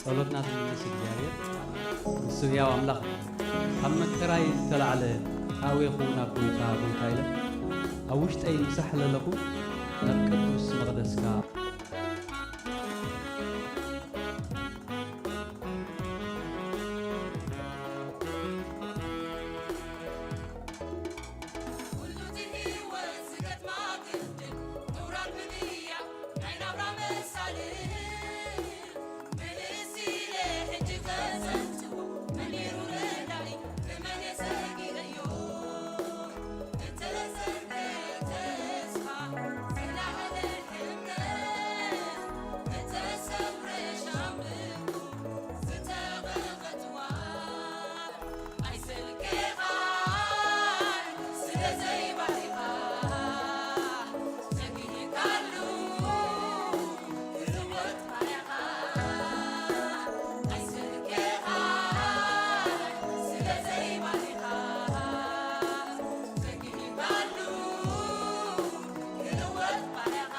ጸሎትና ትምልስ እግዚኣብሔር ንሱ ህያው ኣምላኽ እዩ። ካብ መከራይ ዝተላዕለ ኣበይ ክኸውን ኣብ ጎይታ፣ ጎይታ ኢለ ኣብ ውሽጠይ ምሳሕ ለለኹ ናብ ቅዱስ መቕደስካ። ኩሉ እቲ ህይወት ዝገጥማ ግድል ምውራድ ምድያብ ናይ ናብራ መሳልል ምልስ ኢለ ሕጂ ከዘንትዎ መን ነይሩ ረዳኢ ብመን እየ ሰጊረዮ እተዘንተ ተስፋ ዝለዓለ ሕምረት እተሰውረ ሻምብቆ ዝተቐቐትዋ ኣይሰልከኻን ስለ ዘይባሪኻ ተግሂካሉ ክልወጥ ባርያኻ ኣይሰልከኻን ስለ ዘይባሪኻ ተግሂካሉ ክልወጥ ባርያኻ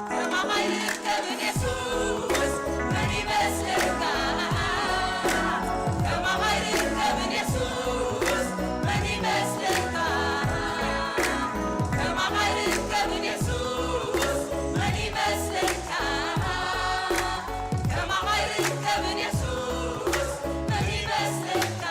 ከማኻ ኣይርከብን የሱስ መን ይመስለካ ከማኻ ኣይርከብን የሱስ መን ይመስለካ ከማኻ ኣይርከብን የሱስ መን ይመስለካ ከማኻ ኣይርከብን የሱስ መን ይመስለካ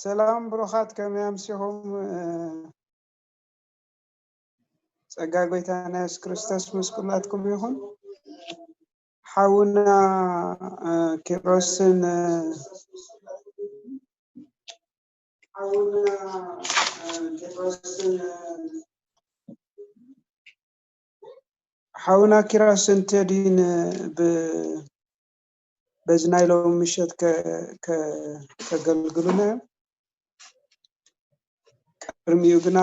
ሰላም ብሩኻት፣ ከመይ ኣምሲኹም? ጸጋ ጎይታና የሱስ ክርስቶስ ምስ ኩላትኩም ይኹን። ሓውና ኪሮስን ሓውና ኪሮስ እንተድዩን በዚ ናይ ሎሚ ምሸት ከገልግሉና እዮም። ቅድሚኡ ግና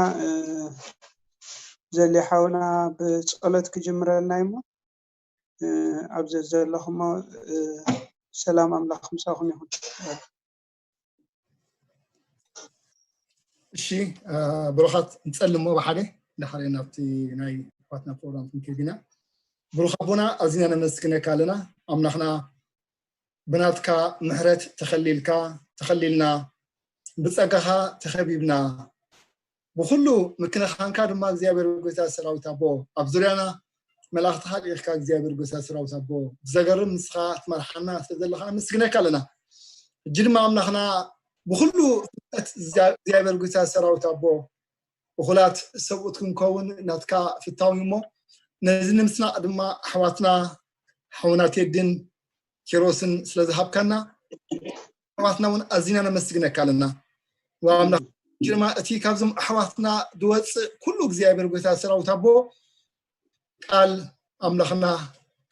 ዘሊ ሓውና ብጸሎት ክጅምረልና እዩሞ ኣብዚ ዘለኹሞ ሰላም ኣምላኽ ምሳኹም ይኹን። እሺ ብሩኻት፣ ንጸልሞ ብሓደ እንዳሓደ ናብቲ ናይ ኣሕዋትና ፕሮግራም ክንከይድ ኢና። ብሩኽ ኣቦና፣ ኣዚና ነመስግነካ ኣለና። ኣምላኽና፣ ብናትካ ምሕረት ተኸሊልካ ተኸሊልና፣ ብጸጋኻ ተኸቢብና፣ ብኹሉ ምክንኻንካ ድማ እግዚኣብሔር ጎይታ ሰራዊት ኣቦ ኣብ ዙርያና መላእኽትኻ ልኢኽካ እግዚኣብሔር ጎይታ ሰራዊት ኣቦ ብዘገርም ንስኻ ትመርሓና ስለ ዘለኻ ነመስግነካ ኣለና። ሕጂ ድማ ኣምላኽና ብኹሉ ፍጥረት እግዚኣብሔር ጎይታ ሰራዊት ኣቦ እኹላት ሰብኡት ክንከውን ናትካ ፍታው እዩ እሞ ነዚ ንምስናቕ ድማ ኣሕዋትና ሓውና ቴድን ኪሮስን ስለ ዝሃብካና ኣሕዋትና እውን ኣዚና ነመስግነካ ኣለና። ኣምላኽ ድማ እቲ ካብዞም ኣሕዋትና ዝወፅእ ኩሉ እግዚኣብሔር ጎይታ ሰራዊት ኣቦ ቃል ኣምላኽና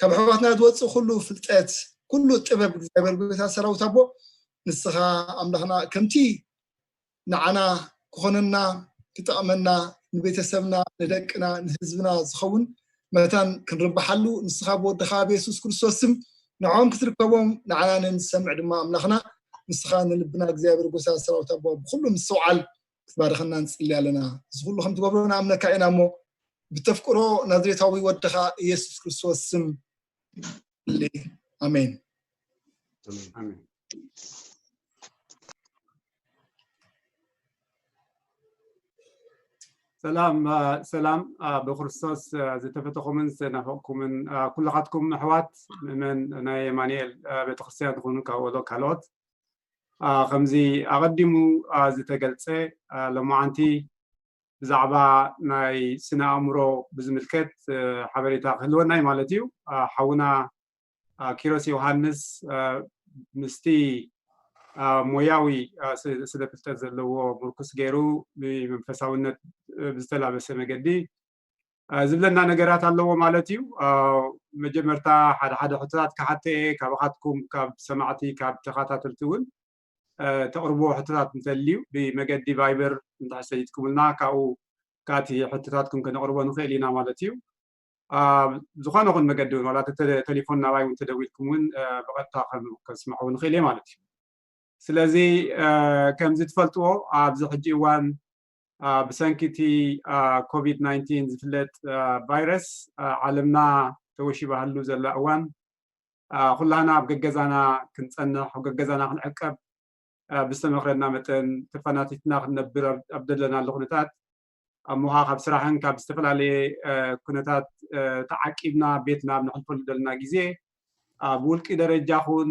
ካብ ኣሕዋትና ዝወፅእ ኩሉ ፍልጠት ኩሉ ጥበብ እግዚኣብሔር ጎይታ ሰራዊት ኣቦ ንስኻ ኣምላኽና ከምቲ ንዓና ክኾነና ክጠቕመና ንቤተሰብና ንደቅና ንህዝብና ዝኸውን መታን ክንርብሓሉ ንስኻ ብወድኻ ብየሱስ ክርስቶስ ስም ንዕኦም ክትርከቦም ንዓና ንሰምዕ ድማ ኣምላኽና ንስኻ ንልብና እግዚኣብሔር ጎሳ ሰራዊት ኣቦ ብኩሉ ምስትውዓል ክትባርኸና ንጽሊ ኣለና። እዚ ኩሉ ከም ትገብሮ ንኣምነካ ኢና እሞ ብተፍቅሮ ናዝሬታዊ ወድኻ ኢየሱስ ክርስቶስ ስም ኣሜን። ሰላም ሰላም ብክርስቶስ ዝተፈተኹምን ዝተናፈቕኩምን ኩልኻትኩም ኣሕዋት ምእመን ናይ የማንኤል ቤተክርስትያን ትኹኑ ካብ ወሎ ካልኦት ከምዚ ኣቐዲሙ ዝተገልጸ ሎማዓንቲ ብዛዕባ ናይ ስነ ኣእምሮ ብዝምልከት ሓበሬታ ክህልወና እዩ ማለት እዩ። ሓውና ኪሮስ ዮሃንስ ምስቲ ሞያዊ ስነ ፍልጠት ዘለዎ ምርኩስ ገይሩ ብመንፈሳውነት ብዝተላበሰ መገዲ ዝብለና ነገራት ኣለዎ ማለት እዩ። መጀመርታ ሓደ ሓደ ሕቶታት ክሓተ እየ ካባኻትኩም፣ ካብ ሰማዕቲ፣ ካብ ተኸታተልቲ እውን ተቕርብዎ ሕቶታት እንተልዩ ብመገዲ ቫይበር እንተሕሰይትኩምልና ካብኡ ካቲ ሕቶታትኩም ከነቕርቦ ንኽእል ኢና ማለት እዩ። ዝኾነ ኹን መገዲ እውን ዋላ ተሌፎን ናባይ እውን ተደዊልኩም እውን ብቐጥታ ከስምዕዎ ንኽእል እየ ማለት እዩ። ስለዚ ከምዚ ትፈልጥዎ ኣብዚ ሕጂ እዋን ብሰንኪ እቲ ኮቪድ ናይንቲን ዝፍለጥ ቫይረስ ዓለምና ተወሺባሉ ዘላ እዋን ኩላህና ኣብ ገገዛና ክንፀንሕ፣ ኣብ ገገዛና ክንዕቀብ ብዝተመኽረና መጠን ተፈናቲትና ክንነብር ኣብ ደለናሉ ኩነታት ኣብ ምዃ ካብ ስራሕን ካብ ዝተፈላለየ ኩነታት ተዓቂብና ቤትና ኣብ ነሕልፈሉ ዘለና ግዜ ብውልቂ ደረጃ ኹን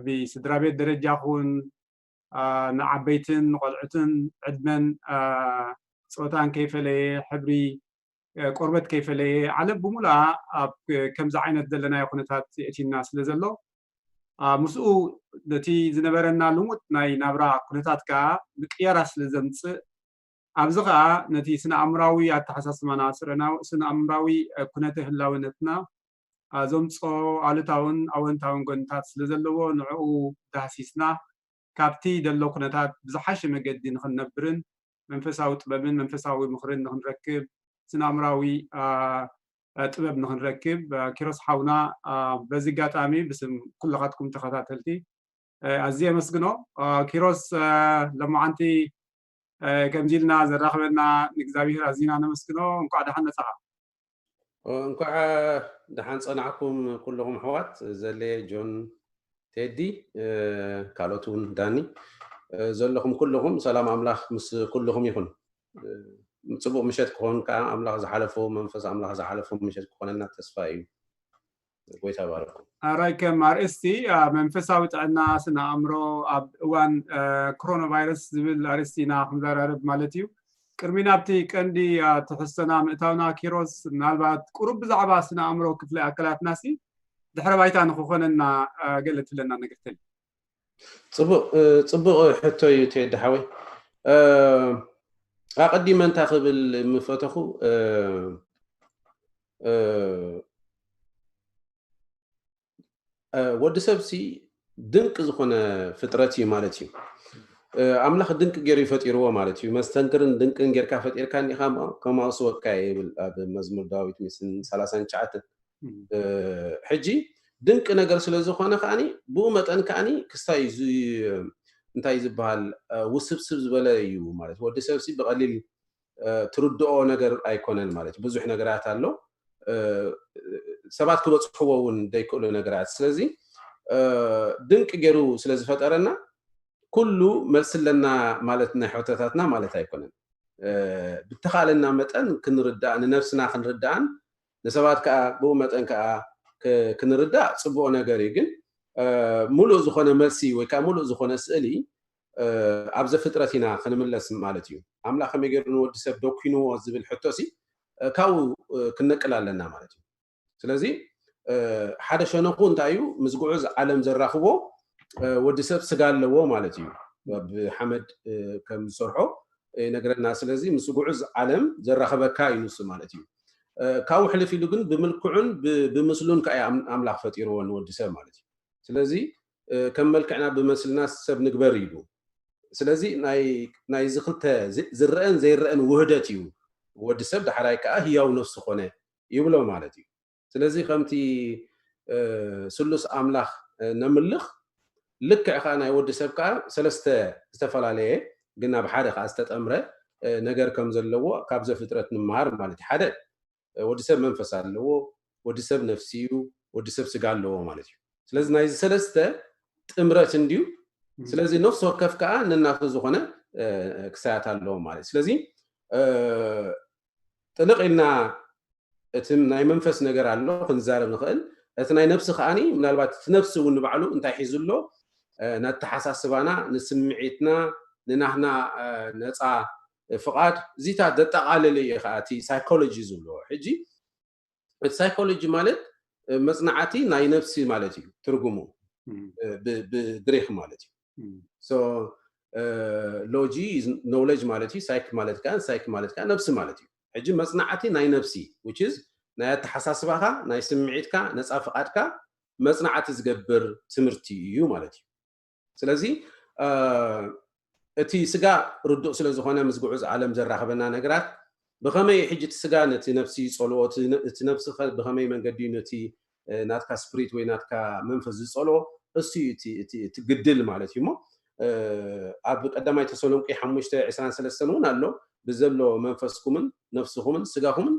ብስድራ ቤት ደረጃ ኹን ንዓበይትን ንቆልዑትን ዕድመን ፆታን ከይፈለየ፣ ሕብሪ ቆርበት ከይፈለየ ዓለም ብምሉኣ ኣብ ከምዚ ዓይነት ዘለናዮ ኩነታት የእቲና ስለ ዘሎ ምስኡ ነቲ ዝነበረና ልሙድ ናይ ናብራ ኩነታት ከዓ ምቅያራ ስለ ዘምፅእ ኣብዚ ከዓ ነቲ ስነ ኣእምራዊ ኣተሓሳስባና ስነ ኣእምራዊ ኩነተ ህላውነትና ዘምፅኦ ኣሉታውን ኣወንታውን ጎንታት ስለ ዘለዎ ንዕኡ ዳህሲስና ካብቲ ዘሎ ኩነታት ብዝሓሸ መገዲ ንክንነብርን መንፈሳዊ ጥበብን መንፈሳዊ ምኽርን ንክንረክብ ስነ ኣእምራዊ ጥበብ ንክንረክብ ኪሮስ ሓውና በዚ ኣጋጣሚ ብስም ኩልኻትኩም ተኸታተልቲ ኣዝየ ኣመስግኖ። ኪሮስ ለማዓንቲ ከምዚ ኢልና ዘራኽበና ንእግዚኣብሔር ኣዚና ነመስግኖ። እንኳዕ ደሓን መጻኻ። እንኳዕ ደሓን ጸናዕኩም ኩልኹም ኣሕዋት ዘሌ፣ ጆን፣ ቴዲ፣ ካልኦት እውን ዳኒ ዘለኹም ኩልኹም ሰላም ኣምላኽ ምስ ኩልኹም ይኹን። ጽቡቕ ምሸት ክኾን ከዓ ኣምላኽ ዝሓለፎ መንፈስ ኣምላኽ ዝሓለፎ ምሸት ክኾነና ተስፋ እዩ። ጎይታ ባረኩም። ኣራይ ከም ኣርእስቲ መንፈሳዊ ጥዕና ስነ ኣእምሮ ኣብ እዋን ኮሮና ቫይረስ ዝብል ኣርእስቲ ኢና ክንዘራረብ ማለት እዩ። ቅድሚ ናብቲ ቀንዲ ትሕዝቶና ምእታውና ኪሮስ ምናልባት ቁሩብ ብዛዕባ ስነ ኣእምሮ ክፍሊ ኣካላትና ሲ ድሕረ ባይታ ንክኾነና ገለ ትብለና ነገር ተልዩ። ጽቡቕ ጽቡቕ ሕቶ እዩ ቴዲ ሓወይ። ኣቐዲመ እንታ ክብል ምፈተኹ ወዲ ሰብ ሲ ድንቂ ዝኾነ ፍጥረት እዩ ማለት እዩ። ኣምላኽ ድንቂ ገይሩ ይፈጢርዎ ማለት እዩ። መስተንክርን ድንቅን ጌርካ ፈጢርካ እንዲኻ ከማውስወካ ይብል ኣብ መዝሙር ዳዊት ምስን ሰላሳን ትሽዓተን። ሕጂ ድንቂ ነገር ስለ ዝኾነ ከዓኒ ብኡ መጠን ከዓኒ ክስታይ እንታይ ዝበሃል ውስብስብ ዝበለ እዩ ማለት ወዲ ሰብ ሲ ብቐሊል ትርድኦ ነገር ኣይኮነን ማለት ብዙሕ ነገራት ኣሎ ሰባት ክበፅሕዎ እውን ዘይክእሉ ነገራት ስለዚ ድንቂ ገይሩ ስለ ዝፈጠረና ኩሉ መልሲ ኣለና ማለት ናይ ሕቶታትና ማለት ኣይኮነን ብተኻለና መጠን ክንርዳእ ንነብስና ክንርዳእን ንሰባት ከዓ ብኡ መጠን ከዓ ክንርዳእ ፅቡቕ ነገር እዩ ግን ሙሉእ ዝኾነ መልሲ ወይ ከዓ ሙሉእ ዝኾነ ስእሊ ኣብ ዘፍጥረት ኢና ክንምለስ ማለት እዩ ኣምላኽ ከመይ ገይሩ ንወዲ ሰብ ደኪንዎ ዝብል ሕቶ ሲ ካብኡ ክንነቅል ኣለና ማለት እዩ ስለዚ ሓደ ሸነኹ እንታይ እዩ ምስ ጉዑዝ ዓለም ዘራኽቦ ወዲ ሰብ ስጋ ኣለዎ ማለት እዩ ብሓመድ ከም ዝሰርሖ ይነግረና ስለዚ ምስ ጉዑዝ ዓለም ዘራኸበካ እዩ ንሱ ማለት እዩ ካብኡ ሕልፍ ኢሉ ግን ብምልክዑን ብምስሉን ከዓ ኣምላኽ ፈጢርዎ ንወዲ ሰብ ማለት እዩ ስለዚ ከም መልክዕና ብመስልና ሰብ ንግበር ኢሉ ስለዚ ናይዚ ክልተ ዝረአን ዘይረአን ውህደት እዩ ወዲ ሰብ ዳሕራይ ከዓ ህያው ነፍሲ ኮነ ይብሎ ማለት እዩ ስለዚ ከምቲ ስሉስ ኣምላኽ ነምልኽ ልክዕ ከዓ ናይ ወዲ ሰብ ከዓ ሰለስተ ዝተፈላለየ ግን ኣብ ሓደ ከዓ ዝተጠምረ ነገር ከም ዘለዎ ካብ ዘፍጥረት ንምሃር ማለት ሓደ ወዲ ሰብ መንፈስ ኣለዎ ወዲ ሰብ ነፍሲ እዩ ወዲ ሰብ ስጋ ኣለዎ ማለት እዩ ስለዚ ናይዚ ሰለስተ ጥምረት እንድዩ ስለዚ ነፍሲ ወከፍ ከዓ ነናቱ ዝኾነ ክሳያት ኣለዎ ማለት ስለዚ ጥልቕ ኢልና እቲ ናይ መንፈስ ነገር ኣሎ ክንዛረብ ንኽእል እቲ ናይ ነብሲ ከዓኒ ምናልባት እቲ ነብሲ እውን ንባዕሉ እንታይ ሒዙ ኣሎ ነተሓሳስባና ንስምዒትና ንናህና ነፃ ፍቓድ እዚታት ዘጠቓልል እዩ ከዓ እቲ ሳይኮሎጂ ዝብልዎ ሕጂ እቲ ሳይኮሎጂ ማለት መፅናዕቲ ናይ ነብሲ ማለት እዩ ትርጉሙ ብግሪክ ማለት እዩ። So ሎጂ knowledge ማለት እዩ። ሳይክ ማለት ከዓ ሳይክ ማለት ከዓ ነብሲ ማለት እዩ። ሕጂ መፅናዕቲ ናይ ነብሲ which is ናይ ኣተሓሳስባኻ ናይ ስምዒትካ ነፃ ፍቓድካ መፅናዕቲ ዝገብር ትምህርቲ እዩ ማለት እዩ። ስለዚ እቲ ስጋ ርዱእ ስለ ዝኾነ ምስ ግዑዝ ዓለም ዘራኽበና ነገራት ብኸመይ ሕጂ እቲ ስጋ ነቲ ነብሲ ይጸልኦ፣ እቲ ነብሲ ብኸመይ መንገዲ ነቲ ናትካ ስፕሪት ወይ ናትካ መንፈስ ዝጸልኦ እሱ እዩ እቲ ግድል ማለት እዩ። እሞ ኣብ ቀዳማይ ተሰሎንቄ ሓሙሽተ ዕስራን ሰለስተን እውን ኣሎ፣ ብዘሎ መንፈስኩምን ነፍስኹምን ስጋኹምን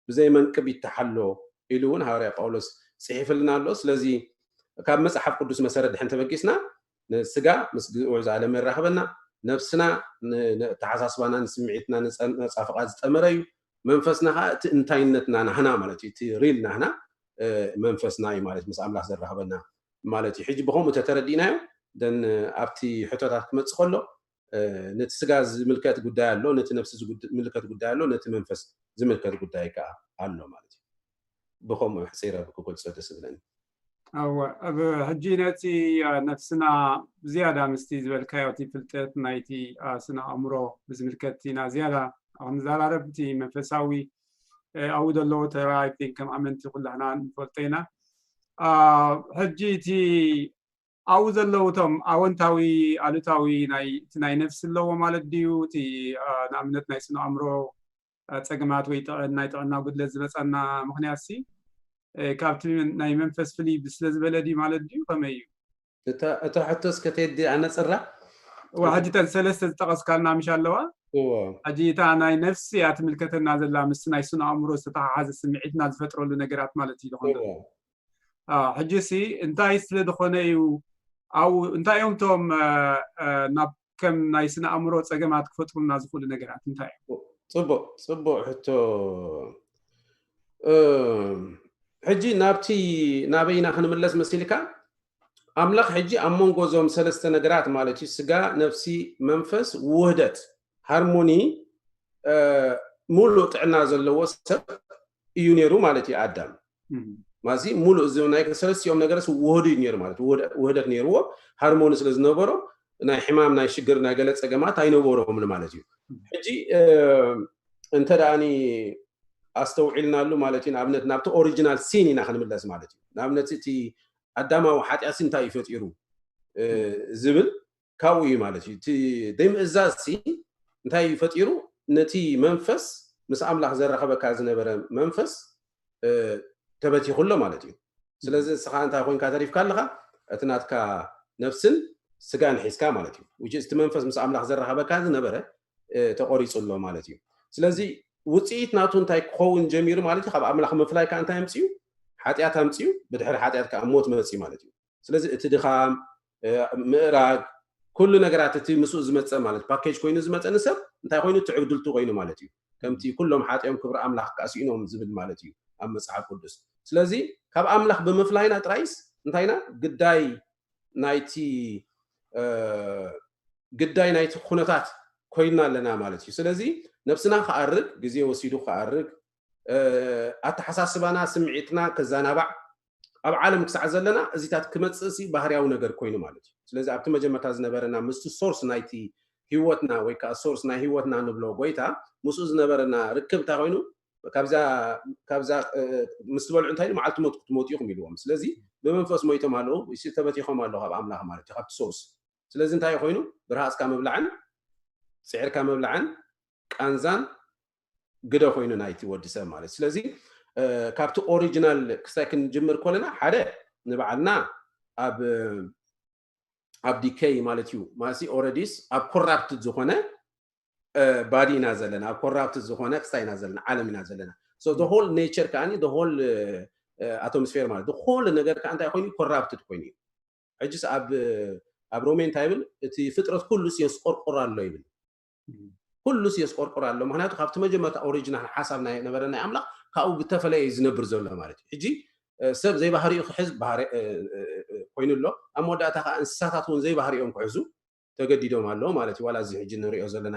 ብዘይ መንቅብ ይተሓሎ ኢሉ እውን ሃዋርያ ጳውሎስ ጽሒፍልና ኣሎ። ስለዚ ካብ መጽሓፍ ቅዱስ መሰረት ድሕን ተበጊስና ንስጋ ምስ ግዑዝ ዓለም የራኽበና፣ ነፍስና ተሓሳስባና ንስምዒትና ነፃ ፍቓድ ዝጠመረ እዩ። መንፈስና ከዓ እቲ እንታይነትና ናህና ማለት እዩ። እቲ ሪል ናህና መንፈስና እዩ ማለት ምስ ኣምላኽ ዘራኽበና ማለት እዩ። ሕጂ ብኸምኡ ተተረዲእናዮ ደን ኣብቲ ሕቶታት ክመፅእ ከሎ ነቲ ስጋ ዝምልከት ጉዳይ ኣሎ፣ ነቲ ነፍሲ ዝምልከት ጉዳይ ኣሎ፣ ነቲ መንፈስ ዝምልከት ጉዳይ ከዓ ኣሎ ማለት እዩ። ብኸምኡ ሕፂረ ክገልፆ ደስ ዝብለኒ። እወ፣ ኣብ ሕጂ ነቲ ነፍስና ብዝያዳ ምስቲ ዝበልካዮ እቲ ፍልጠት ናይቲ ስነ ኣእምሮ ብዝምልከት ኢና ዝያዳ ክንዘራረብ፣ እቲ መንፈሳዊ ኣብኡ ዘለዎ ተራ ከም ኣመንቲ ኩላህና ንፈልጦ ኢና። ሕጂ እቲ ኣብኡ ዘለዉ እቶም ኣወንታዊ ኣሉታዊ ናይ እቲ ናይ ነፍሲ ኣለዎ ማለት ድዩ? እቲ ንኣብነት ናይ ስነ ኣእምሮ ፀገማት ወይ ናይ ጥዕና ጉድለት ዝመፀና ምኽንያት ሲ ካብቲ ናይ መንፈስ ፍልይ ስለ ዝበለ ድዩ ማለት ድዩ? ከመይ እዩ? እታ ሕቶስ ከተየዲ ኣነፅራ ሕጂ ተን ሰለስተ ዝጠቐስካልና ምሽ ኣለዋ። ሕጂ እታ ናይ ነፍሲ እያ ትምልከተና ዘላ ምስ ናይ ስነ ኣእምሮ ዝተተሓሓዘ ስምዒትና ዝፈጥረሉ ነገራት ማለት እዩ ዝኾነ። ሕጂ ሲ እንታይ ስለ ዝኾነ እዩ ኣብኡ እንታይ እዮም እቶም ናብ ከም ናይ ስነ ኣእምሮ ፀገማት ክፈጥሩና ዝኽእሉ ነገራት እንታይ እዮም? ፅቡቅ ፅቡቅ ሕቶ። ሕጂ ናብቲ ናበይና ክንምለስ መሲልካ ኣምላኽ ሕጂ ኣብ መንጎ እዞም ሰለስተ ነገራት ማለት እዩ ስጋ፣ ነፍሲ፣ መንፈስ ውህደት ሃርሞኒ ሙሉእ ጥዕና ዘለዎ ሰብ እዩ ነይሩ ማለት እዩ ኣዳም። ማዚ ሙሉእ እዚ ናይ ሰለስቲኦም ነገርስ ውህዱ እዩ ነይሩ ማለት ውህደት ነይርዎ። ሃርሞኒ ስለ ዝነበሮ ናይ ሕማም ናይ ሽግር ናይ ገለ ፀገማት ኣይነበሮምን ማለት እዩ። ሕጂ እንተ ደኣኒ ኣስተውዒልናሉ ማለት እዩ። ንኣብነት ናብቲ ኦሪጂናል ሲን ኢና ክንምለስ ማለት እዩ። ንኣብነት እቲ ኣዳማዊ ሓጢኣት እንታይ እዩ ፈጢሩ ዝብል ካብኡ እዩ ማለት እዩ። እቲ ዘይምእዛዝ ሲ እንታይ እዩ ፈጢሩ? ነቲ መንፈስ ምስ ኣምላኽ ዘራኸበካ ዝነበረ መንፈስ ተበቲኹ ኣሎ ማለት እዩ። ስለዚ ንስኻ እንታይ ኮይንካ ተሪፍካ ኣለኻ? እቲ ናትካ ነፍስን ስጋን ሒዝካ ማለት እዩ። እቲ መንፈስ ምስ ኣምላኽ ዘራኸበካ ዝነበረ ተቆሪፁ ኣሎ ማለት እዩ። ስለዚ ውፅኢት ናቱ እንታይ ክኸውን ጀሚሩ ማለት እዩ? ካብ ኣምላኽ ምፍላይ ከዓ እንታይ ኣምፅኡ? ሓጢኣት ኣምፅኡ። ብድሕሪ ሓጢኣት ከዓ ሞት መፅኡ ማለት እዩ። ስለዚ እቲ ድኻም፣ ምእራግ፣ ኩሉ ነገራት እቲ ምስኡ ዝመፀ ማለት ፓኬጅ ኮይኑ ዝመፀ ንሰብ እንታይ ኮይኑ? ትዕግድልቱ ኮይኑ ማለት እዩ። ከምቲ ኩሎም ሓጢኦም ክብሪ ኣምላኽ ከዓ ስኢኖም ዝብል ማለት እዩ ኣብ መፅሓፍ ቅዱስ። ስለዚ ካብ ኣምላኽ ብምፍላይና ጥራይስ እንታይና ግዳይ ናይቲ ግዳይ ናይቲ ኩነታት ኮይና ኣለና ማለት እዩ። ስለዚ ነብስና ክኣርግ፣ ግዜ ወሲዱ ክኣርግ፣ ኣተሓሳስባና፣ ስምዒትና ከዘናባዕ ኣብ ዓለም ክሳዕ ዘለና እዚታት ክመፅእ ሲ ባህርያዊ ነገር ኮይኑ ማለት እዩ። ስለዚ ኣብቲ መጀመርታ ዝነበረና ምስቲ ሶርስ ናይቲ ህይወትና ወይ ከዓ ሶርስ ናይ ህይወትና ንብሎ ጎይታ ምስኡ ዝነበረና ርክብ እንታይ ኮይኑ? ካብዛ ምስ ትበልዑ እንታይ ኢሉ? መዓልቲ ሞት ክትሞቱ ኢኹም ኢልዎም። ስለዚ ብመንፈስ ሞይቶም ኣለዉ፣ ተበቲኾም ኣለዉ ካብ ኣምላኽ ማለት እዩ፣ ካብቲ ሶርስ። ስለዚ እንታይ ኮይኑ? ብርሃፅካ ምብላዕን ፅዒርካ ምብላዕን ቃንዛን ግደ ኮይኑ ናይቲ ወዲ ሰብ ማለት። ስለዚ ካብቲ ኦሪጂናል ክስታይ ክንጅምር ከለና ሓደ ንባዕልና ኣብ ኣብ ዲከይ ማለት እዩ። ማሲ ኦረዲስ ኣብ ኮራፕትድ ዝኾነ ባዲ ኢና ዘለና፣ ኣብ ኮራፕትድ ዝኾነ ክስታይ ኢና ዘለና፣ ዓለም ኢና ዘለና። ሆል ኔቸር ከዓኒ ሆል ኣቶሞስፌር ማለት ሆል ነገር ከዓ እንታይ ኮይኑ? ኮራፕትድ ኮይኑ እዩ። ሕጅስ ኣብ ኣብ ሮሜ እንታይ ይብል? እቲ ፍጥረት ኩሉስ የስቆርቆር ኣሎ ይብል። ኩሉስ የስቆርቆር ኣሎ። ምክንያቱ ካብቲ መጀመርታ ኦሪጂናል ሓሳብ ናይ ነበረ ናይ ኣምላኽ ካብኡ ብተፈለየ እዩ ዝነብር ዘሎ ማለት እዩ። ሕጂ ሰብ ዘይባህሪኡ ክሕዝ ባህሪ ኮይኑ ኣሎ። ኣብ መወዳእታ ከዓ እንስሳታት እውን ዘይባህሪኦም ክሕዙ ተገዲዶም ኣለዉ ማለት እዩ። ዋላ እዚ ሕጂ ንሪኦ ዘለና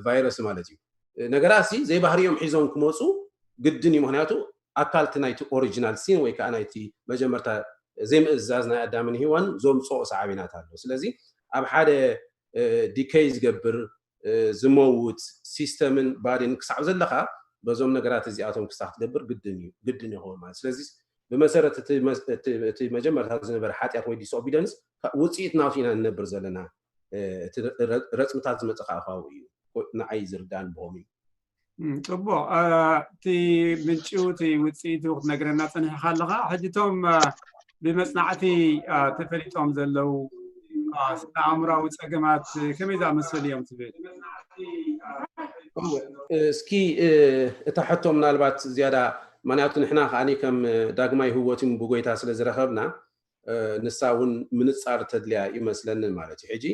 ቫይረስ ማለት እዩ። ነገራት ሲ ዘይባህሪኦም ሒዞም ክመፁ ግድን እዩ። ምክንያቱ ኣካልቲ ናይቲ ኦሪጂናል ሲን ወይ ከዓ ናይቲ መጀመርታ ዘይምእዛዝ ናይ ኣዳምን ሂዋን ዘምፅኦ ሳዕቤናት ኣሎ። ስለዚ ኣብ ሓደ ዲከይ ዝገብር ዝመውት ሲስተምን ባዲን ክሳዕ ዘለካ በዞም ነገራት እዚኣቶም ክሳዕ ክትገብር ግድን እዩ ግድን ይኸውን ማለት። ስለዚ ብመሰረት እቲ መጀመርታ ዝነበረ ሓጢኣት ወይ ዲስኦቢደንስ ውፅኢት ናቱ ኢና ንነብር ዘለና። እቲ ረፅምታት ዝመፀ ከዓ ካብኡ እዩ። ንዓይ ዝርዳን ብሆም እዩ። ፅቡቅ። እቲ ምንጭው እቲ ውፅኢቱ ክትነግረና ፀኒሕካ ኣለካ። ሕጂቶም ብመፅናዕቲ ተፈሊጦም ዘለው ስነ ኣእምራዊ ፀገማት ከመይ ዝኣመሰሉ እዮም ትብል? እስኪ እታ ሕቶ ምናልባት ዝያዳ፣ ምክንያቱ ንሕና ከዓኒ ከም ዳግማይ ህይወትን ብጎይታ ስለ ዝረኸብና ንሳ እውን ምንፃር ተድልያ ይመስለንን ማለት እዩ። ሕጂ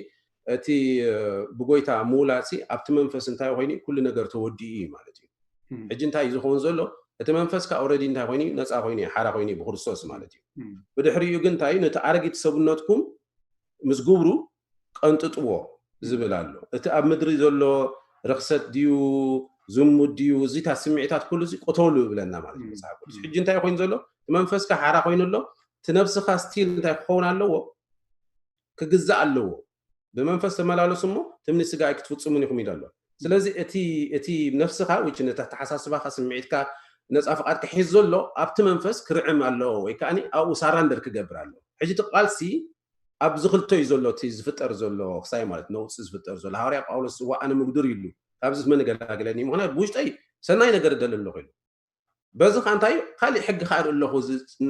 እቲ ብጎይታ ምውላድ ሲ ኣብቲ መንፈስ እንታይ ኮይኑ ኩሉ ነገር ተወዲኡ እዩ ማለት እዩ። ሕጂ እንታይ እዩ ዝኸውን ዘሎ? እቲ መንፈስ ከዓ ኦረዲ እንታይ ኮይኑ ነፃ ኮይኑ እዩ፣ ሓራ ኮይኑ እዩ ብክርስቶስ ማለት እዩ። ብድሕሪኡ ግን እንታይ እዩ? ነቲ ኣረጊት ሰብነትኩም ምስ ግብሩ ቀንጥጥዎ ዝብል ኣሎ። እቲ ኣብ ምድሪ ዘሎ ርክሰት ድዩ ዝሙት ድዩ እዚታት ስምዒታት ኩሉ እዚ ቅተሉ ይብለና ማለት እዩ መፅሓፍ ቅዱስ። ሕጂ እንታይ ኮይኑ ዘሎ? እቲ መንፈስካ ሓራ ኮይኑ ኣሎ። እቲ ነብስካ ስቲል እንታይ ክኸውን ኣለዎ? ክግዛእ ኣለዎ። ብመንፈስ ተመላለሱ እሞ ትምኒ ስጋ ኣይክትፍፅሙን ኢኹም ኢሉ ኣሎ። ስለዚ እቲ እቲ ነፍስካ ወይ ነቲ ኣተሓሳስባካ ስምዒትካ ነፃ ፍቃድካ ሒዝ ዘሎ ኣብቲ መንፈስ ክርዕም ኣለዎ ወይ ከዓ ኣብኡ ሳራንደር ክገብር ኣለዎ። ሕጂ እቲ ቃልሲ ኣብዚ ክልተ እዩ ዘሎ፣ እቲ ዝፍጠር ዘሎ ክሳይ ማለት ነውፂ ዝፍጠር ዘሎ። ሃዋርያ ጳውሎስ እዋ ኣነ ምጉዱር ኢሉ ካብዚ መን ገላግለኒ? ምክንያቱ ብውሽጠይ ሰናይ ነገር እደሊ ኣለኹ ኢሉ። በዚ ከዓ እንታይ ካልእ ሕጊ ከዓ ኣለኹ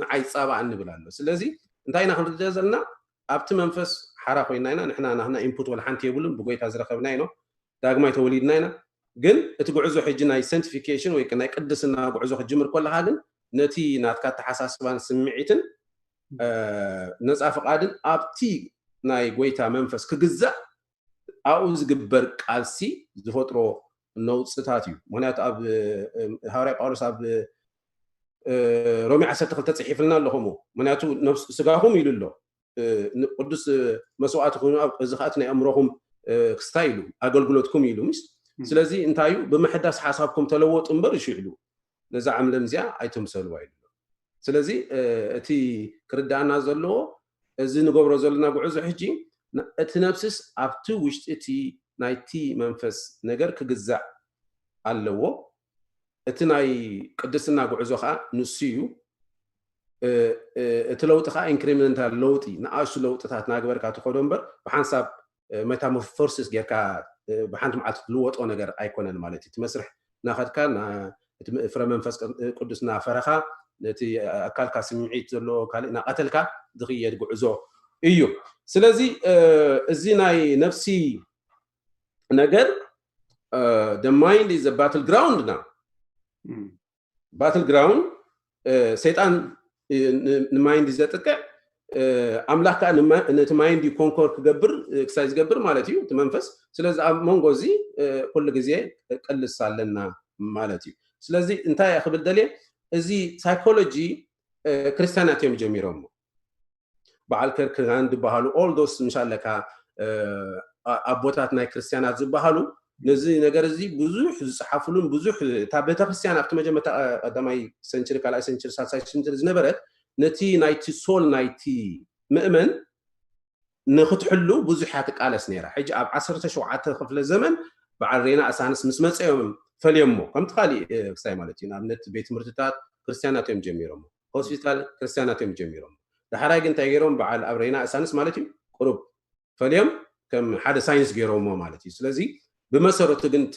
ንዓይ ፃባእ እንብል ኣሎ። ስለዚ እንታይ ኢና ክንርድእ ዘለና? ኣብቲ መንፈስ ሓራ ኮይና ኢና ንሕና ናህና ኢንፑት ወላ ሓንቲ የብሉን። ብጎይታ ዝረከብና ኢና፣ ዳግማይ ተወሊድና ኢና። ግን እቲ ጉዕዞ ሕጂ ናይ ሰንቲፊኬሽን ወይ ናይ ቅድስና ጉዕዞ ክጅምር ከለካ ግን ነቲ ናትካ ኣተሓሳስባን ስምዒትን ነፃ ፍቃድን ኣብቲ ናይ ጎይታ መንፈስ ክግዛእ ኣብኡ ዝግበር ቃልሲ ዝፈጥሮ ነውፅታት እዩ። ምክንያቱ ኣብ ሃዋርያ ጳውሎስ ኣብ ሮሜ ዓሰርተ ክልተ ፅሒፍልና ኣሎ ከምኡ። ምክንያቱ ስጋኹም ኢሉ ኣሎ ቅዱስ መስዋዕቲ ኮይኑ፣ እዚ ከዓ ናይ ኣእምሮኹም ክስታይ ኢሉ ኣገልግሎትኩም ኢሉ ምስ ስለዚ እንታይ እዩ ብምሕዳስ ሓሳብኩም ተለወጡ እምበር ይሽዕሉ ነዛ ዓምለም እዚኣ ኣይተምሰልዋ ኢሉ። ስለዚ እቲ ክርዳእና ዘለዎ እዚ ንገብሮ ዘለና ጉዕዞ ሕጂ እቲ ነብስስ ኣብቲ ውሽጢ እቲ ናይቲ መንፈስ ነገር ክግዛእ ኣለዎ። እቲ ናይ ቅድስና ጉዕዞ ከዓ ንሱ እዩ። እቲ ለውጢ ከዓ ኢንክሪመንታል ለውጢ ንኣሽቱ ለውጥታት ናግበርካ ትኸዶ እምበር ብሓንሳብ ሜታሞርፎሲስ ጌርካ ብሓንቲ መዓልቲ ትልወጦ ነገር ኣይኮነን ማለት እዩ። እቲ መስርሕ እናኸድካ ፍረ መንፈስ ቅዱስ እናፈረኻ ነቲ ኣካልካ ስምዒት ዘለዎ ካልእ እናቐተልካ ዝኽየድ ጉዕዞ እዩ። ስለዚ እዚ ናይ ነፍሲ ነገር the mind is battle ground ና battle ground ሰይጣን ንማይንድ ዘጥቅዕ ኣምላኽ ከዓ ነቲ ማይንድ ኮንኮር ክገብር ክሳይ ዝገብር ማለት እዩ እቲ መንፈስ። ስለዚ ኣብ መንጎ እዚ ኩሉ ግዜ ቀልስ ኣለና ማለት እዩ። ስለዚ እንታይ እየ ክብል ደልየ፣ እዚ ሳይኮሎጂ ክርስቲያናት እዮም ጀሚሮሞ። በዓል ከርክጋን ዝበሃሉ all those ምሻለካ ኣቦታት ናይ ክርስቲያናት ዝበሃሉ ነዚ ነገር እዚ ብዙሕ ዝፀሓፍሉን ብዙሕ እታ ቤተክርስትያን ኣብቲ መጀመርታ ቀዳማይ ሰንችሪ ካልኣይ ሰንችሪ ሳልሳይ ሰንችሪ ዝነበረት ነቲ ናይቲ ሶል ናይቲ ምእመን ንክትሕሉ ብዙሕ እያ ትቃለስ ነይራ። ሕጂ ኣብ ዓሰርተ ሸውዓተ ክፍለ ዘመን በዓል ሬና እሳንስ ምስ መፀ እዮም ፈልዮሞ ከምቲ ካሊእ ክስታይ ማለት እዩ። ንኣብነት ቤት ትምህርትታት ክርስቲያናት እዮም ጀሚሮሞ፣ ሆስፒታል ክርስቲያናት እዮም ጀሚሮሞ። ዳሕራይ ግን እንታይ ገይሮም በዓል ኣብ ሬና እሳንስ ማለት እዩ ቁሩብ ፈልዮም ከም ሓደ ሳይንስ ገይሮሞ ማለት እዩ። ስለዚ ብመሰረቱ ግን እቲ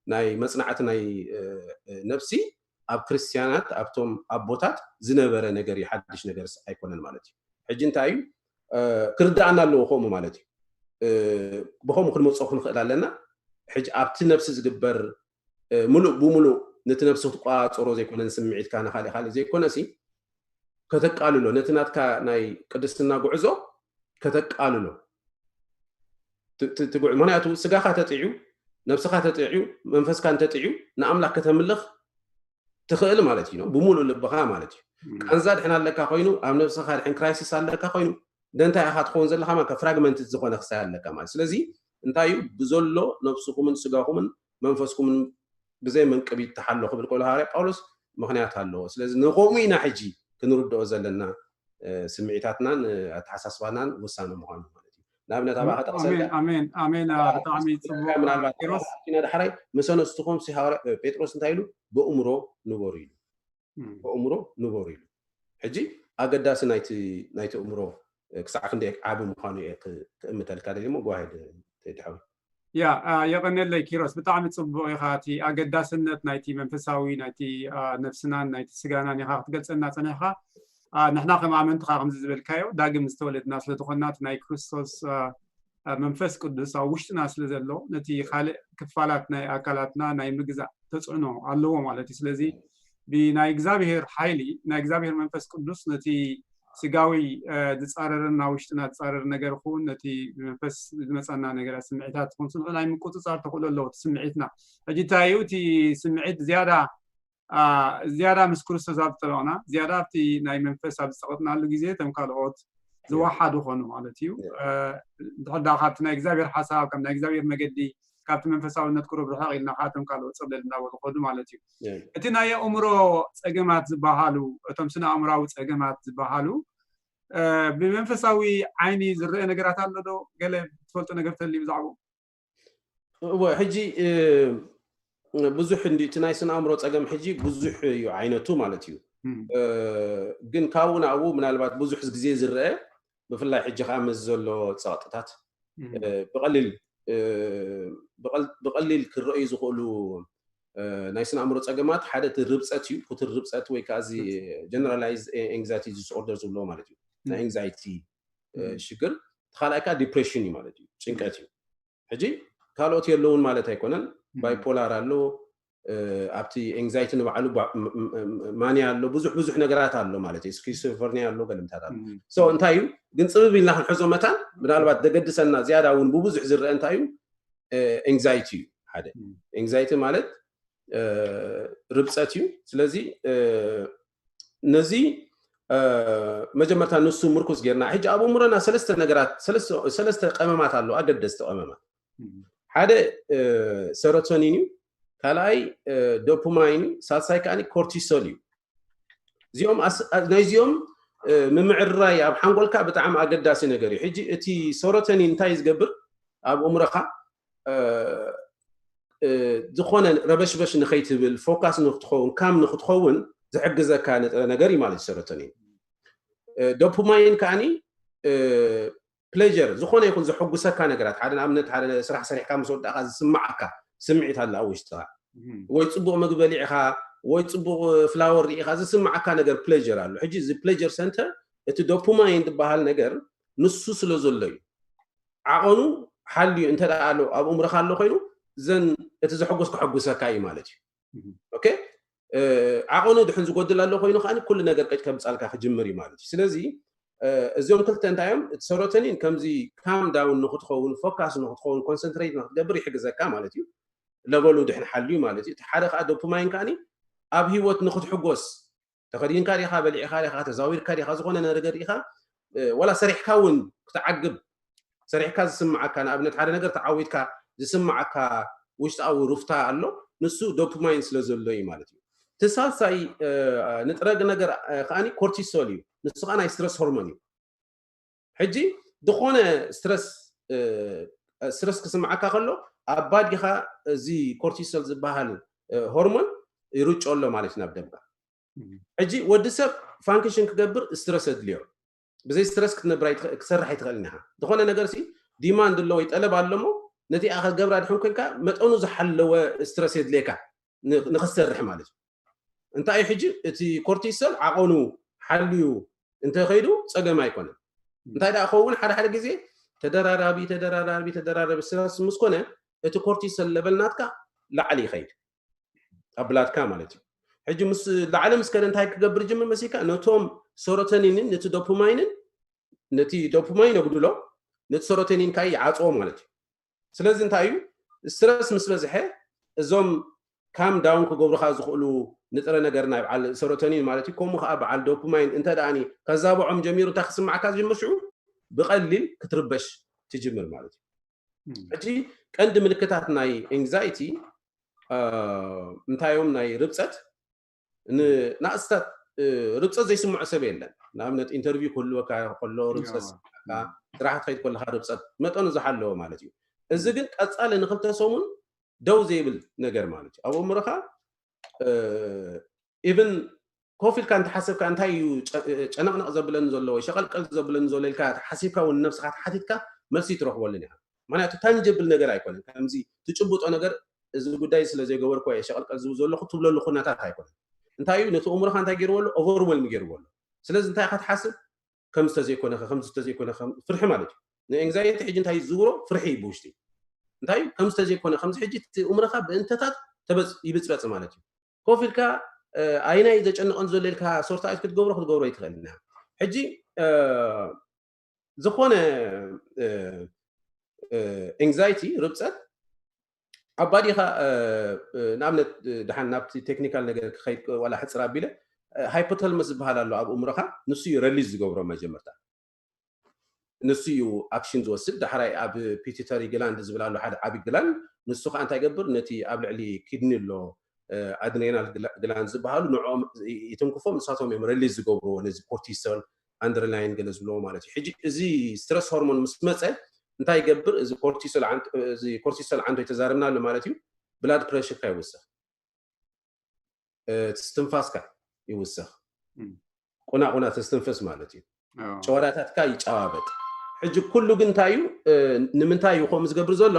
ናይ መፅናዕቲ ናይ ነብሲ ኣብ ክርስቲያናት ኣብቶም ኣቦታት ዝነበረ ነገር እዩ፣ ሓድሽ ነገር ኣይኮነን ማለት እዩ። ሕጂ እንታይ እዩ ክርዳእና ኣለዎ ከምኡ ማለት እዩ። ብከምኡ ክንመፅኦ ክንኽእል ኣለና። ሕጂ ኣብቲ ነብሲ ዝግበር ሙሉእ ብሙሉእ ነቲ ነብሲ ክትቆፃፀሮ ዘይኮነን ስምዒትካ ንካሊእ ካልእ ዘይኮነ ሲ ከተቃልሎ ነቲ ናትካ ናይ ቅድስና ጉዕዞ ከተቃልሎ ምክንያቱ ስጋኻ ተጥዕዩ ነብስኻ ተጥዕዩ መንፈስካ እንተጥዕዩ ንኣምላኽ ከተምልኽ ትኽእል ማለት እዩ። ብሙሉእ ልብኻ ማለት እዩ። ቃንዛ ድሕን ኣለካ ኮይኑ ኣብ ነብስኻ ድሕን ክራይሲስ ኣለካ ኮይኑ ደንታይ ኢኻ ትኸውን ዘለካ ማለት ፍራግመንት ዝኾነ ክሳይ ኣለካ ማለት ስለዚ እንታይ እዩ ብዘሎ ነብስኹምን ስጋኹምን መንፈስኩምን ብዘይ መንቅቢት ተሓሎ ክብል ከሎ ሃዋርያ ጳውሎስ ምክንያት ኣለዎ። ስለዚ ንከምኡ ኢና ሕጂ ክንርድኦ ዘለና። ስምዒታትናን ኣተሓሳስባናን ውሳነ ምዃኑ ማለት እዩ። ንኣብነት ኣባኻ ጠቕሰልካ ኣሜን ኣሜን ኣሜን። ብጣዕሚ ጽቡቅ ምናልባት ኪሮስ። ዳሕራይ መሰነስትኹም ሲ ሃዋርያ ጴጥሮስ እንታይ ኢሉ? ብእምሮ ንበሩ ኢሉ። ብእምሮ ንበሩ ኢሉ። ሕጂ ኣገዳሲ ናይቲ ናይቲ እምሮ ክሳዕ ክንደይ ዓቢ ምዃኑ እየ ክእምተልካ ደልየ ሞ ጓሄድ ተድሓዊ ያ የቐነለይ ኪሮስ፣ ብጣዕሚ ጽቡቕ ኢኻ። እቲ ኣገዳስነት ናይቲ መንፈሳዊ ናይቲ ነፍስናን ናይቲ ስጋናን ኢኻ ክትገልጸልና ጸኒሕካ። ንሕና ከም ኣመንቲ ከዓ ከምዚ ዝበልካዮ ዳግም ዝተወለድና ስለዝኾና እቲ ናይ ክርስቶስ መንፈስ ቅዱስ ኣብ ውሽጥና ስለ ዘሎ ነቲ ካልእ ክፋላት ናይ ኣካላትና ናይ ምግዛእ ተጽዕኖ ኣለዎ ማለት እዩ። ስለዚ ብናይ እግዚኣብሔር ሓይሊ ናይ እግዚኣብሔር መንፈስ ቅዱስ ነቲ ስጋዊ ዝፃረርን ናብ ውሽጥና ዝፃረር ነገር ይኹን ነቲ መንፈስ ዝመፀና ነገር ስምዒታት ይኹን ስንኡ ናይ ምቁፅፃር ተኽእሎ ኣለዎ። እቲ ስምዒትና ሕጂ እንታይ እዩ እቲ ስምዒት ዝያዳ ዝያዳ ምስ ክርስቶስ ኣብ ዝጠበቕና ዝያዳ ኣብቲ ናይ መንፈስ ኣብ ዝፀቐጥናሉ ግዜ እቶም ካልኦት ዝወሓዱ ኾኑ ማለት እዩ። እንድሕር ዳ ካብቲ ናይ እግዚኣብሔር ሓሳብ ካብ ናይ እግዚኣብሔር መገዲ ካብቲ መንፈሳውነት ቁሩብ ርሕቕ ኢልና ከዓ እቶም ካልኦት ፀብለል እናበሉ ኸዱ ማለት እዩ። እቲ ናይ ኣእምሮ ፀገማት ዝበሃሉ እቶም ስነ ኣእምራዊ ፀገማት ዝበሃሉ ብመንፈሳዊ ዓይኒ ዝረአ ነገራት ኣሎ ዶ? ገለ ትፈልጦ ነገር ተልዩ ብዛዕባኡ? እወ ሕጂ ብዙሕ እንዲ እቲ ናይ ስነ ኣእምሮ ፀገም ሕጂ ብዙሕ እዩ ዓይነቱ ማለት እዩ። ግን ካብኡ ናብኡ ምናልባት ብዙሕ ግዜ ዝረአ ብፍላይ ሕጂ ከዓ ምስ ዘሎ ፀቕጥታት ብቀሊል ብቀሊል ክረኣዩ ዝኽእሉ ናይ ስነ ኣእምሮ ፀገማት ሓደ እቲ ርብፀት እዩ። ክትር ርብፀት ወይ ከዓ እዚ generalized anxiety disorder ዝብሎ ማለት እዩ። ናይ anxiety ሽግር እቲ ካልኣይ ከዓ depression እዩ ማለት እዩ፣ ጭንቀት እዩ። ሕጂ ካልኦት የለውን ማለት ኣይኮነን። bipolar ኣሎ፣ ኣብቲ anxiety ንባዕሉ ማንያ ኣሎ፣ ብዙሕ ብዙሕ ነገራት ኣሎ ማለት እዩ። ስኪዞፍርኒያ ኣሎ፣ ገለምታት ኣሎ። so እንታይ እዩ ግን ፅብብ ኢልና ክንሕዞ መታን ምናልባት ዘገድሰና ዝያዳ እውን ብብዙሕ ዝረአ እንታይ እዩ? anxiety እዩ። ሓደ anxiety ማለት ርብፀት እዩ። ስለዚ ነዚ መጀመርታ ንሱ ምርኩስ ጌርና ሕጂ ኣብ እምሮና ሰለስተ ነገራት ሰለስተ ቀመማት ኣለዉ፣ ኣገደስቲ ቀመማት። ሓደ serotonin እዩ፣ ካልኣይ dopamine እዩ፣ ሳልሳይ ከዓ cortisol እዩ። እዚኦም ናይዚኦም ምምዕርራይ ኣብ ሓንጎልካ ብጣዕሚ ኣገዳሲ ነገር እዩ። ሕጂ እቲ serotonin እንታይ ዝገብር ኣብ እምሮኻ ዝኾነ ረበሽበሽ ንኸይትብል focus ንክትኸውን calm ንክትኸውን ዝሕግዘካ ንጥረ ነገር እዩ ማለት serotonin። dopamine ከዓኒ pleasure ዝኾነ ይኹን ዘሐጉሰካ ነገራት ሓደ ንኣብነት ሓደ ስራሕ ሰሪሕካ ምስ ወዳእካ ዝስማዓካ ስምዒት ኣለ ኣብ ውሽጥኻ ወይ ፅቡቅ ምግቢ በሊዕኻ ወይ ፅቡቅ flower ርኢኻ ዝስማዓካ ነገር pleasure ኣሎ። ሕጂ እዚ pleasure center እቲ dopamine ዝበሃል ነገር ንሱ ስለ ዘሎ እዩ። ዓቐኑ ሓልዩ እንተ ደኣ ኣሎ ኣብ እምሮኻ ኣሎ ኮይኑ ዘን እቲ ዘሐጉስ ከሐጉሰካ እዩ ማለት እዩ። okay ዓቐኑ ድሕን ዝጎድል ኣሎ ኮይኑ ከዓ ኩሉ ነገር ቀጭ ከምፃልካ ክጅምር እዩ ማለት እዩ። ስለዚ እዚኦም ክልተ እንታይ እዮም? እቲ serotonin ከምዚ calm down ንክትኸውን focus ንክትኸውን concentrate ንክትገብር ይሕግዘካ ማለት እዩ። level ኡ ድሕን ሓልዩ ማለት እዩ። እቲ ሓደ ከዓ dopamine ከዓ ኣብ ህይወት ንክትሕጎስ ተኸዲንካ ዲኻ በሊዕካ ዲኻ ተዛዊርካ ዲኻ ዝኾነ ነገር ኢኻ ወላ ሰሪሕካ እውን ክትዓግብ ሰሪሕካ ዝስምዓካ ንኣብነት ሓደ ነገር ተዓዊትካ ዝስምዓካ ውሽጣዊ ሩፍታ ኣሎ። ንሱ dopamine ስለ ዘሎ እዩ ማለት እዩ። እቲ ሳልሳይ ንጥረ ነገር ከዓ cortisol እዩ። ንሱ ከዓ ናይ stress hormone እዩ። ሕጂ ዝኾነ stress stress ክስምዓካ ከሎ ኣብ ባዲኻ እዚ cortisol ዝበሃል hormone ይርጮ ኣሎ ማለት እዩ ናብ ደምካ። ሕጂ ወዲ ሰብ function ክገብር stress የድልዮ። ብዘይ stress ክትነብር ኣይትኸ- ክሰርሕ ኣይትኽእልን ኢኻ። ዝኾነ ነገር ሲ demand ኣሎ ወይ ጠለብ ኣሎ እሞ ነቲኣ ክትገብራ ድሕን ኮንካ መጠኑ ዝሓለወ stress የድልየካ ን- ንክትሰርሕ ማለት እዩ። እንታይ እዩ ሕጂ እቲ cortisol ዓቐኑ ሓልዩ እንተኸይዱ ፀገም ኣይኮነን። እንታይ ደኣ ክኸውን ሓደ ሓደ ግዜ ተደራራቢ ተደራራቢ ተደራራቢ stress ምስ ኮነ እቲ cortisol level ናትካ ላዕሊ ይኸይድ ኣብ blood ካ ማለት እዩ። ሕጂ ምስ ላዕሊ ምስ ከደ እንታይ ክገብር ጅምር መሲልካ ነቶም serotonin ን ነቲ dopamine ን ነቲ dopamine የጉድሎ ነቲ serotonin ካ ይዓፅዎ ማለት እዩ። ስለዚ እንታይ እዩ stress ምስ በዝሐ እዞም calm down ክገብሩካ ዝኽእሉ ንጥረ ነገር ናይ በዓል serotonin ማለት እዩ ከምኡ ከዓ በዓል dopamine እንተ ደኣ ከዛብዖም ጀሚሩ እንታይ ክስማዓካ ዝጅምር ሽዑ ብቐሊል ክትርበሽ ትጅምር ማለት እዩ። ሕጂ ቀንዲ ምልክታት ናይ anxiety እንታይ እዮም? ናይ ርብፀት ንኣስታት ርብፀት ዘይስምዖ ሰብ የለን። ንኣብነት ኢንተርቪው ክህልወካ ከሎ ርብፀት ስራሕካ ስራሕ ትኸይድ ከለካ ርብፀት መጠኑ ዝሓለወ ማለት እዩ። እዚ ግን ቀፃሊ ንክልተ ሰሙን ደው ዘይብል ነገር ማለት እዩ ኣብ ኣእምሮኻ። ኢቭን ኮፍ ኢልካ እንተሓሰብካ እንታይ እዩ ጨነቕነቕ ዘብለኒ ዘሎ ወይ ሸቐልቀል ዘብለኒ ዘሎ ኢልካ ሓሲብካ እውን ንነብስኻ ተሓቲትካ መልሲ ትረኽበሉን ኢኻ። ምክንያቱ ታንጀብል ነገር ኣይኮነን። ከምዚ ትጭብጦ ነገር እዚ ጉዳይ ስለ ዘይገበርኩ እየ ሸቐልቀል ዝብል ዘለኹ ትብለሉ ኩነታት ኣይኮነን። እንታይ እዩ ነቲ ኣእምሮኻ እንታይ ገይርዎ ኣሎ? ኦቨርዌልም ገይርዎ ኣሎ። ስለዚ እንታይ ኢኻ ትሓስብ? ከም ዝተዘይኮነ ከም ዝተዘይኮነ ፍርሒ ማለት እዩ። ንኤንግዛይቲ ሕጂ እንታይ ዝዝውሮ ፍርሒ እዩ ብውሽጢ። እንታይ እዩ ከም ዝተዘይኮነ ከምዚ ሕጂ እቲ እምሮኻ ብእንተታት ይብፅበፅ ማለት እዩ። ኮፍ ኢልካ ኣይናይ ዘጨንቐን ዘሎ ኢልካ ሶርት ኣውት ክትገብሮ ክትገብሮ ይትኽእል ኢና። ሕጂ ዝኾነ ኤንግዛይቲ ርብፀት ኣባዲኻ ንኣብነት ድሓን ናብቲ ቴክኒካል ነገር ክኸይድ ዋላ ሕፅር ኣቢለ ሃይፖተልመስ ዝበሃል ኣሎ ኣብ እምሮኻ ንሱ እዩ ረሊዝ ዝገብሮ መጀመርታ ንሱ እዩ ኣክሽን ዝወስድ ዳሕራይ ኣብ ፒቲተሪ ግላንድ ዝብል ኣሎ ሓደ ዓብይ ግላንድ ንሱ ከዓ እንታይ ይገብር ነቲ ኣብ ልዕሊ ኪድኒ ኣሎ ኣድሬናል ግላንድ ዝበሃሉ ንዕኦም ይትንክፎም ንሳቶም እዮም ረሊዝ ዝገብርዎ ነዚ ኮርቲሶል ኣንደርላይን ገለ ዝብልዎ ማለት እዩ ሕጂ እዚ ስትረስ ሆርሞን ምስ መፀ እንታይ ይገብር እዚ ኮርቲሶል ዓንቶ ተዛርብና ኣሎ ማለት እዩ ብላድ ፕሬሽርካ ይውስኽ ትስትንፋስካ ይውስኽ ቁናቁና ተስትንፍስ ማለት እዩ ጨወዳታትካ ይጨባበጥ ሕጂ ኩሉ ግን እንታይ እዩ ንምንታይ እዩ ከምኡ ዝገብር ዘሎ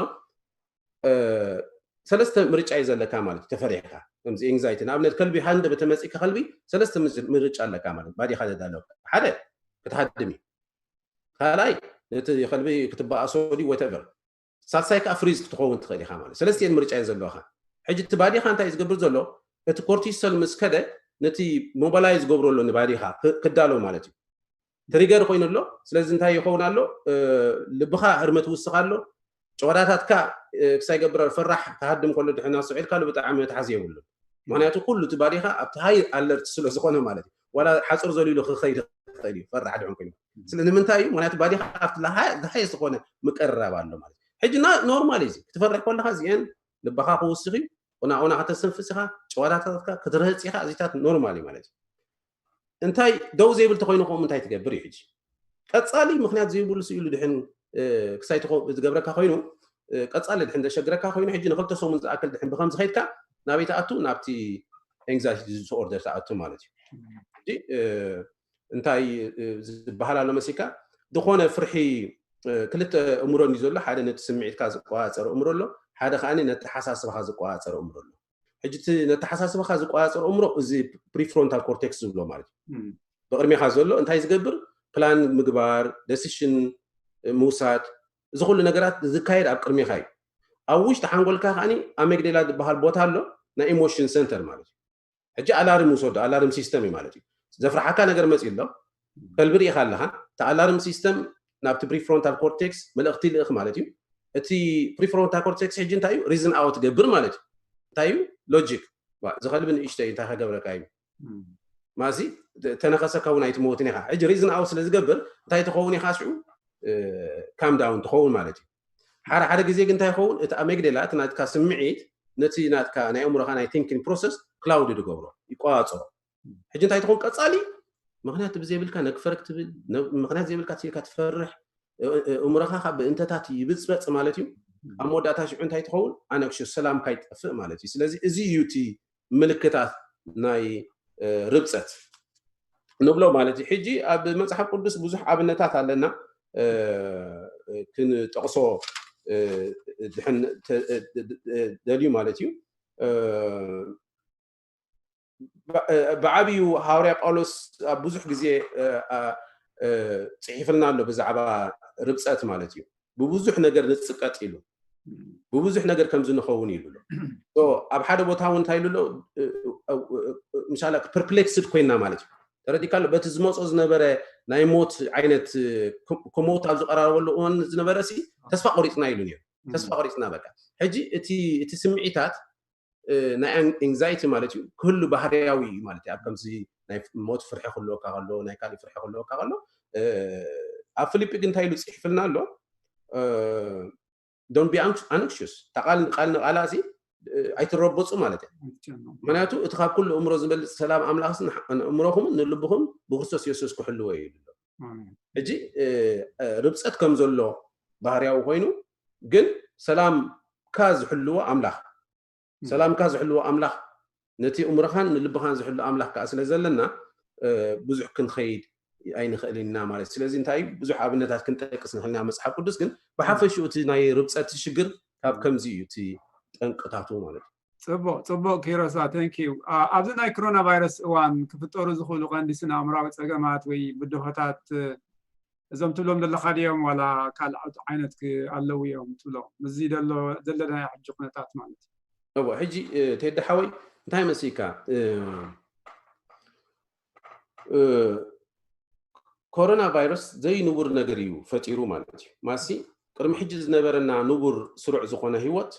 ሰለስተ ምርጫ እዩ ዘለካ ማለት እዩ ተፈሪሕካ ከምዚ ኤንግዛይቲ ንኣብነት ከልቢ ሃንደ በተመፂካ ከልቢ ሰለስተ ምርጫ ኣለካ ማለት ባዲኻ ዘዳለወካ ሓደ ክትሃድም እዩ ካልኣይ ነቲ ከልቢ ክትበኣሶ ድዩ ወተቨር ሳልሳይ ከዓ ፍሪዝ ክትኸውን ትኽእል ኢኻ ማለት ሰለስቲኤን ምርጫ እየን ዘለዋኻ ሕጂ እቲ ባዲኻ እንታይ ዝገብር ዘሎ እቲ ኮርቲሶል ምስ ከደ ነቲ ሞባላይ ዝገብሮ ኣሎ ንባዲኻ ክዳሎ ማለት እዩ ትሪገር ኮይኑ ኣሎ ስለዚ እንታይ ይኸውን ኣሎ ልብኻ ህርመት ውስኽ ኣሎ ጨወዳታትካ ክሳይ ገብረ ፈራሕ ክሃድም ከሎ ድሕና ስዑልካ ብጣዕሚ መትሓዚ የብሉን ምክንያቱ ኩሉ እቲ ባዲኻ ኣብቲ ሃይ ኣለርት ስለ ዝኾነ ማለት እዩ ዋላ ሓፁር ዘሊሉ ክኸይድ ይኽእል እዩ ፈራሕ ድሕን ኮይኑ ስለ ንምንታይ እዩ ምክንያቱ ባዲኻ ኣብቲ ዝሃየ ዝኾነ ምቅርራብ ኣሎ ማለት ሕጂ ኖርማል እዩ ክትፈርሕ ከለካ እዚአን ልባኻ ክውስኽ እዩ ቁናቁና ከተስተንፍስ ኢኻ ጨዋታታትካ ክትረህፅ ኢኻ እዚታት ኖርማል እዩ ማለት እዩ እንታይ ደው ዘይብል ተኮይኑ ከምኡ እንታይ ትገብር እዩ ሕጂ ቀፃሊ ምክንያት ዘይብሉ ስኢሉ ድሕን ክሳይ ዝገብረካ ኮይኑ ቀፃሊ ድሕን ዘሸግረካ ኮይኑ ሕጂ ንክልተ ሰሙን ዝኣክል ድሕን ብከም ዝኸይድካ ናበይ ትኣቱ ናብቲ ኤንግዛይቲ ዲስኦርደር ትኣቱ ማለት እዩ እንታይ ዝበሃል ኣሎ መሲልካ ዝኾነ ፍርሒ ክልተ እምሮ እዩ ዘሎ ሓደ ነቲ ስምዒትካ ዝቆፃፀር እምሮ ኣሎ ሓደ ከዓ ነተሓሳስባካ ዝቆፃፀር እምሮ ኣሎ ሕጂ ነተሓሳስባካ ዝቆፃፀር እምሮ እዚ ፕሪፍሮንታል ኮርቴክስ ዝብሎ ማለት እዩ ብቅድሜካ ዘሎ እንታይ ዝገብር ፕላን ምግባር ደሲሽን ምውሳድ እዚ ኩሉ ነገራት ዝካየድ ኣብ ቅድሜካ እዩ ኣብ ውሽጢ ሓንጎልካ ከዓ ኣመግደላ ዝበሃል ቦታ ኣሎ ናይ ኢሞሽን ሰንተር ማለት እዩ ሕጂ ኣላርም ውሰዱ ኣላርም ሲስተም እዩ ማለት እዩ ዘፍርሓካ ነገር መፂ ኣሎ ከልቢ ርኢካ ኣለካ እቲ ኣላርም ሲስተም ናብቲ ፕሪፍሮንታል ኮርቴክስ መልእክቲ ይልእክ ማለት እዩ እቲ ፕሪፍሮንታል ኮርቴክስ ሕጂ እንታይ እዩ ሪዝን ኣውት ገብር ማለት እዩ እንታይ እዩ ሎጂክ ዝኸልቢ ንእሽተይ እንታይ ከገብረካ እዩ ማዚ ተነኸሰካ እውን ኣይትመውትን ኢኻ ሕጂ ሪዝን ኣውት ስለ ዝገብር እንታይ ትኸውን ኢኻ ሽዑ ካም ዳውን ትኸውን ማለት እዩ ሓደ ሓደ ግዜ ግን እንታይ ይኸውን እቲ ኣመግደላ እቲ ናትካ ስምዒት ነቲ ናትካ ናይ ኣእምሮኻ ናይ ቲንኪን ፕሮሰስ ክላውድ ዝገብሮ ይቆፃፀሮ ሕጂ እንታይ ትኸውን ቀፃሊ ምክንያት ብዘይብልካ ነግፈር ክትብል ምክንያት ዘይብልካ ትልካ ትፈርሕ እምሮኻ ካብ ብእንተታት ይብፅበፅ ማለት እዩ ኣብ መወዳእታ ሽዑ እንታይ ትኸውን ኣነክሽስ ሰላምካ ይጠፍእ ማለት እዩ ስለዚ እዚ እዩ እቲ ምልክታት ናይ ርብፀት ንብሎ ማለት እዩ ሕጂ ኣብ መፅሓፍ ቅዱስ ብዙሕ ኣብነታት ኣለና ክንጠቕሶ ድሕን ደልዩ ማለት እዩ ብዓብዩ ሃዋርያ ጳውሎስ ኣብ ብዙሕ ግዜ ፅሒፍልና ኣሎ ብዛዕባ ርብፀት ማለት እዩ ብብዙሕ ነገር ንፅቀጥ ኢሉ ብብዙሕ ነገር ከምዚ ንኸውን ኢሉ ኣሎ ኣብ ሓደ ቦታ እውን እንታይ ኢሉ ኣሎ ምሻላ ፐርፕሌክስድ ኮይና ማለት እዩ ተረዲካ ኣሎ በቲ ዝመፆ ዝነበረ ናይ ሞት ዓይነት ክሞት ኣብ ዝቀራረበሉ እዋን ዝነበረ ሲ ተስፋ ቆሪፅና ኢሉ ነሩ ተስፋ ቆሪፅና በቃ ሕጂ እቲ ስምዒታት ናይ ኤንግዛይቲ ማለት እዩ ክህሉ ባህርያዊ እዩ ማለት እዩ ኣብ ከምዚ ናይ ሞት ፍርሒ ክህልወካ ከሎ ናይ ካሊእ ፍርሒ ክህልወካ ከሎ ኣብ ፊሊፒ ግን እንታይ ኢሉ ፅሒፍልና ኣሎ ዶን ቢ ኣንክሽስ እታ ቃል ቃል ንቃላ ሲ ኣይትረበፁ ማለት እዩ። ምክንያቱ እቲ ካብ ኩሉ እምሮ ዝበልፅ ሰላም ኣምላኽስ ኣእምሮኹምን ንልብኹም ብክርስቶስ የሱስ ክሕልዎ እዩ ይብል። ሕጂ ርብፀት ከም ዘሎ ባህርያዊ ኮይኑ፣ ግን ሰላምካ ዝሕልዎ ኣምላኽ፣ ሰላምካ ዝሕልዎ ኣምላኽ፣ ነቲ እምሮኻን ንልብኻን ዝሕሉ ኣምላኽ ከዓ ስለ ዘለና ብዙሕ ክንኸይድ ኣይንኽእል ኢና ማለት። ስለዚ እንታይ ብዙሕ ኣብነታት ክንጠቅስ ንኽእል ኢና መፅሓፍ ቅዱስ፣ ግን ብሓፈሽኡ እቲ ናይ ርብፀት ሽግር ካብ ከምዚ እዩ እቲ ጠንቅታቱ ማለት እዩ። ፅቡቅ ፅቡቅ። ኪሮሳ፣ thank you። ኣብዚ ናይ ኮሮና ቫይረስ እዋን ክፍጠሩ ዝኽእሉ ቀንዲ ስነ ኣእምራዊ ፀገማት ወይ ብድሆታት እዞም ትብሎም ዘለኻ ድዮም ዋላ ካልኦት ዓይነት ኣለዉ እዮም ትብሎ? ምስዚ ዘሎ ዘለና ሕጂ ኩነታት ማለት እዩ። እዎ፣ ሕጂ ቴዲ ሓወይ እንታይ መሲልካ፣ ኮሮና ቫይረስ ዘይንቡር ነገር እዩ ፈጢሩ ማለት እዩ። ማሲ ቅድሚ ሕጂ ዝነበረና ንቡር ስሩዕ ዝኾነ ህይወት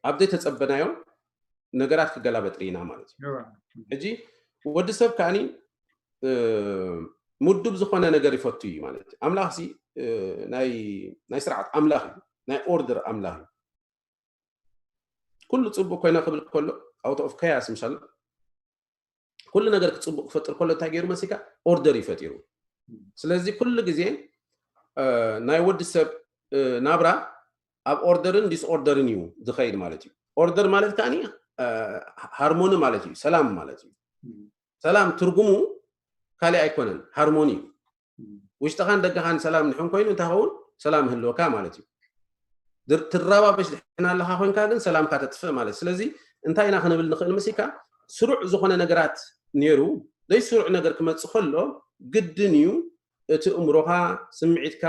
ኣብ ዘይተፀበናዮ ነገራት ክገላበጥ ርኢና ማለት እዩ። ሕጂ ወዲ ሰብ ከዓኒ ምዱብ ዝኾነ ነገር ይፈቱ እዩ ማለት እዩ። ኣምላኽ ሲ ናይ ስርዓት ኣምላኽ እዩ፣ ናይ ኦርደር ኣምላኽ እዩ። ኩሉ ፅቡቅ ኮይነ ክብል ከሎ out of chaos ምሻል ኩሉ ነገር ክፅቡቅ ክፈጥር ከሎ እንታይ ገይሩ መሲልካ ኦርደር እዩ ፈጢሩ። ስለዚ ኩሉ ግዜ ናይ ወዲ ሰብ ናብራ ኣብ ኦርደርን ዲስኦርደርን እዩ ዝኸይድ ማለት እዩ። ኦርደር ማለት ከዓኒ ሃርሞኒ ማለት እዩ፣ ሰላም ማለት እዩ። ሰላም ትርጉሙ ካሊእ ኣይኮነን፣ ሃርሞኒ እዩ። ውሽጥኻን ደገኻን ሰላም ድሕን ኮይኑ እንታይ ኸውን ሰላም ህልወካ ማለት እዩ። ትረባበሽ ድሕን ኣለኻ ኮይንካ ግን ሰላምካ ተጥፍእ ማለት። ስለዚ እንታይ ኢና ክንብል ንኽእል መሲልካ ስሩዕ ዝኾነ ነገራት ነይሩ ዘይስሩዕ ነገር ክመፅእ ከሎ ግድን እዩ እቲ እምሮኻ፣ ስምዒትካ፣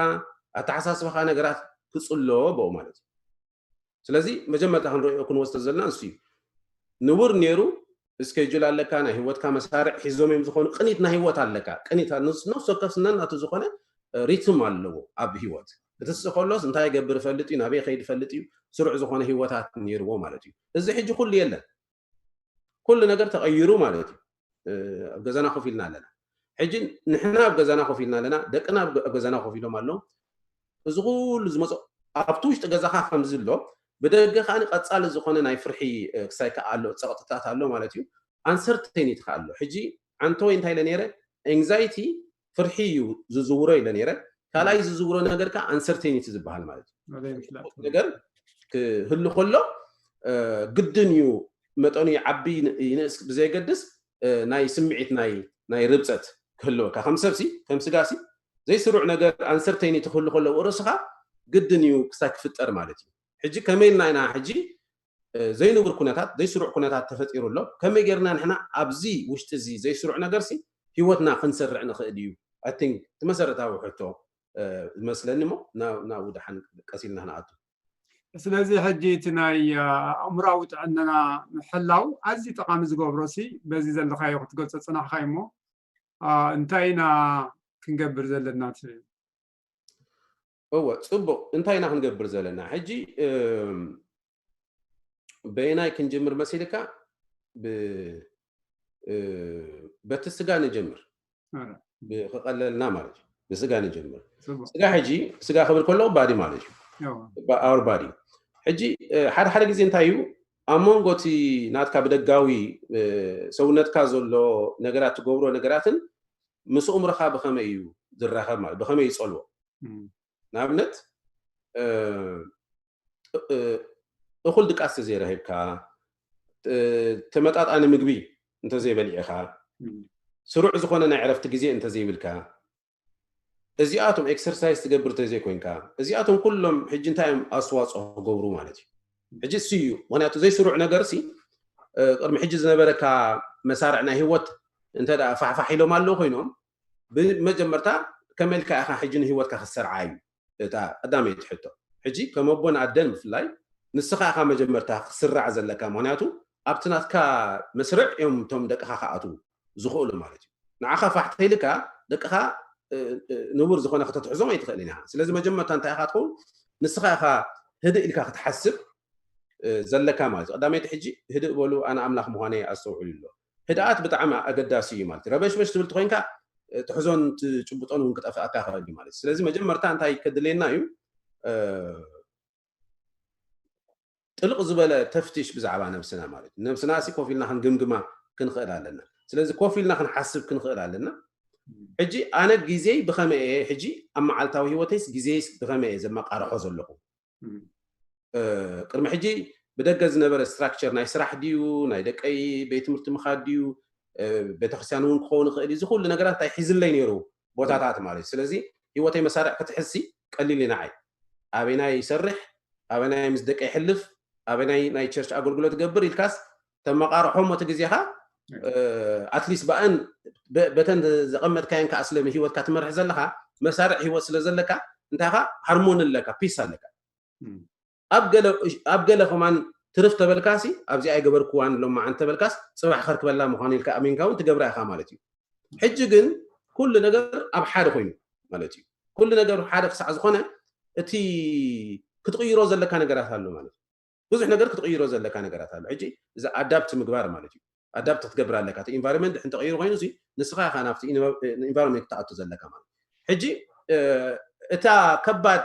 ኣተሓሳስባኻ ነገራት ክፅሎ ብኡ ማለት እዩ። ስለዚ መጀመርታ ክንሪኦ ክንወስዶ ዘለና እሱ እዩ። ንቡር ነይሩ ስኬጁል ኣለካ፣ ናይ ህይወትካ መሳርዕ ሒዞም እዮም ዝኾኑ ቅኒት ናይ ህይወት ኣለካ። ቅኒት ነፍሲ ወከፍ ስነን ናቱ ዝኾነ ሪትም ኣለዎ ኣብ ህይወት። እቲ ስእ ከሎስ እንታይ ይገብር ይፈልጥ እዩ፣ ናበይ ከይድ ይፈልጥ እዩ፣ ስሩዕ ዝኾነ ህይወታት ነይርዎ ማለት እዩ። እዚ ሕጂ ኩሉ የለን። ኩሉ ነገር ተቐይሩ ማለት እዩ። ኣብ ገዛና ኮፍ ኢልና ኣለና። ሕጂ ንሕና ኣብ ገዛና ኮፍ ኢልና ኣለና፣ ደቅና ኣብ ገዛና ኮፍ ኢሎም ኣለዉ። እዚ ኩሉ ዝመፅኦ ኣብቲ ውሽጢ ገዛኻ ከምዚ ኣሎ፣ ብደገ ከዓኒ ቀፃሊ ዝኾነ ናይ ፍርሒ ክሳይ ከዓ ኣሎ፣ ፀቕጥታት ኣሎ ማለት እዩ። ኣንሰርቴኒቲ ከዓ ኣሎ። ሕጂ ዓንተወይ እንታይ ኢለ ነይረ፣ ኤንግዛይቲ ፍርሒ እዩ ዝዝውሮ ኢለ ነይረ። ካልኣይ ዝዝውሮ ነገር ከዓ ኣንሰርቴኒቲ ዝበሃል ማለት እዩ። ነገር ክህሉ ከሎ ግድን እዩ መጠኑ ይዓቢ ይንእስ ብዘየገድስ ናይ ስምዒት ናይ ርብፀት ክህልወካ ከም ሰብሲ ከም ስጋሲ ዘይስሩዕ ነገር ኣንሰርቴኒቲ ክህሉ ከሎ ርእስኻ ግድን እዩ ክሳይ ክፍጠር ማለት እዩ። ሕጂ ከመይ ኢልና ኢና ሕጂ ዘይንቡር ኩነታት ዘይስሩዕ ኩነታት ተፈጢሩ ኣሎ፣ ከመይ ጌርና ንሕና ኣብዚ ውሽጢ እዚ ዘይስሩዕ ነገርሲ ህይወትና ክንሰርዕ ንኽእል እዩ? I think እቲ መሰረታዊ ሕቶ ዝመስለኒ እሞ ናብኡ ደሓን ቀስ ኢልና ክንኣቱ። ስለዚ ሕጂ እቲ ናይ ኣእምራዊ ጥዕናና ምሕላው ኣዝዩ ጠቓሚ ዝገብሮ ሲ በዚ ዘለካዮ ክትገልጾ ጽናሕካ እሞ እንታይ ኢና ክንገብር ዘለና ትብል? እወ፣ ጽቡቕ። እንታይ ኢና ክንገብር ዘለና? ሕጂ በየናይ ክንጅምር መሲልካ? በቲ ስጋ ንጀምር። ክቐለልና ማለት እዩ። ብስጋ ንጀምር። ስጋ ሕጂ ስጋ ክብል ከለኹ ባዲ ማለት እዩ። Our body። ሕጂ ሓደ ሓደ ግዜ እንታይ እዩ ኣብ መንጎ እቲ ናትካ ብደጋዊ ሰውነትካ ዘሎ ነገራት ትገብሮ ነገራትን ምስ እምሮኻ ብኸመይ እዩ ዝራኸብ ማለት ብኸመይ ይጸልዎ? ንኣብነት እኹል ድቃስ ተዘይረኺብካ፣ ተመጣጣኒ ምግቢ እንተዘይበሊዕኻ፣ ስሩዕ ዝኾነ ናይ ዕረፍቲ ግዜ እንተዘይብልካ፣ እዚኣቶም ኤክሰርሳይዝ ትገብር እንተዘይኮይንካ፣ እዚኣቶም ኩሎም ሕጂ እንታይ እዮም ኣስተዋፅኦ ክገብሩ ማለት እዩ። ሕጂ እሱ እዩ። ምክንያቱ ዘይስሩዕ ነገር ሲ ቅድሚ ሕጂ ዝነበረካ መሳርዕ ናይ ህይወት እንተ ፋሕፋሕ ኢሎም ኣለዉ ኮይኖም ብመጀመርታ ከመልካ ኢኻ ሕጂ ንህይወትካ ክትሰርዓ እዩ እታ ቀዳመይቲ ሕቶ። ሕጂ ከም ኣቦን ኣደን ብፍላይ ንስኻ ኢኻ መጀመርታ ክስራዕ ዘለካ። ምክንያቱ ኣብቲ ናትካ መስርዕ እዮም እቶም ደቅኻ ክኣትዉ ዝኽእሉ ማለት እዩ። ንዓኻ ፋሕ ተይልካ ደቅኻ ንቡር ዝኾነ ከተትሕዞም ኣይትኽእልን ኢኻ። ስለዚ መጀመርታ እንታይ ኢኻ ትኸውን? ንስኻ ኢኻ ህድእ ኢልካ ክትሓስብ ዘለካ ማለት እዩ። ቀዳመይቲ ሕጂ ህድእ በሉ ኣነ ኣምላኽ ምዃነይ ኣስተውዕሉ ኣሎ። ህድኣት ብጣዕሚ ኣገዳሲ እዩ ማለት እዩ። ረበሽበሽ ትብል ተኮይንካ ትሕዞን ትጭብጦን እውን ክጠፍኣካ ይኽእል እዩ ማለት እዩ። ስለዚ መጀመርታ እንታይ ከድልየና እዩ? ጥልቕ ዝበለ ተፍትሽ ብዛዕባ ነብስና ማለት እዩ። ነብስና ሲ ኮፍ ኢልና ክንግምግማ ክንኽእል ኣለና። ስለዚ ኮፍ ኢልና ክንሓስብ ክንኽእል ኣለና። ሕጂ ኣነ ግዜይ ብኸመይ እየ፣ ሕጂ ኣብ መዓልታዊ ህይወተይስ ግዜይስ ብኸመይ እየ ዘመቃርሖ ዘለኹ? ቅድሚ ሕጂ ብደገ ዝነበረ ስትራክቸር ናይ ስራሕ ድዩ፣ ናይ ደቀይ ቤት ትምህርቲ ምኻድ ድዩ፣ ቤተክርስትያን እውን ክኸውን ይኽእል እዩ። እዚ ኩሉ ነገራት እንታይ ሒዝለይ ነይሩ? ቦታታት ማለት እዩ። ስለዚ ህይወተይ መሳርዕ ክትሕዝሲ ቀሊል እዩ ንዓይ። ኣበናይ ይሰርሕ፣ ኣበናይ ምስ ደቀይ ይሕልፍ፣ ኣበናይ ናይ ቸርች ኣገልግሎት ገብር ኢልካስ ተመቃርሖ እሞ እቲ ግዜኻ ኣትሊስት ብኣን በተን ዘቐመጥካየን ከዓ ስለ ህይወትካ ትመርሕ ዘለኻ መሳርዕ ህይወት ስለ ዘለካ እንታይ ኻ ሃርሞኒ ኣለካ፣ ፒስ ኣለካ። ኣብ ገለ ከማን ትርፍ ተበልካሲ ኣብዚ ኣይገበርክዋን ሎማዓንቲ ተበልካስ ፅባሕ ከርክበላ ምዃኑ ኢልካ ኣሚንካ እውን ትገብራ ኢኻ ማለት እዩ። ሕጂ ግን ኩሉ ነገር ኣብ ሓደ ኮይኑ ማለት እዩ። ኩሉ ነገር ሓደ ክሳዕ ዝኾነ እቲ ክትቕይሮ ዘለካ ነገራት ኣሎ ማለት እዩ። ብዙሕ ነገር ክትቕይሮ ዘለካ ነገራት ኣሎ። ሕጂ እዚ ኣዳፕት ምግባር ማለት እዩ። ኣዳፕት ክትገብር ኣለካ። እቲ ኢንቫይሮንመንት ድሕን ተቐይሩ ኮይኑ ንስኻ ኢኻ ናብቲ ኢንቫይሮንመንት ክትኣቱ ዘለካ ማለት። ሕጂ እታ ከባድ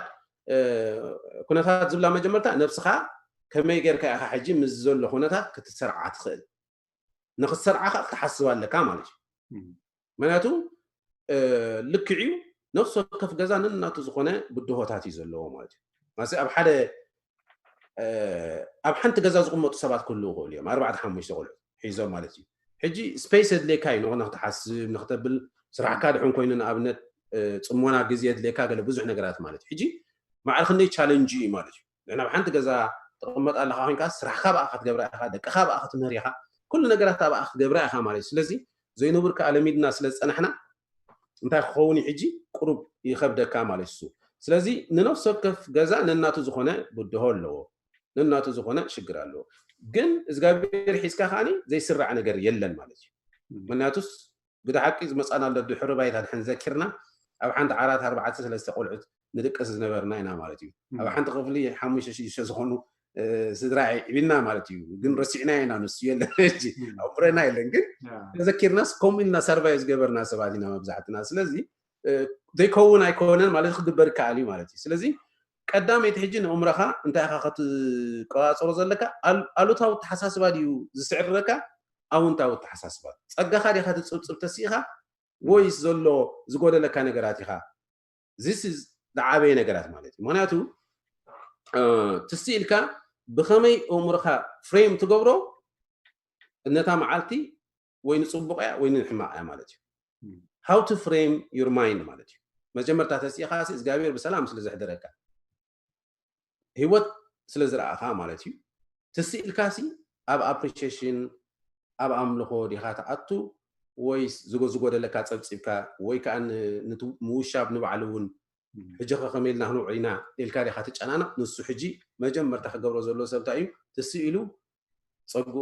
ኩነታት ዝብላ መጀመርታ ነብስኻ ከመይ ጌርካ ኢኻ ሕጂ ምስ ዘሎ ኩነታት ክትሰርዓ ትኽእል? ንኽትሰርዓ ከዓ ክትሓስብ ኣለካ ማለት እዩ። ምክንያቱ ልክዕ እዩ፣ ነፍሲ ወከፍ ገዛ ነናቱ ዝኾነ ብድሆታት እዩ ዘለዎ ማለት እዩ። ማሲ ኣብ ሓደ ኣብ ሓንቲ ገዛ ዝቕመጡ ሰባት ክህልዉ ይኽእሉ እዮም፣ ኣርባዕተ ሓሙሽተ ቆልዑ ሒዞም ማለት እዩ። ሕጂ ስፔስ የድልየካ እዩ ንኽትሓስብ ንክተብል፣ ስራሕካ ድሕን ኮይኑ ንኣብነት ፅሞና ግዜ የድልየካ ገለ ብዙሕ ነገራት ማለት እዩ። ሕጂ ማዕረ ክንደይ ቻለንጅ እዩ ማለት እዩ። ንሕና ኣብ ሓንቲ ገዛ ትቕመጥ ኣለኻ ኮይንካ ስራሕካ ብኣ ክትገብራ ኢኻ፣ ደቅኻ ብኣ ክትምህር ኢኻ፣ ኩሉ ነገራት ብኣ ክትገብራ ኢኻ ማለት እዩ። ስለዚ ዘይንቡር ከዓ ለሚድና ስለ ዝፀናሕና እንታይ ክኸውን እዩ ሕጂ ቁሩብ ይኸብደካ ማለት እዩ። ስለዚ ንነፍሲ ወከፍ ገዛ ነናቱ ዝኾነ ብድሆ ኣለዎ፣ ነናቱ ዝኾነ ሽግር ኣለዎ። ግን እግዚኣብሔር ሒዝካ ከዓኒ ዘይስራዕ ነገር የለን ማለት እዩ። ምክንያቱስ ብድሓቂ ዝመፃና ኣሎ ድሕሪ ባይታ ድሕን ዘኪርና ኣብ ሓንቲ ዓራት ኣርባዕተ ሰለስተ ቆልዑት ንድቅስ ዝነበርና ኢና ማለት እዩ። ኣብ ሓንቲ ክፍሊ ሓሙሽተ ሽዱሽተ ዝኾኑ ስድራ ዒብና ማለት እዩ። ግን ረሲዕና ኢና፣ ንሱ የለን ሕጂ ኣብ እምሮና የለን። ግን ተዘኪርናስ ከምኡ ኢልና ሰርቫይቭ ዝገበርና ሰባት ኢና መብዛሕትና። ስለዚ ዘይከውን ኣይኮነን ማለት ክግበር ይከኣል እዩ ማለት እዩ። ስለዚ ቀዳመይቲ ሕጂ ንእምሮኻ እንታይ ኢኻ ክትቆፃፀሮ ዘለካ? ኣሉታዊ ተሓሳስባ ድዩ ዝስዕርረካ? ኣውንታዊ ተሓሳስባ ጸጋኻ ዲኻ ትጽብጽብ ተሲእኻ ወይስ ዘሎ ዝጎደለካ ነገራት ኢኻ? This is ዝዓበየ ነገራት ማለት እዩ። ምክንያቱ ትስእ ኢልካ ብኸመይ ኣእምሮኻ ፍሬም ትገብሮ ነታ መዓልቲ ወይ ንጽቡቕ እያ ወይ ንሕማቕ እያ ማለት እዩ። How to frame your mind ማለት እዩ። መጀመርታ ተሲእኻ እግዚኣብሔር ብሰላም ስለ ዘሕደረካ ህይወት ስለ ዝረኣኻ ማለት እዩ። ትስእ ኢልካሲ ኣብ ኣፕሪሺሽን ኣብ ኣምልኾ ዲኻ ትኣቱ ወይስ ዝጎ- ዝጎደለካ ጸብጺብካ ወይ ከዓ ን- ንት- ምውሻብ ንባዕሉ እውን ሕጂ ከ ከመይ ኢልና ክንውዕል ኢና ኢልካ ዲኻ ትጨናነቕ? ንሱ ሕጂ መጀመርታ ክገብሮ ዘሎ ሰብ እንታይ እዩ? ትስእ ኢሉ ጸግኡ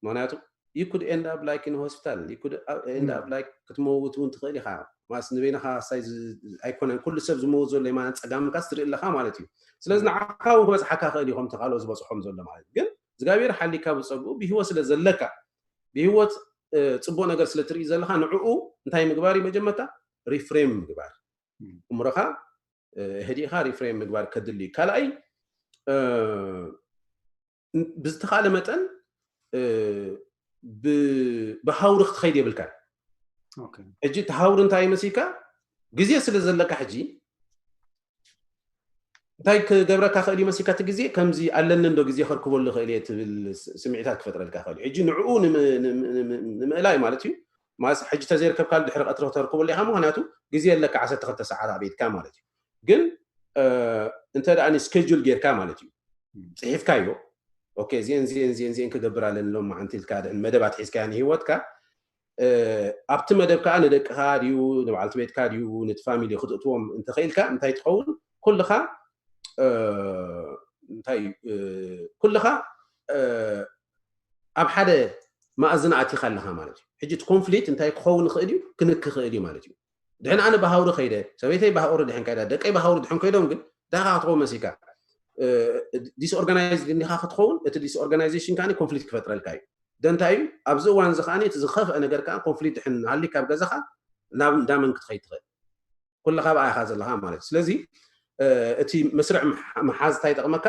ምክንያቱ you could end up like in hospital, you could end up like ክትመውት እውን ትኽእል ኢኻ። ማስ ንበይንኻ ሳይ ኣይኮነን ኩሉ ሰብ ዝመውት ዘሎ የማን ጸጋምካስ ትርኢ ኣለኻ ማለት እዩ። ስለዚ ንዓኻ እውን ክበጽሓካ ክእል እዩ ከምቲ ካልኦ ዝበጽሖም ዘሎ ማለት እዩ። ግን እግዚኣብሔር ሓሊካ ብጸግኡ ብህይወት ስለ ዘለካ ብህይወት ጽቡቅ ነገር ስለ ትርኢ ዘለኻ ንዕኡ እንታይ ምግባር እዩ? መጀመርታ ሪፍሬም ምግባር እምሮኻ ህዲእኻ ሪፍሬም ምግባር ከድሊ እዩ። ካልኣይ ብዝተኻለ መጠን ብሃውሪ ክትኸይድ የብልካን። ሕጂ እቲ ሃውሪ እንታይ ይመስልካ? ግዜ ስለ ዘለካ ሕጂ እንታይ ክገብረካ ክእል ይመስልካ? እቲ ግዜ ከምዚ ኣለኒ እንዶ ግዜ ከርክበሉ ክእል እየ ትብል ስምዒታት ክፈጥረልካ ክእል እዩ። ሕጂ ንዕኡ ንምእላይ ማለት እዩ። ማስ ሕጂ ተዘይርከብካ ድሕሪ ቀትሪ ክተርክበሉ ኢኻ፣ ምክንያቱ ግዜ ኣለካ ዓሰርተ ክልተ ሰዓት ኣብ ኢድካ ማለት እዩ። ግን እንተ ደኣ ስኬጁል ጌርካ ማለት እዩ፣ ጽሒፍካዮ ኦኬ እዚአን እዚአን እዚአን እዚአን ክገብር ኣለኒ ሎም መዓንቲ ኢልካ ድሕን መደባት ሒዝካያ ንህይወትካ ኣብቲ መደብ ከዓ ንደቅኻ ድዩ ንበዓልቲ ቤትካ ድዩ ነቲ ፋሚሊ ክትእትዎም እንተኽኢልካ እንታይ ትኸውን? ኩልኻ እንታይ ኩልኻ ኣብ ሓደ መኣዝን ኣቲኻ ኣለኻ ማለት እዩ። ሕጂ እቲ ኮንፍሊክት እንታይ ክኸውን ይኽእል እዩ? ክንክ ይኽእል እዩ ማለት እዩ። ድሕን ኣነ ብሃውሪ ከይደ ሰበይተይ ብሃውሪ ድሕን ከይዳ ደቀይ ብሃውሪ ድሕን ከይዶም ግን እንታይ ኢኻ ክትኸውን መሲልካ? ዲስኦርጋናይዝ እንዲኻ ክትኸውን እቲ ዲስኦርጋናይዜሽን ከዓ ኮንፍሊክት ክፈጥረልካ እዩ። ደንታይ እዩ ኣብዚ እዋን እዚ ከዓ እቲ ዝኸፍአ ነገር ከዓ ኮንፍሊክት ድሕን ሃሊ ካብ ገዛኻ ናብ እንዳመን ክትኸይድ ትኽእል? ኩልኻ ብኣ ኢኻ ዘለኻ ማለት እዩ። ስለዚ እቲ መስርዕ ምሓዝ እንታይ ይጠቕመካ?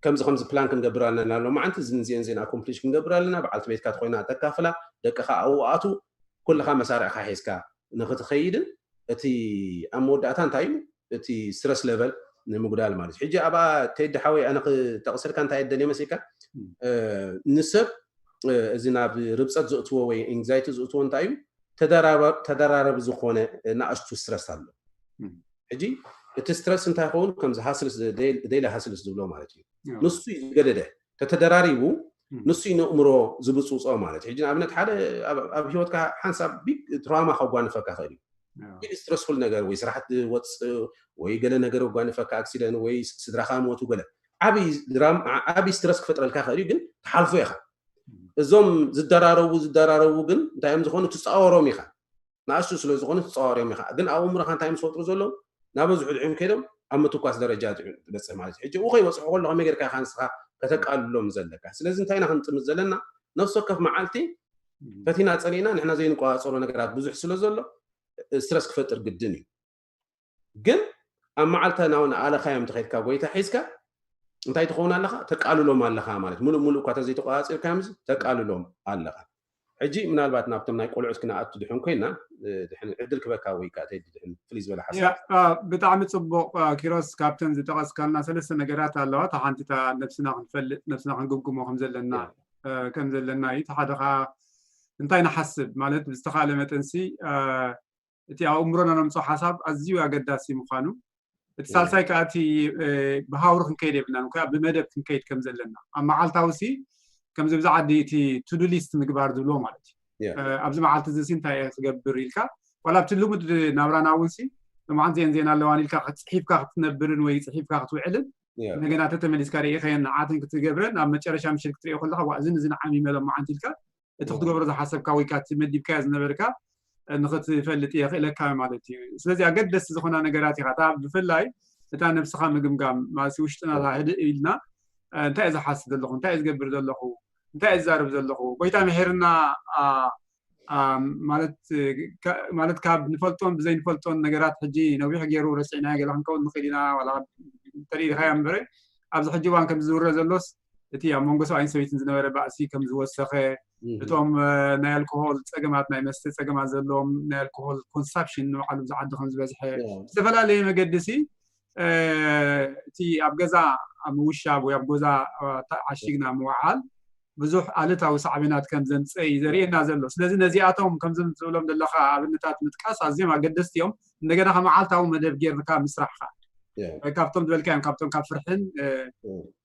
ከምዚ ከምዚ ፕላን ክንገብር ኣለና፣ ሎማዓንቲ እዚን እዚን እዚን ኣኮምፕሊሽ ክንገብር ኣለና፣ በዓልቲ ቤትካ ተኮይና ተካፍላ፣ ደቅኻ ኣብኡ ኣቱ፣ ኩልኻ መሳርዕካ ሒዝካ ንክትኸይድን እቲ ኣብ መወዳእታ እንታይ እዩ እቲ ስትረስ ሌቨል ንምጉዳል ማለት እዩ። ሕጂ ኣብኣ ቴዲ ሓወይ ኣነ ክጠቕሰልካ እንታይ እደልየ መሲልካ ንሰብ እዚ ናብ ርብፀት ዘእትዎ ወይ ኤንግዛይቲ ዘእትዎ እንታይ እዩ ተደራረብ ዝኾነ ንኣሽቱ ስትረስ ኣሎ። ሕጂ እቲ ስትረስ እንታይ ይኸውን ከምዚ ሃስልስ ዴይሊ ሃስልስ ዝብሎ ማለት እዩ። ንሱ እዩ ዝገደደ ተተደራሪቡ ንሱ እዩ ንእምሮ ዝብፅውፅኦ ማለት እዩ። ሕጂ ንኣብነት ሓደ ኣብ ህይወትካ ሓንሳብ ቢግ ትራውማ ከጓንፈካ ክእል እዩ። ቢግ ስትረስፉል ነገር ወይ ስራሕ ትወፅእ ወይ ገለ ነገር ከጓንፈካ ኣክሲደንት ወይ ስድራካ ሞቱ ገለ ዓብይ ስትረስ ክፈጥረልካ ክእል እዩ፣ ግን ትሓልፎ ኢኻ። እዞም ዝደራረቡ ዝደራረቡ ግን እንታይ እዮም ዝኾኑ ትፃወሮም ኢኻ። ንኣሽቱ ስለ ዝኾኑ ትፃወሮም ኢኻ፣ ግን ኣብ እምሮኻ እንታይ ምስ ፈጥሩ ዘለዉ ናበዝሑ ድሕን ከይዶም ኣብ ምትኳስ ደረጃ ትበፅሕ ማለት እዩ። ሕጂ ኡ ከይበፅሑ ከሎ ከመይ ጌርካ ኢኻ ንስኻ ከተቃልሎም ዘለካ? ስለዚ እንታይ ኢና ክንጥምት ዘለና? ነፍሲ ወከፍ መዓልቲ ፈቲና ፀሊእና ንሕና ዘይንቆፃፀሮ ነገራት ብዙሕ ስለ ዘሎ ስትረስ ክፈጥር ግድን እዩ። ግን ኣብ መዓልታ ናው ንኣለኻዮም ተኸድካ ጎይታ ሒዝካ እንታይ ትኸውን ኣለኻ? ተቃልሎም ኣለኻ ማለት ሙሉእ ሙሉእ እኳ ተዘይተቆፃፂርካ ምዚ ተቃልሎም ኣለኻ። ሕጂ ምናልባት ናብቶም ናይ ቆልዑት ክነኣቱ ድሕን ኮይና ድሕን ዕድል ክበካ ወይ ከዓ ተዲ ድሕን ፍልይ ዝበለ ሓሳብ። ብጣዕሚ ፅቡቅ ኪሮስ፣ ካብተን ዝጠቐስካልና ሰለስተ ነገራት ኣለዋ። እታ ሓንቲ እታ ነብስና ክንፈልጥ ነብስና ክንግምግሞ ከምዘለና ከምዘለና እዩ። እቲ ሓደ ከዓ እንታይ ንሓስብ ማለት ብዝተኻለ መጠንሲ እቲ ኣብ እምሮና ነምፅኦ ሓሳብ ኣዝዩ ኣገዳሲ ምዃኑ፣ እቲ ሳልሳይ ከዓ እቲ ብሃውሪ ክንከይድ የብልናን፣ ወይ ከዓ ብመደብ ክንከይድ ከም ዘለና ኣብ መዓልታዊ ሲ ከምዚ ብዛዕዲ እቲ ቱዱ ሊስት ምግባር ዝብሎ ማለት እዩ። ኣብዚ መዓልቲ እዚ ሲ እንታይ እየ ክገብር ኢልካ ዋላ ኣብቲ ልሙድ ናብራና እውን ሲ መዓንት ዜን ዜና ኣለዋን ኢልካ ፅሒፍካ ክትነብርን ወይ ፅሒፍካ ክትውዕልን እንደገና ተተመሊስካ ርኢኸየን ንዓትን ክትገብረን ኣብ መጨረሻ ምሽት ክትሪኦ ከለካ ዋ እዝን እዝን ዓሚመሎም መዓንት ኢልካ እቲ ክትገብሮ ዝሓሰብካ ወይ ከዓ እቲ መዲብካዮ ዝነበርካ ንክትፈልጥ የኽእለካ ማለት እዩ። ስለዚ ኣገደስቲ ዝኾና ነገራት ኢኻ እታ ብፍላይ እታ ነብስኻ ምግምጋም ማለት ውሽጥና እታ ህድእ ኢልና እንታይ እየ ዝሓስብ ዘለኹ፣ እንታይ እየ ዝገብር ዘለኹ፣ እንታይ እየ ዝዛረብ ዘለኹ፣ ጎይታ ምሒርና ማለት ካብ ንፈልጦን ብዘይንፈልጦን ነገራት ሕጂ ነዊሕ ገይሩ ረሲዕናዮ ገለ ክንከውን ንኽእል ኢና ዋላ ተሪኢኻዮ እምበረ ኣብዚ ሕጂ እዋን ከም ዝዝውረ ዘሎስ እቲ ኣብ መንጎ ሰብኣይን ሰበይትን ዝነበረ ባእሲ ከም ዝወሰኸ እቶም ናይ ኣልኮሆል ፀገማት ናይ መስተ ፀገማት ዘለዎም ናይ ኣልኮሆል ኮንሳፕሽን ንባዕሉ ብዝዓዲ ከም ዝበዝሐ ዝተፈላለየ መገዲ ሲ እቲ ኣብ ገዛ ምውሻብ ወይ ኣብ ገዛ ዓሺግና ምውዓል ብዙሕ ኣሉታዊ ሳዕቤናት ከም ዘምፀ እዩ ዘርእየና ዘሎ። ስለዚ ነዚኣቶም ከምዚ ትብሎም ዘለካ ኣብነታት ምጥቃስ ኣዝዮም ኣገደስቲ እዮም። እንደገና ከ መዓልታዊ መደብ ጌርካ ምስራሕ ከ ካብቶም ዝበልካዮም ካብቶም ካብ ፍርሕን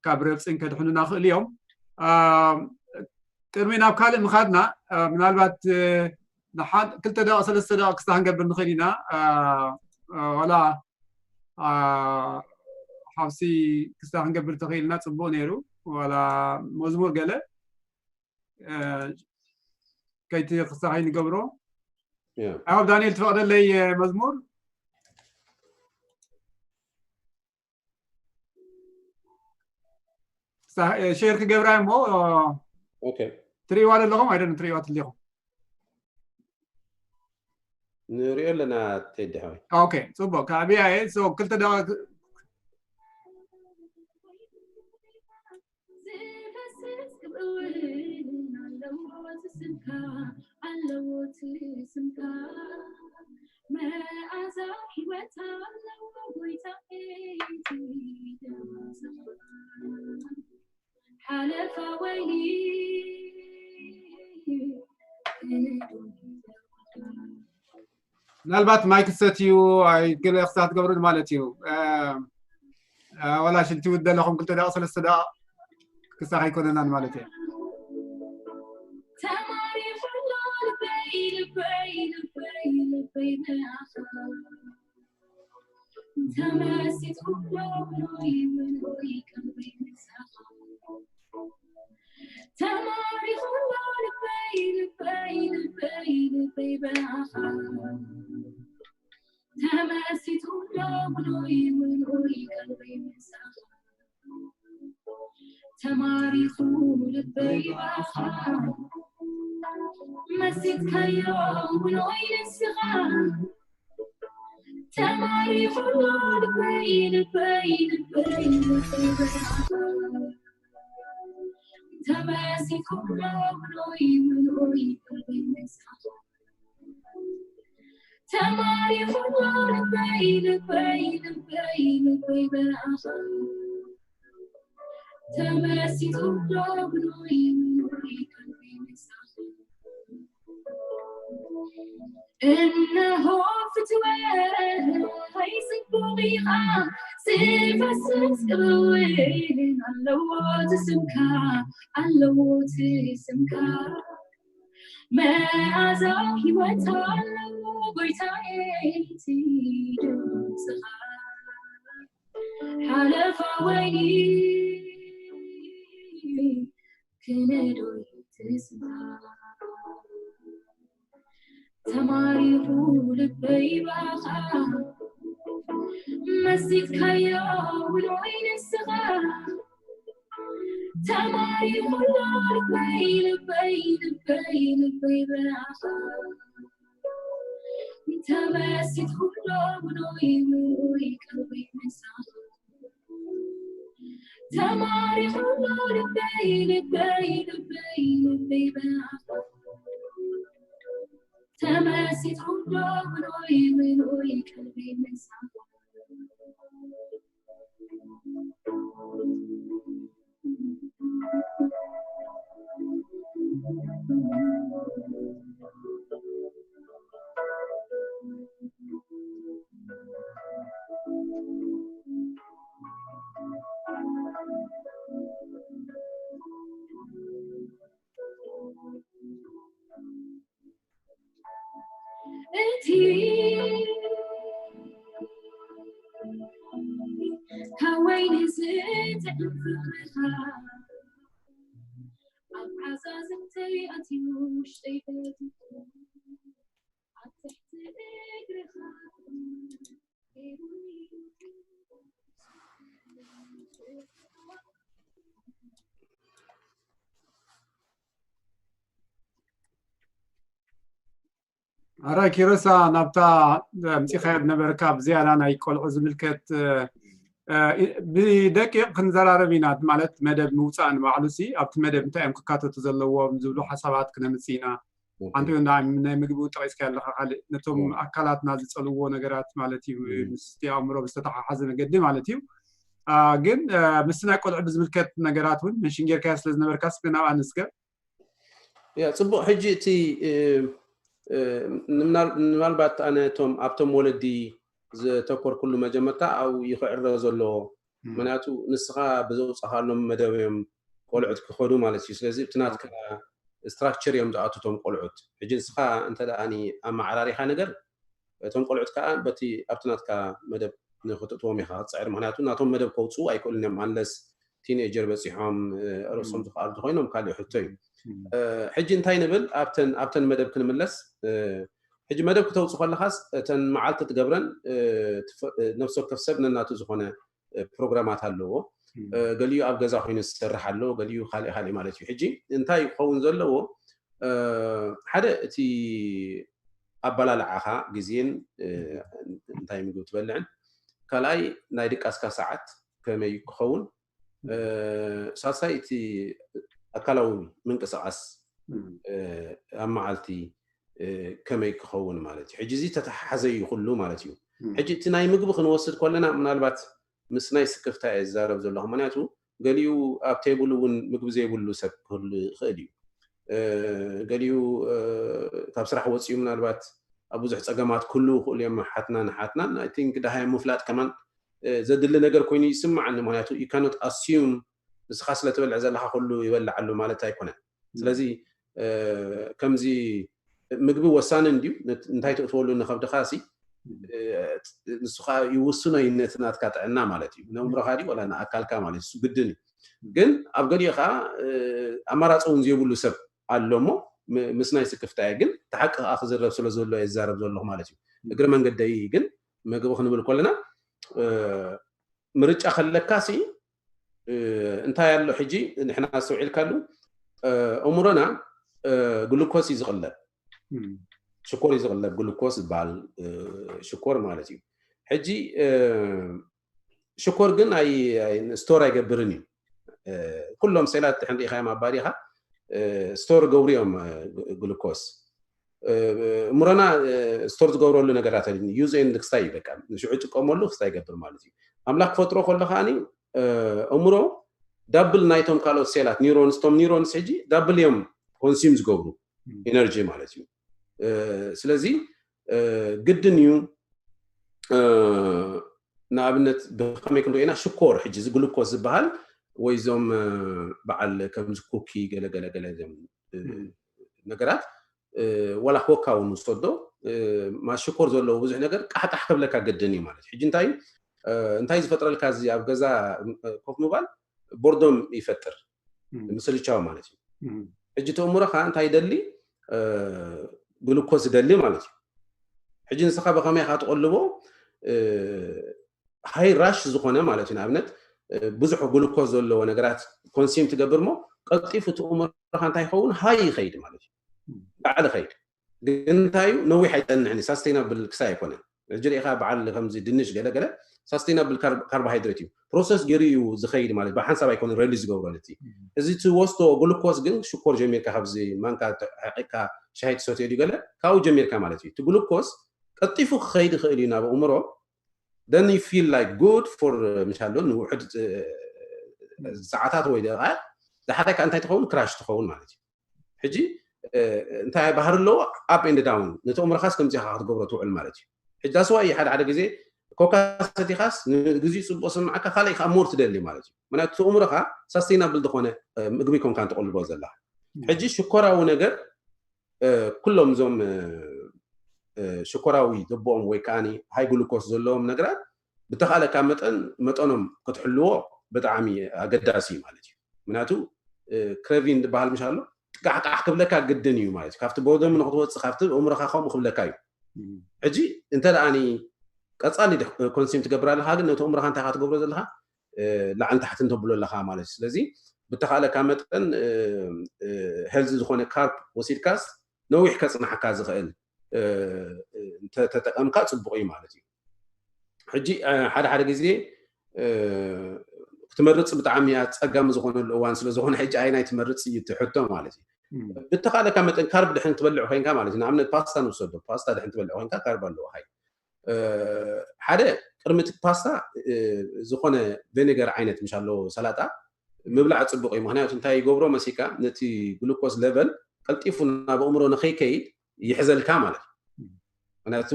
ካብ ረብፅን ከድሕኑና ክእሉ እዮም። ቅድሚ ናብ ካልእ ምኻድና ምናልባት ክልተ ደቂ ሰለስተ ደቂ ክስታ ክንገብር ንኽእል ኢና። ዋላ ሓብሲ ክስታ ክንገብር ተኽኢልና ፅቡቅ ነይሩ። ዋላ መዝሙር ገለ ከይቲ ክስታ ከይንገብሮ። ኣብ ዳንኤል ትፈቅደለይ መዝሙር ሼር ክገብራ እሞ ትርእይዋ ዘለኹም ኣይደ ትርእይዋ ትሊኹም ንሪኦ ኣለና ቴዲ ሓወይ። ኦኬ ጽቡቅ ካብያ እየ። ሶ ክልተ ደቂቅ ዝፈስስ ክብእውን ኣለዎ ትስምካ ኣለዎ ትስምካ መኣዛ ህይወት ኣለዎ ጎይታ ሓለፋ ወይኒ ምናልባት ማይክ ሰትዩ ኣይገለ ክሳት ገብሩን ማለት እዩ። ዋላ ሽንቲ ውደለኹም ክልተ ደቂ ሰለስተ ደቂ ክሳኽ ኣይኮነናን ማለት እዩ። ተማሪኹ ኣሎ ልበይ ልበይ ልበይ ልበይ ብኣኻ ተመሲጡ ኣሎ ብሎይ ብሎይ ቀልበይ ምሳኻ ተማሪኹ ኣሎ ልበይ ልበይ ልበይ ልበይ ብኣኻ ተመሲጡ ኣሎ ብሎይ ብሎይ ቀልበይ ምሳኻ ተማሪኹ ልበይ ብኣኻ መሲጥካዮ ውሎይ ንስኻ ተማሪኹ ኣሎ ልበይ፣ ልበይ፣ ልበይ፣ ልበይ በረኻ። ተመሲጡ ኣሎ ውሎይ፣ ውሎይ፣ ውሎይ ምሳኻ። ተማሪኹ ኣሎ ልበይ፣ ልበይ፣ ልበይ፣ ልበይ በረኻ። ተመሲጡ ኣሎ ውሎይ፣ ውሎይ፣ ውሎይ ምሳኻ። እነሆ ፍትወት ጽቡቕ ኢኻ፣ ዝፈስስ ቅብውን ኣለዎ እቲ ስምካ፣ ኣለዎ እቲ ስምካ። መኣዛ ህይወት ኣለዎ ጎይታዬ እቲ ድምፅኻ። ሓለፋ ወይኒ ክነዶ ትዝታ። ተማሪኹ ልበይ ባኻ መሲጥካዮ ውሎይ ንስኻ። ተማሪኹ ኣሎ ልበይ፣ ልበይ፣ ልበይ በረኻ። ተመሲጥኩ ኣሎ ውሎይ፣ ውሎይ ቀልበይ ምሳኻ። ተማሪኹ ኣሎ ልበይ፣ ልበይ፣ ልበይ በረኻ። ተመሲጥኩ ኣሎ ውሎይ፣ ውሎይ ቀልበይ ምሳኻ። እቲ ካብ ወይኒ ዝጥዕም ፍቕርኻ ኣብ ዓዛዝምተይ ኣትዩ ውሽጠይ ፈቲቱ ኣብ ትሕቲ እግርኻ ኣረ ኪሮሳ ናብታ ኣምፂኻዮ ዝነበርካ ብዝያዳ ናይ ቆልዑ ዝምልከት ብደቂቕ ክንዘራረብ ኢና። ማለት መደብ ምውፃእ ንባዕሉ ሲ ኣብቲ መደብ እንታይ እዮም ክካተቱ ዘለዎም ዝብሉ ሓሳባት ክነምፅእ ኢና። ሓንቲ ናይ ምግቢ እውን ጠቂስካ ኣለካ ካልእ ነቶም ኣካላትና ዝፀልዎ ነገራት ማለት እዩ። ምስቲ ኣእምሮ ብዝተተሓሓዘ መገዲ ማለት እዩ። ግን ምስቲ ናይ ቆልዑ ብዝምልከት ነገራት እውን መንሽን ጌርካዮ ስለዝነበርካ እስከ ናብኣ ንስገር። ያ ፅቡቅ። ሕጂ እቲ ምናልባት ኣነ እቶም ኣብቶም ወለዲ ዘተኮርኩሉ መጀመርታ ኣብኡ ይክዕረ ዘለዎ ምክንያቱ ንስኻ ብዘውፃኻሎም መደብ እዮም ቆልዑት ክኸዱ ማለት እዩ። ስለዚ እቲ ናትካ ስትራክቸር እዮም ዝኣቱ እቶም ቆልዑት። ሕጂ ንስኻ እንተ ደኣ ኣመዓራሪኻ ነገር እቶም ቆልዑት ከዓ በቲ ኣብቲ ናትካ መደብ ንክትእትዎም ኢኻ ክትፅዕር። ምክንያቱ ናቶም መደብ ከውፅኡ ኣይክእሉን እዮም unless ቲኔጀር በፂሖም ርእሶም ዝክኣሉ እንተኮይኖም ካሊእ ሕቶ እዩ። ሕጂ እንታይ ንብል ኣብተን ኣብተን መደብ ክንምለስ። ሕጂ መደብ ክተውፅእ ከለካስ እተን መዓልቲ ትገብረን ነፍሲ ወከፍ ሰብ ነናቱ ዝኮነ ፕሮግራማት ኣለዎ። ገሊኡ ኣብ ገዛ ኮይኑ ዝሰርሕ ኣሎ፣ ገሊኡ ካልእ ካልእ ማለት እዩ። ሕጂ እንታይ ክኸውን ዘለዎ ሓደ እቲ ኣበላልዓኻ ግዜን እንታይ ምግቢ ትበልዕን፣ ካልኣይ ናይ ድቃስካ ሰዓት ከመይ ክኸውን፣ ሳልሳይ እቲ ኣካላዊ ምንቅስቃስ ኣብ መዓልቲ ከመይ ክኸውን ማለት እዩ። ሕጂ እዚ ተተሓሓዘ እዩ ኩሉ ማለት እዩ። ሕጂ እቲ ናይ ምግቢ ክንወስድ ከለና ምናልባት ምስ ናይ ስክፍታ እየ ዝዛረብ ዘለኹ። ምክንያቱ ገሊኡ ኣብ ቴብል እውን ምግቢ ዘይብሉ ሰብ ክህሉ ይኽእል እዩ። ገሊኡ ካብ ስራሕ ወፂኡ ምናልባት ኣብ ብዙሕ ፀገማት ክህልዉ ይኽእሉ እዮም። ሓትናን ሓትናን I think ደሃዮም ምፍላጥ ከማን ዘድሊ ነገር ኮይኑ ይስማዓኒ። ምክንያቱ you cannot assume ንስኻ ስለትበልዕ ዘለኻ ኩሉ ይበልዕ ኣሎ ማለት ኣይኮነን። ስለዚ ከምዚ ምግቢ ወሳኒ እንድዩ። እንታይ ትእትወሉ ንኸብድኻ ሲ ንሱ ከዓ ይውስኖ እዩ ነቲ ናትካ ጥዕና ማለት እዩ። ነእምሮኻ ድዩ ወላ ንኣካልካ ማለት እዩ። እሱ ግድን እዩ። ግን ኣብ ገሊኡ ከዓ ኣማራፂ እውን ዘይብሉ ሰብ ኣሎ እሞ ምስ ናይ ስክፍታ እየ። ግን እቲ ሓቂ ከዓ ክዝረብ ስለ ዘሎ እየ ዝዛረብ ዘለኹ ማለት እዩ። እግሪ መንገደይ ግን ምግቢ ክንብል ከለና ምርጫ ከለካ ሲ እንታይ ኣሎ ሕጂ ንሕና ኣስተውዒልካሉ እምሮና ግሉኮስ እዩ ዝቕለብ ሽኮር እዩ ዝቕለብ ግሉኮስ ዝበሃል ሽኮር ማለት እዩ። ሕጂ ሽኮር ግን ስቶር ኣይገብርን እዩ። ኩሎም ሴላት ሕንሪኢኻዮም ኣባዲኻ ስቶር ገብሩ እዮም ግሉኮስ። እምሮና ስቶር ዝገብረሉ ነገራት ዩዝ ኤንድ ክስታይ እዩ። በቃ ንሽዑ ይጥቀመሉ ክስታይ ይገብር ማለት እዩ። ኣምላኽ ክፈጥሮ ከሎ ከዓኒ እምሮ ዳብል ናይቶም ካልኦት ሴላት ኒውሮንስ፣ ቶም ኒውሮንስ ሕጂ ዳብል እዮም ኮንሱም ዝገብሩ ኢነርጂ ማለት እዩ። ስለዚ ግድን እዩ። ንኣብነት ብከመይ ክንሪኦ ኢና? ሽኮር ሕጂ እዚ ግሉኮስ ዝበሃል ወይ ዞም በዓል ከምዚ ኩኪ ገለገለገለ ነገራት ዋላ ኮካ እውን ውሰዶ፣ ማስ ሽኮር ዘለዎ ብዙሕ ነገር ቃሕቃሕ ከብለካ ግድን እዩ ማለት እዩ። ሕጂ እንታይ እንታይ ዝፈጥረልካ? እዚ ኣብ ገዛ ኮፍ ምባል ቦርዶም ይፈጥር፣ ምስልቻው ማለት እዩ። ሕጂ ተእምሮኻ እንታይ ይደሊ? ግሉኮስ ይደሊ ማለት እዩ። ሕጂ ንስኻ ብኸመይ ኢኻ ትቐልቦ? ሃይ ራሽ ዝኾነ ማለት እዩ። ንኣብነት ብዙሕ ግሉኮስ ዘለዎ ነገራት ኮንሱም ትገብር እሞ ቀልጢፉ እቲ እምሮኻ እንታይ ይኸውን? ሃይ ይኸይድ ማለት እዩ። ላዕሊ ይኸይድ። ግን እንታይ እዩ? ነዊሕ ኣይፀንሕን። ሳስቴናብል ክሳይ ኣይኮነን። ሕጂ ሪኢኻ በዓል ከምዚ ድንሽ ገለገለ ሳስቴናብል ካርቦሃይድሬት እዩ። ፕሮሰስ ገይሩ እዩ ዝኸይድ ማለት ብሓንሳብ ኣይኮነን ሬሊዝ ዝገብሮ ነቲ። እዚ ትወስዶ ግሉኮስ ግን ሽኮር ጀሚርካ ካብዚ ማንካ ተሕቂካ ሻሂ ትሰትዮ ድዩ ገለ ካብኡ ጀሚርካ ማለት እዩ። እቲ ግሉኮስ ቀልጢፉ ክኸይድ ይኽእል እዩ ናብ ኣእምሮ። Then you feel like good for ምሻሎ ንውሕድ ሰዓታት ወይ ደቂቃ። ዝሓታይካ እንታይ ትኸውን? ክራሽ ትኸውን ማለት እዩ። ሕጂ እንታይ ባህሪ ኣለዎ? ኣፕ ኤንድ ዳውን። ነቲ እምሮኻስ ከምዚ ኢኻ ክትገብሮ ትውዕል ማለት እዩ። ሕጂ that's why ሓደ ሓደ ግዜ ኮካ ሰቲኻስ ንግዚኡ ፅቡቅ ስምዓካ ካልእ ከዓ ሞር ትደሊ ማለት እዩ። ምክንያቱ እቲ እምሮኻ ሳስቴናብል ዝኾነ ምግቢ ኮንካ ትቕልቦ ዘለኻ። ሕጂ ሽኮራዊ ነገር ኩሎም እዞም ሽኮራዊ ዘቦኦም ወይ ከዓ ሃይ ግሉኮስ ዘለዎም ነገራት ብተኻእለካ መጠን መጠኖም ክትሕልዎ ብጣዕሚ ኣገዳሲ እዩ ማለት እዩ። ምክንያቱ ክሬቪን ዝበሃል ምሽ ኣሎ ጥቃሕቃሕ ክብለካ ግድን እዩ ማለት እዩ። ካብቲ ቦርደም ንክትወፅእ ካብቲ እምሮኻ ከምኡ ክብለካ እዩ። ሕጂ እንተ ደኣኒ ቀፃሊ ኮንሱም ትገብር ኣለካ ግን ነቲ እምሮኻ እንታይ ትገብሮ ዘለካ ላዕሊ ታሕቲ እንተብሎ ኣለካ ማለት እዩ። ስለዚ ብተኻእለካ መጠን ሄልዚ ዝኾነ ካርብ ወሲድካስ ነዊሕ ከፅናሓካ ዝኽእል እንተተጠቀምካ ፅቡቅ እዩ ማለት እዩ። ሕጂ ሓደ ሓደ ግዜ ክትመርፅ ብጣዕሚ ኣፀጋሚ ዝኾነሉ እዋን ስለዝኾነ ሕጂ ኣየናይ ትመርፅ እዩ እቲ ሕቶ ማለት እዩ። ብተኻእለካ መጠን ካርብ ድሕን ትበልዕ ኮይንካ ማለት እዩ። ንኣብነት ፓስታ ንውሰዶ። ፓስታ ድሕን ትበልዕ ኮይንካ ካርብ ኣለዎ ሃይ። ሓደ ቅድሚ እቲ ፓስታ ዝኾነ ቬኔገር ዓይነት ምሽ ኣለዎ ሰላጣ ምብላዕ ፅቡቅ እዩ። ምክንያቱ እንታይ ይገብሮ መሲካ ነቲ ግሉኮስ ሌቨል ቀልጢፉ ናብ ኣእምሮ ንከይከይድ ይሕዘልካ ማለት እዩ። ምክንያቱ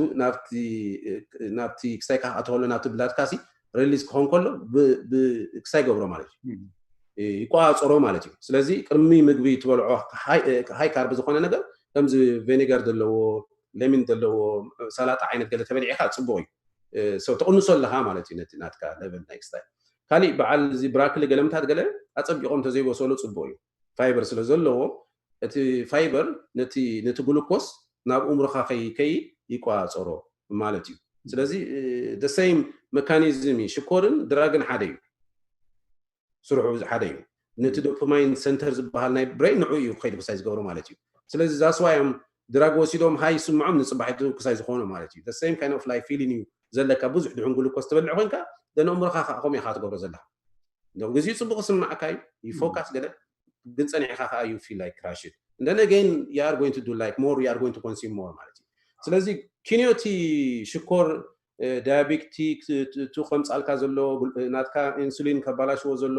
ናብቲ ክሳይ ካኣ ተኸሎ ናብቲ ብላድካሲ ሪሊዝ ክኾን ከሎ ክሳይ ገብሮ ማለት እዩ። ይቆፃፀሮ ማለት እዩ። ስለዚ ቅድሚ ምግቢ ትበልዖ ሃይ ካርብ ዝኾነ ነገር ከምዚ ቬኔገር ዘለዎ ሌሚን ዘለዎ ሰላጣ ዓይነት ገለ ተበሊዕካ ፅቡቅ እዩ። ትቕንሶ ኣለካ ማለት እዩ ነቲ ናትካ ሌቨል ናይ ክስታይ። ካሊእ በዓል እዚ ብራክሊ ገለምታት ገለ ኣፀቢቆም ተዘይበሰሉ ፅቡቅ እዩ። ፋይበር ስለ ዘለዎ እቲ ፋይበር ነቲ ግሉኮስ ናብ እምሮኻ ከይከይድ ይቆፃፀሮ ማለት እዩ። ስለዚ the same mechanism እዩ። ሽኮርን ድራግን ሓደ እዩ። ስርሑ ሓደ እዩ። ነቲ ዶፓማይን ሰንተር ዝበሃል ናይ ብሬን ንዑ እዩ ክኸይድ ክሳይ ዝገብሮ ማለት እዩ። ስለዚ that's why እዮም ድራግ ወሲዶም ሃይ ይስምዖም ንፅባሒቱ ክሳይ ዝኾኑ ማለት እዩ። The same kind of like feeling እዩ ዘለካ ብዙሕ ድሕን ግሉኮስ ትበልዕ ኮይንካ ደን እምሮኻ ከዓ ከምኡ ኢኻ ትገብሮ ዘለካ። ግዜኡ ፅቡቅ ስምዓካ እዩ ፎካስ ገለ ግን ፀኒሕካ ከዓ you feel like crash it and then again you are going to do like more you are going to consume more ማለት እዩ። ስለዚ ኪንዮ እቲ ሽኮር ዳያቤቲክ እቲ ከምፃልካ ዘሎ ናትካ ኢንሱሊን ከባላሽዎ ዘሎ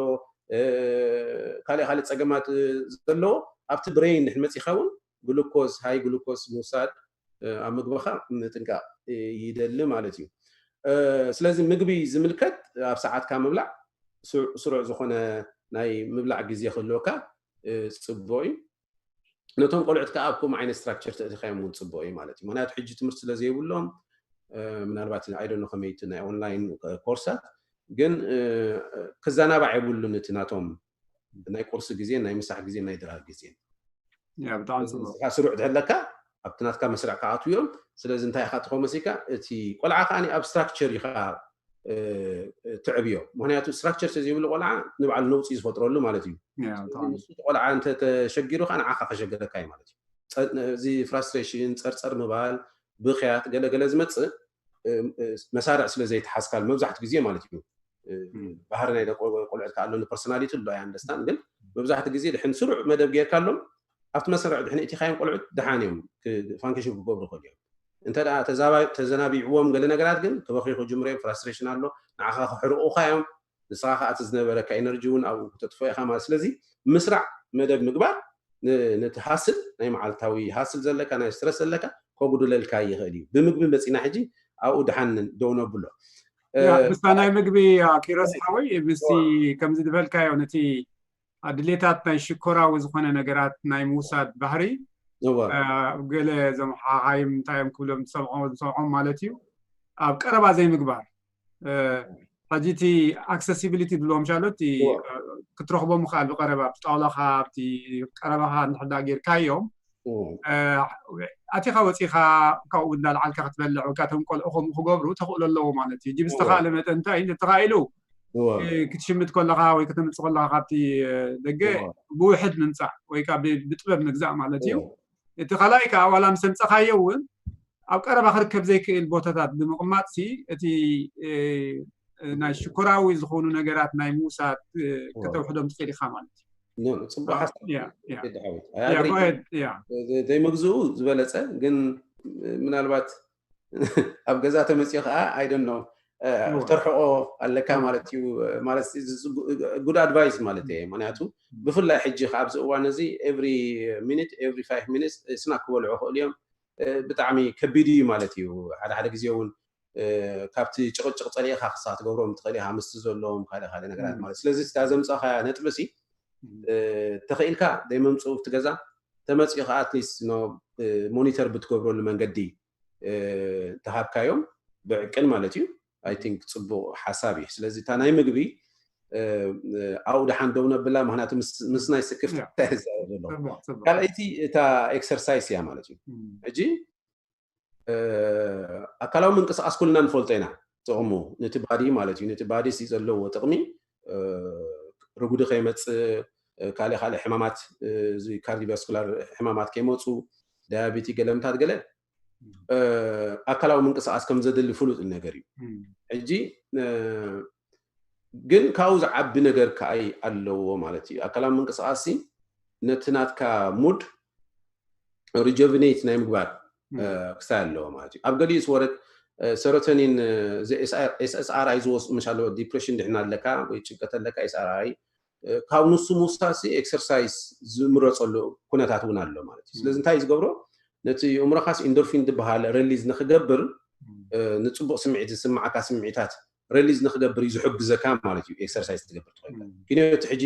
ካልእ ካልእ ፀገማት ዘለዎ ኣብቲ ብሬን ድሕን መፂኻ እውን ግሉኮስ ሃይ ግሉኮስ ምውሳድ ኣብ ምግብኻ ምጥንቃቕ ይደሊ ማለት እዩ። ስለዚ ምግቢ ዝምልከት ኣብ ሰዓትካ ምብላዕ ስሩዕ ዝኾነ ናይ ምብላዕ ግዜ ክህልወካ ፅቡቅ እዩ። ነቶም ቆልዑት ከዓ ኣብ ከምኡ ዓይነት ስትራክቸር ተእቲኻዮም እውን ፅቡቅ እዩ ማለት እዩ። ምክንያቱ ሕጂ ትምህርቲ ስለ ዘይብሎም ምናልባት ኣይደኖ ከመይቲ ናይ ኦንላይን ኮርሳት ግን ክዘናባዕ የብሉን እቲ ናቶም ናይ ቁርሲ ግዜ ናይ ምሳሕ ግዜ ናይ ድራር ግዜ ብጣዕሚ ስሩዕ ትህለካ ኣብቲ ናትካ መስርዕ ክኣትዉ እዮም። ስለዚ እንታይ ኢኻ ትኸው መሲካ እቲ ቆልዓ ከዓ ኣብ ስትራክቸር ኢኻ ትዕብዮ። ምክንያቱ ስትራክቸር ተዘይብሉ ቆልዓ ንባዕሉ ነውፂ ዝፈጥረሉ ማለት እዩ። ንሱ ቆልዓ እንተተሸጊሩ ከዓ ንዓኻ ከሸገረካ እዩ ማለት እዩ። እዚ ፍራስትሬሽን ፀርፀር ምባል ብክያት ገለገለ ዝመፅእ መሳርዕ ስለ ዘይተሓዝካሉ መብዛሕትኡ ግዜ ማለት እዩ። ባህሪ ናይ ደቂ ቆልዑት ከኣ ኣሎ፣ ፐርሶናሊቲ ኣሎ፣ ኣይ ኣንደርስታንድ። ግን መብዛሕትኡ ግዜ ድሕን ስሩዕ መደብ ጌርካሎም ኣብቲ መሰረዕ ድሕን እቲኻዮም ቆልዑት ደሓን እዮም፣ ፋንክሽን ክገብሩ ይኽእሉ እዮም። እንተ ተዘናቢዕዎም ገለ ነገራት ግን ክበኽዩ ክጅምሩ እዮም፣ ፍራስትሬሽን ኣሎ፣ ንዓኻ ክሕርቑኻ እዮም። ንስኻ ከኣ እቲ ዝነበረካ ኤነርጂ እውን ኣብኡ ክተጥፍኦ ኢኻ ማለት። ስለዚ ምስራዕ መደብ ምግባር ነቲ ሃስል፣ ናይ መዓልታዊ ሃስል ዘለካ፣ ናይ ስትረስ ዘለካ ከጉድለልካ ይኽእል እዩ። ብምግቢ መፂና ሕጂ ኣብኡ ድሓን ደው ነብሎ። ምስታ ናይ ምግቢ ኪሮስ ሓወይ፣ ምስቲ ከምዚ ዝበልካዮ ነቲ ድሌታት ናይ ሽኮራዊ ዝኾነ ነገራት ናይ ምውሳድ ባህሪ፣ ገለ እዞም ሓኻይም እንታይ እዮም ክብሎም ዝሰምዖም ማለት እዩ፣ ኣብ ቀረባ ዘይምግባር። ሕጂ እቲ ኣክሰሲቢሊቲ ድልዎም ሻሎ እቲ ክትረኽቦም ምኽኣል ብቀረባ ኣብቲ ጣውላኻ ኣብቲ ቀረባኻ እንድሕዳ ጌርካዮም ኣቲኻ ወፂኻ ካብኡ እንዳልዓልካ ክትበልዕ ወይ ካቶም ቆልዑ ከምኡ ክገብሩ ተኽእሎ ኣለዎ ማለት እዩ። ጂ ብዝተኻእለ መጠን እንታይ እንተተኻኢሉ ክትሽምት ከለኻ ወይ ከተምፅእ ከለኻ ካብቲ ደገ ብውሕድ ምምፃእ ወይ ከዓ ብጥበብ ምግዛእ ማለት እዩ። እቲ ካልኣይ ከዓ ዋላ ምስ ኣምፀኻዮ እውን ኣብ ቀረባ ክርከብ ዘይክእል ቦታታት ብምቕማጥ ሲ እቲ ናይ ሽኮራዊ ዝኾኑ ነገራት ናይ ምውሳድ ከተውሕዶም ትኽእል ኢኻ ማለት እዩ። ፅቡቅ ሓሳብ ዘይምግዝኡ ዝበለፀ። ግን ምናልባት ኣብ ገዛ ተመፅኦ ከዓ ኣይደኖ ተርሕቆ ኣለካ ማለት እዩ። ማለት ጉድ ኣድቫይስ ማለት እየ። ምክንያቱ ብፍላይ ሕጂ ኣብዚ እዋን እዚ ኤቭሪ ሚኒት ኤቭሪ ፋይቭ ሚኒትስ ስናክ ክበልዑ ክእሉ እዮም። ብጣዕሚ ከቢድ እዩ ማለት እዩ። ሓደ ሓደ ግዜ እውን ካብቲ ጭቕጭቕ ፀሊእኻ ክሳ ክትገብሮም ትኽእል ኢኻ ምስቲ ዘለዎም ካልእ ካልእ ነገራት ማለት። ስለዚ እታ ዘምፃኻያ ነጥቢ ሲ ተኽኢልካ ዘይመምፅኡ ኣብቲ ገዛ ተመፅኡ ከዓ ኣትሊስት ሞኒተር ብትገብረሉ መንገዲ ተሃብካዮም ብዕቅን ማለት እዩ። ኣይ ቲንክ ፅቡቅ ሓሳብ እዩ። ስለዚ እታ ናይ ምግቢ ኣብኡ ደሓን ደው ነብላ፣ ምክንያቱ ምስ ናይ ስክፍታ ይዛረብ ዘሎ። ካልኣይቲ እታ ኤክሰርሳይስ እያ ማለት እዩ። ሕጂ ኣካላዊ ምንቅስቃስ ኩልና ንፈልጦ ኢና ጥቕሙ፣ ነቲ ባዲ ማለት እዩ። ነቲ ባዲ ሲ ዘለዎ ጥቕሚ ርጉዲ ከይመፅእ፣ ካልእ ካልእ ሕማማት፣ እዚ ካርዲቫስኩላር ሕማማት ከይመፁ፣ ዳያቤቲ፣ ገለምታት ገለ ኣካላዊ ምንቅስቃስ ከም ዘድሊ ፍሉጥ ነገር እዩ። ሕጂ ግን ካብኡ ዝዓቢ ነገር ከኣይ ኣለዎ ማለት እዩ። ኣካላዊ ምንቅስቃስ ነቲ ናትካ ሙድ ሪጆቪኔት ናይ ምግባር ክሳይ ኣለዎ ማለት እዩ። ኣብ ገሊኡ ዝወረድ ሰሮቶኒን ኤስኤስኣርኣይ ዝወስዱ ምሽ ኣለዎ። ዲፕሬሽን ድሕና ኣለካ ወይ ጭንቀት ኣለካ፣ ኤስኣርኣይ ካብ ንሱ ምውሳድ ሲ ኤክሰርሳይዝ ዝምረፀሉ ኩነታት እውን ኣሎ ማለት እዩ። ስለዚ እንታይ ዝገብሮ፣ ነቲ የእምሮኻስ ኢንዶርፊን ዝበሃል ሪሊዝ ንክገብር፣ ንፅቡቅ ስምዒት ዝስማዓካ ስምዒታት ሪሊዝ ንክገብር እዩ ዝሕግዘካ ማለት እዩ። ኤክሰርሳይዝ ትገብር ትኾይንካ ኪኖቲ ሕጂ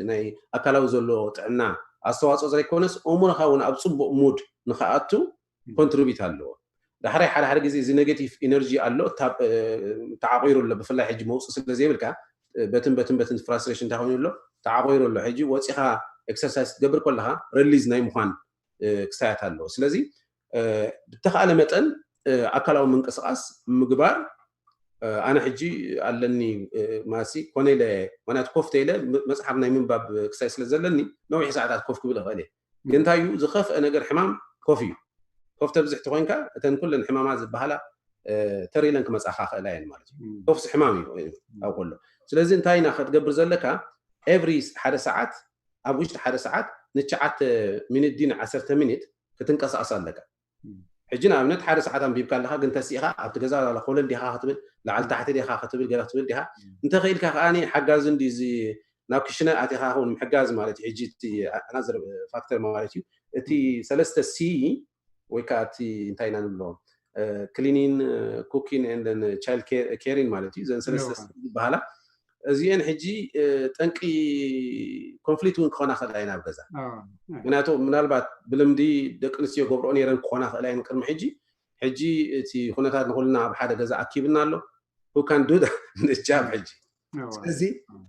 ናይ ኣካላዊ ዘሎ ጥዕና ኣስተዋፅኦ ዘይኮነስ ኣእምሮኻ እውን ኣብ ፅቡቅ ሙድ ንክኣቱ ኮንትሪቢት ኣለዎ። ዳሕራይ ሓደ ሓደ ግዜ እዚ ኔጌቲቭ ኢነርጂ ኣሎ ተዓቂሩ ኣሎ። ብፍላይ ሕጂ መውፅእ ስለ ዘይብልካ በትን በትን በትን ፍራስትሬሽን እንታይ ኮይኑ ኣሎ ተዓቂሩ ኣሎ። ሕጂ ወፂኻ ኤክሰርሳይዝ ክትገብር ከለካ ሪሊዝ ናይ ምኳን ክሳያት ኣለዎ። ስለዚ ብተኻእለ መጠን ኣካላዊ ምንቅስቃስ ምግባር ኣነ ሕጂ ኣለኒ ማሲ ኮነ ኢለ፣ ምክንያቱ ኮፍ ተኢለ መፅሓፍ ናይ ምንባብ ክሳይ ስለ ዘለኒ ነዊሕ ሰዓታት ኮፍ ክብል እኽእል እየ። ግን እንታይ እዩ ዝኸፍአ ነገር፣ ሕማም ኮፍ እዩ። ኮፍ ተብዝሕ ተኮይንካ እተን ኩለን ሕማማት ዝበሃላ ተሪለን ክመፃኻ ክእላ እየን ማለት እዩ። ኮፍሲ ሕማም እዩ ኣብ ከሎ። ስለዚ እንታይ ኢና ክትገብር ዘለካ፣ ኤቭሪ ሓደ ሰዓት፣ ኣብ ውሽጢ ሓደ ሰዓት ንትሽዓተ ሚኒት ዲ ንዓሰርተ ሚኒት ክትንቀሳቀስ ኣለካ። ሕጂ ንኣብነት ሓደ ሰዓት ኣንቢብካ ኣለካ፣ ግን ተሲእኻ ኣብቲ ገዛ ኮለል ዲኻ ክትብል፣ ላዕሊ ታሕቲ ዲኻ ክትብል፣ ገለ ክትብል ዲኻ፣ እንተኽኢልካ ከኣ ሓጋዚ እንዲ እዚ ናብ ክሽነ ኣቲኻ ውን ምሕጋዝ ማለት እዩ። ሕጂ እቲ ኣናዘር ፋክተር ማለት እዩ። እቲ ሰለስተ ሲ ወይ ከዓ እቲ እንታይ ኢና ንብሎ፣ ክሊኒን፣ ኩኪን ኤንድ ቻይልድ ኬሪን ማለት እዩ። እዘን ሰለስተ ሲ ዝበሃላ እዚአን ሕጂ ጠንቂ ኮንፍሊክት እውን ክኾና ክእላ እየን ኣብ ገዛ። ምክንያቱ ምናልባት ብልምዲ ደቂ ኣንስትዮ ገብርኦ ነይረን ክኾና ክእላ እየን ቅድሚ ሕጂ። ሕጂ እቲ ኩነታት ንኩልና ኣብ ሓደ ገዛ ኣኪብና ኣሎ። Who can do that? ንቻብ ሕጂ። ስለዚ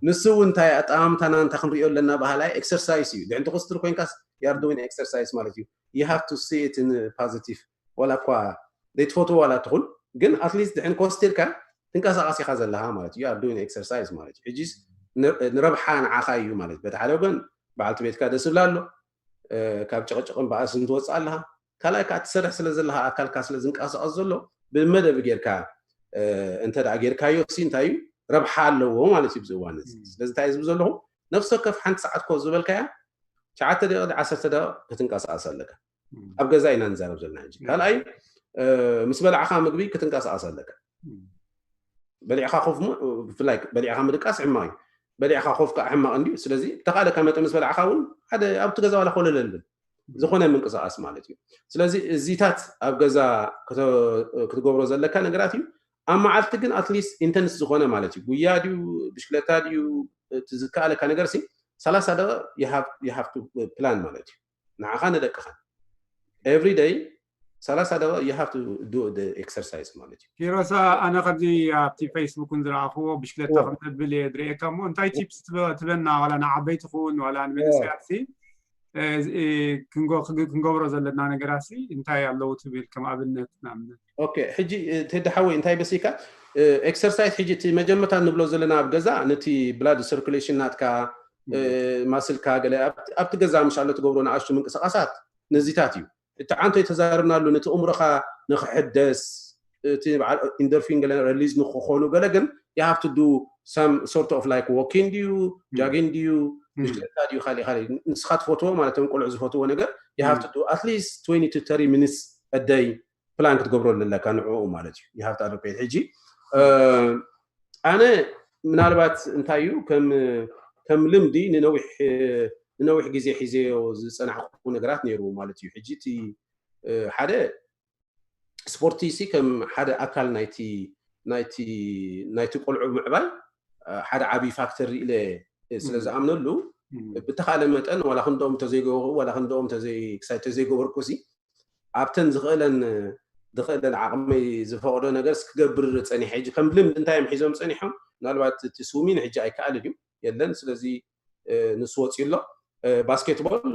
ንሱ እውን እንታይ ኣጠማምታና እንታይ ክንሪኦ ኣለና ባህላይ ኤክሰርሳይስ እዩ። ድሕንቲ ኮስትር ኮይንካስ you are doing exercise ማለት እዩ። You have to see it in positive። ዋላ እኳ ዘይትፈትዎ ዋላ ትኹን፣ ግን ኣትሊስት ድሕን ኮስቲርካ ትንቀሳቀስ ኢኻ ዘለኻ ማለት እዩ። You are doing exercise ማለት እዩ። ሕጂስ ንረብሓ ንዓኻ እዩ ማለት። በቲ ሓደ ወገን በዓልቲ ቤትካ ደስ ብላ ኣሎ፣ ካብ ጭቕጭቕን በኣስን ትወፅእ ኣለኻ። ካልኣይ ከዓ ትሰርሕ ስለ ዘለኻ፣ ኣካልካ ስለ ዝንቀሳቀስ ዘሎ ብመደብ ጌርካ እንተ ጌርካዮ ሲ እንታይ እዩ ረብሓ ኣለዎ ማለት እዩ ብዚ እዋን እዚ። ስለዚ እንታይ ዝብ ዘለኹ ነፍሲ ወከፍ ሓንቲ ሰዓት ኮ ዝበልካያ ሸዓተ ደቂቕ ዓሰርተ ደቂቕ ክትንቀሳቐስ ኣለካ። ኣብ ገዛ ኢና ንዛረብ ዘለና ሕጂ። ካልኣይ ምስ በላዕኻ ምግቢ ክትንቀሳቐስ ኣለካ። በሊዕኻ ኮፍ ብፍላይ በሊዕኻ ምድቃስ ሕማቕ እዩ። በሊዕኻ ኮፍ ከዓ ሕማቕ እንድዩ። ስለዚ ተኻለካ መጠን ምስ በላዕኻ እውን ሓደ ኣብቲ ገዛ ዋላ ኮለለል ብል ዝኾነ ምንቅስቃስ ማለት እዩ። ስለዚ እዚታት ኣብ ገዛ ክትገብሮ ዘለካ ነገራት እዩ። ኣብ መዓልቲ ግን ኣትሊስት ኢንተንስ ዝኾነ ማለት እዩ። ጉያ ድዩ ብሽክለታ ድዩ እቲ ዝከኣለካ ነገር ሲ ሰላሳ ደቂቕ ፕላን ማለት እዩ። ንዓኻ ንደቅኻ ኤቭሪ ደይ ሰላሳ ደቂቕ you have to do the exercise ማለት እዩ። ኪሮሳ፣ ኣነ ካብዚ ኣብቲ ፌስቡክን ዝረኣኽዎ ብሽክለታ ከም ተብል እየ ዝርእየካ እሞ እንታይ ቲፕስ ትበና ዋላ ንዓበይቲ ክውን ዋላ ንመንእሰያት ሲ ክንገብሮ ዘለና ነገራት ሲ እንታይ ኣለዉ ትብል ከም ኣብነት ናምነት? ኦኬ፣ ሕጂ ቴዲ ሓወይ እንታይ በሲካ ኤክሰርሳይዝ ሕጂ እቲ መጀመርታ ንብሎ ዘለና ኣብ ገዛ ነቲ ብላድ ሰርኩሌሽን ናትካ ማስልካ ገለ ኣብቲ ገዛ ምሻሎ ትገብሮ ንኣሽቱ ምንቅስቃሳት ነዚታት እዩ። እቲ ዓንቶ የተዛረብናሉ ነቲ እምሮኻ ንክሕደስ እቲ በዓል ኢንዶርፊን ገለ ሪሊዝ ንክኾኑ ገለ ግን you have to do some sort of like walking ድዩ ጃጊን ድዩ ብሽክለታ ድዩ ካልእ ካልእ ንስኻ ትፈትዎ ማለት እዮም ቆልዑ ዝፈትዎ ነገር you have to do at least twenty to thirty minutes a day ፕላን ክትገብረሉ ኣለካ ንዕኡ ማለት እዩ you have to allocate ሕጂ ኣነ ምናልባት እንታይ እዩ ከም ከም ልምዲ ንነዊሕ ንነዊሕ ግዜ ሒዘዮ ዝፀናሕኩ ነገራት ነይሩ ማለት እዩ። ሕጂ እቲ ሓደ ስፖርቲ ሲ ከም ሓደ ኣካል ናይቲ ናይቲ ናይቲ ቆልዑ ምዕባይ ሓደ ዓብዪ ፋክተር ኢለ ስለ ዝኣምነሉ ብተኻለ መጠን ዋላ ክንደኦም ተዘይገበርኩ ዋላ ክንደኦም ክሳይ ተዘይገበርኩ ሲ ኣብተን ዝኽእለን ዝኽእለን ዓቕመይ ዝፈቕዶ ነገር ክገብር ፀኒሐ ሕጂ ከም ልምድ እንታይ እዮም ሒዞም ፀኒሖም ምናልባት እቲ ስዊሚን ሕጂ ኣይከኣልን እዩ የለን ስለዚ ንሱ ወፂኡ ኣሎ ባስኬትቦል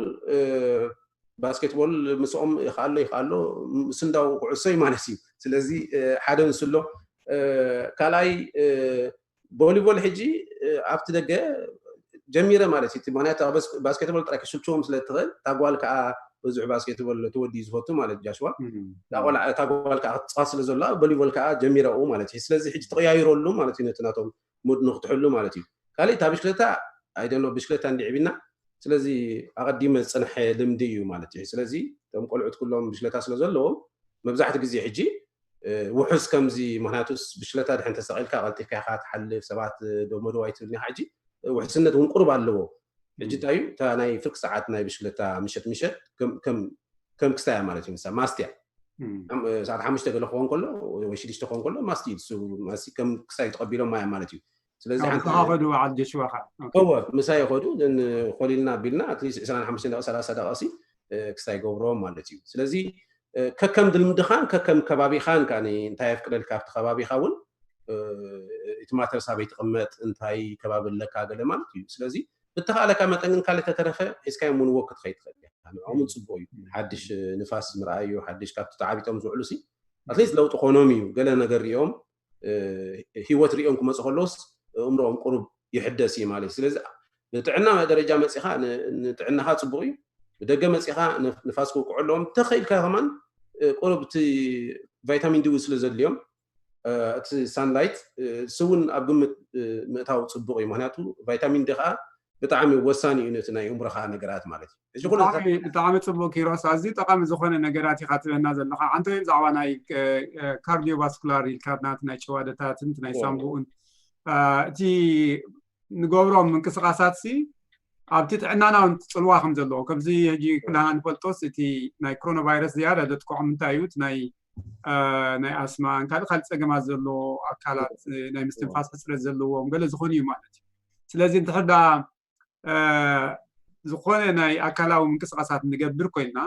ባስኬትቦል ምስኦም ይኽኣሎ ይኽኣሎ ምስንዳው ኩዕሶ እዩ ማለት እዩ ስለዚ ሓደ ንሱ ኣሎ ካልኣይ ቮሊቦል ሕጂ ኣብቲ ደገ ጀሚረ ማለት እዩ ምክንያቱ ባስኬትቦል ጥራይ ክሽልችዎም ስለ ትኽእል ታጓል ከዓ ብዙሕ ባስኬትቦል ተወዲ ዝፈቱ ማለት ጃሽዋ ታጓል ከዓ ክትፃወት ስለ ዘሎ ቮሊቦል ከዓ ጀሚረኡ ማለት እዩ ስለዚ ሕጂ ተቀያይረሉ ማለት እዩ ነቲ ናቶም ሙድ ንክትሕሉ ማለት እዩ ካልእ እታ ብሽክለታ ኣይደኖ ብሽክለታ እንዲዕቢና ስለዚ ኣቐዲመ ዝፀንሐ ልምዲ እዩ ማለት እዩ ስለዚ እቶም ቆልዑት ኩሎም ብሽክለታ ስለ ዘለዎም መብዛሕቲ ግዜ ሕጂ ውሑስ ከምዚ ምክንያቱስ ብሽክለታ ድሕን ተሰቂልካ ቀልጢፍካ ኢካ ትሓልፍ ሰባት ደመዶ ኣይትብልኒ ሕጂ ውሕስነት እውን ቁሩብ ኣለዎ ሕጂ እንታይ እዩ እታ ናይ ፍርቂ ሰዓት ናይ ብሽክለታ ምሸት ምሸት ከም ክስታያ ማለት እዩ ንሳ ማስትያ ሰዓት ሓሙሽተ ገለ ክኸውን ከሎ ወይ ሽዱሽተ ክኸውን ከሎ ማስቲ እዩ ማስቲ ከም ክሳይ ተቐቢሎም ማያ ማለት እዩ ስለዚ ሓንቲ ከዱ በዓል ጀሽዋ ከ እወ ምሳይ ከዱ ኮሊልና ኣቢልና ኣትሊስት ዕስራን ሓሙሽተ ደቂ ሰላሳ ደቂሲ ክስታይ ገብሮም ማለት እዩ ስለዚ ከከም ድልምድኻን ከከም ከባቢኻን ከ እንታይ የፍቅደልካ ኣብቲ ከባቢኻ እውን እቲ ማተርስ ኣበይ ትቕመጥ እንታይ ከባቢ ኣለካ ገለ ማለት እዩ ስለዚ ብተኻእለካ መጠን ግን ካልእ ተተረፈ ሒዝካዮም እውን ወክ ትኸይድ ትኽእል ኢኻ ንዕኦም እውን ፅቡቅ እዩ ሓድሽ ንፋስ ምርኣዩ ሓድሽ ካብቲ ተዓቢጦም ዝውዕሉ ሲ ኣትሊስት ለውጢ ኮኖም እዩ ገለ ነገር ሪኦም ህይወት ሪኦም ክመፁ ከለውስ እምሮኦም ቁሩብ ይሕደስ እዩ ማለት እዩ ስለዚ ብጥዕና ደረጃ መፂኻ ንጥዕናኻ ፅቡቅ እዩ ብደገ መፂኻ ንፋስ ክውቅዑ ኣለዎም እንተኸኢልካ ከማን ቁሩብ እቲ ቫይታሚን ዲ ስለ ዘድልዮም እቲ ሳንላይት ስውን ኣብ ግምት ምእታው ፅቡቅ እዩ ምክንያቱ ቫይታሚን ዲ ከዓ ብጣዕሚ ወሳኒ እዩ ነቲ ናይ እምሮኻ ነገራት ማለት እዩ እዚ ኩሉ ብጣዕሚ ብጣዕሚ ፅቡቅ ኪሮስ ኣዝዩ ጠቃሚ ዝኾነ ነገራት ኢኻ ትበና ዘለኻ ሓንቲ ወይ ብዛዕባ ናይ ካርዲዮቫስኩላር ኢልካ ናቲ ናይ ጨዋደታትን ናይ ሳምቡኡን እቲ ንገብሮም ምንቅስቃሳት ሲ ኣብቲ ጥዕናና እውን ፅልዋ ከም ዘለዎ ከምዚ ሕጂ ኩላና ንፈልጦስ እቲ ናይ ኮሮና ቫይረስ ዝያዳ ዘጥቅዖም እንታይ እዩ ናይ ናይ ኣስማን ካልእ ካልእ ፀገማት ዘለዎ ኣካላት ናይ ምስትንፋስ ሕፅረት ዘለዎም ገለ ዝኾኑ እዩ ማለት እዩ ስለዚ እንድሕር ዳ ዝኾነ ናይ ኣካላዊ ምንቅስቃሳት ንገብር ኮይንና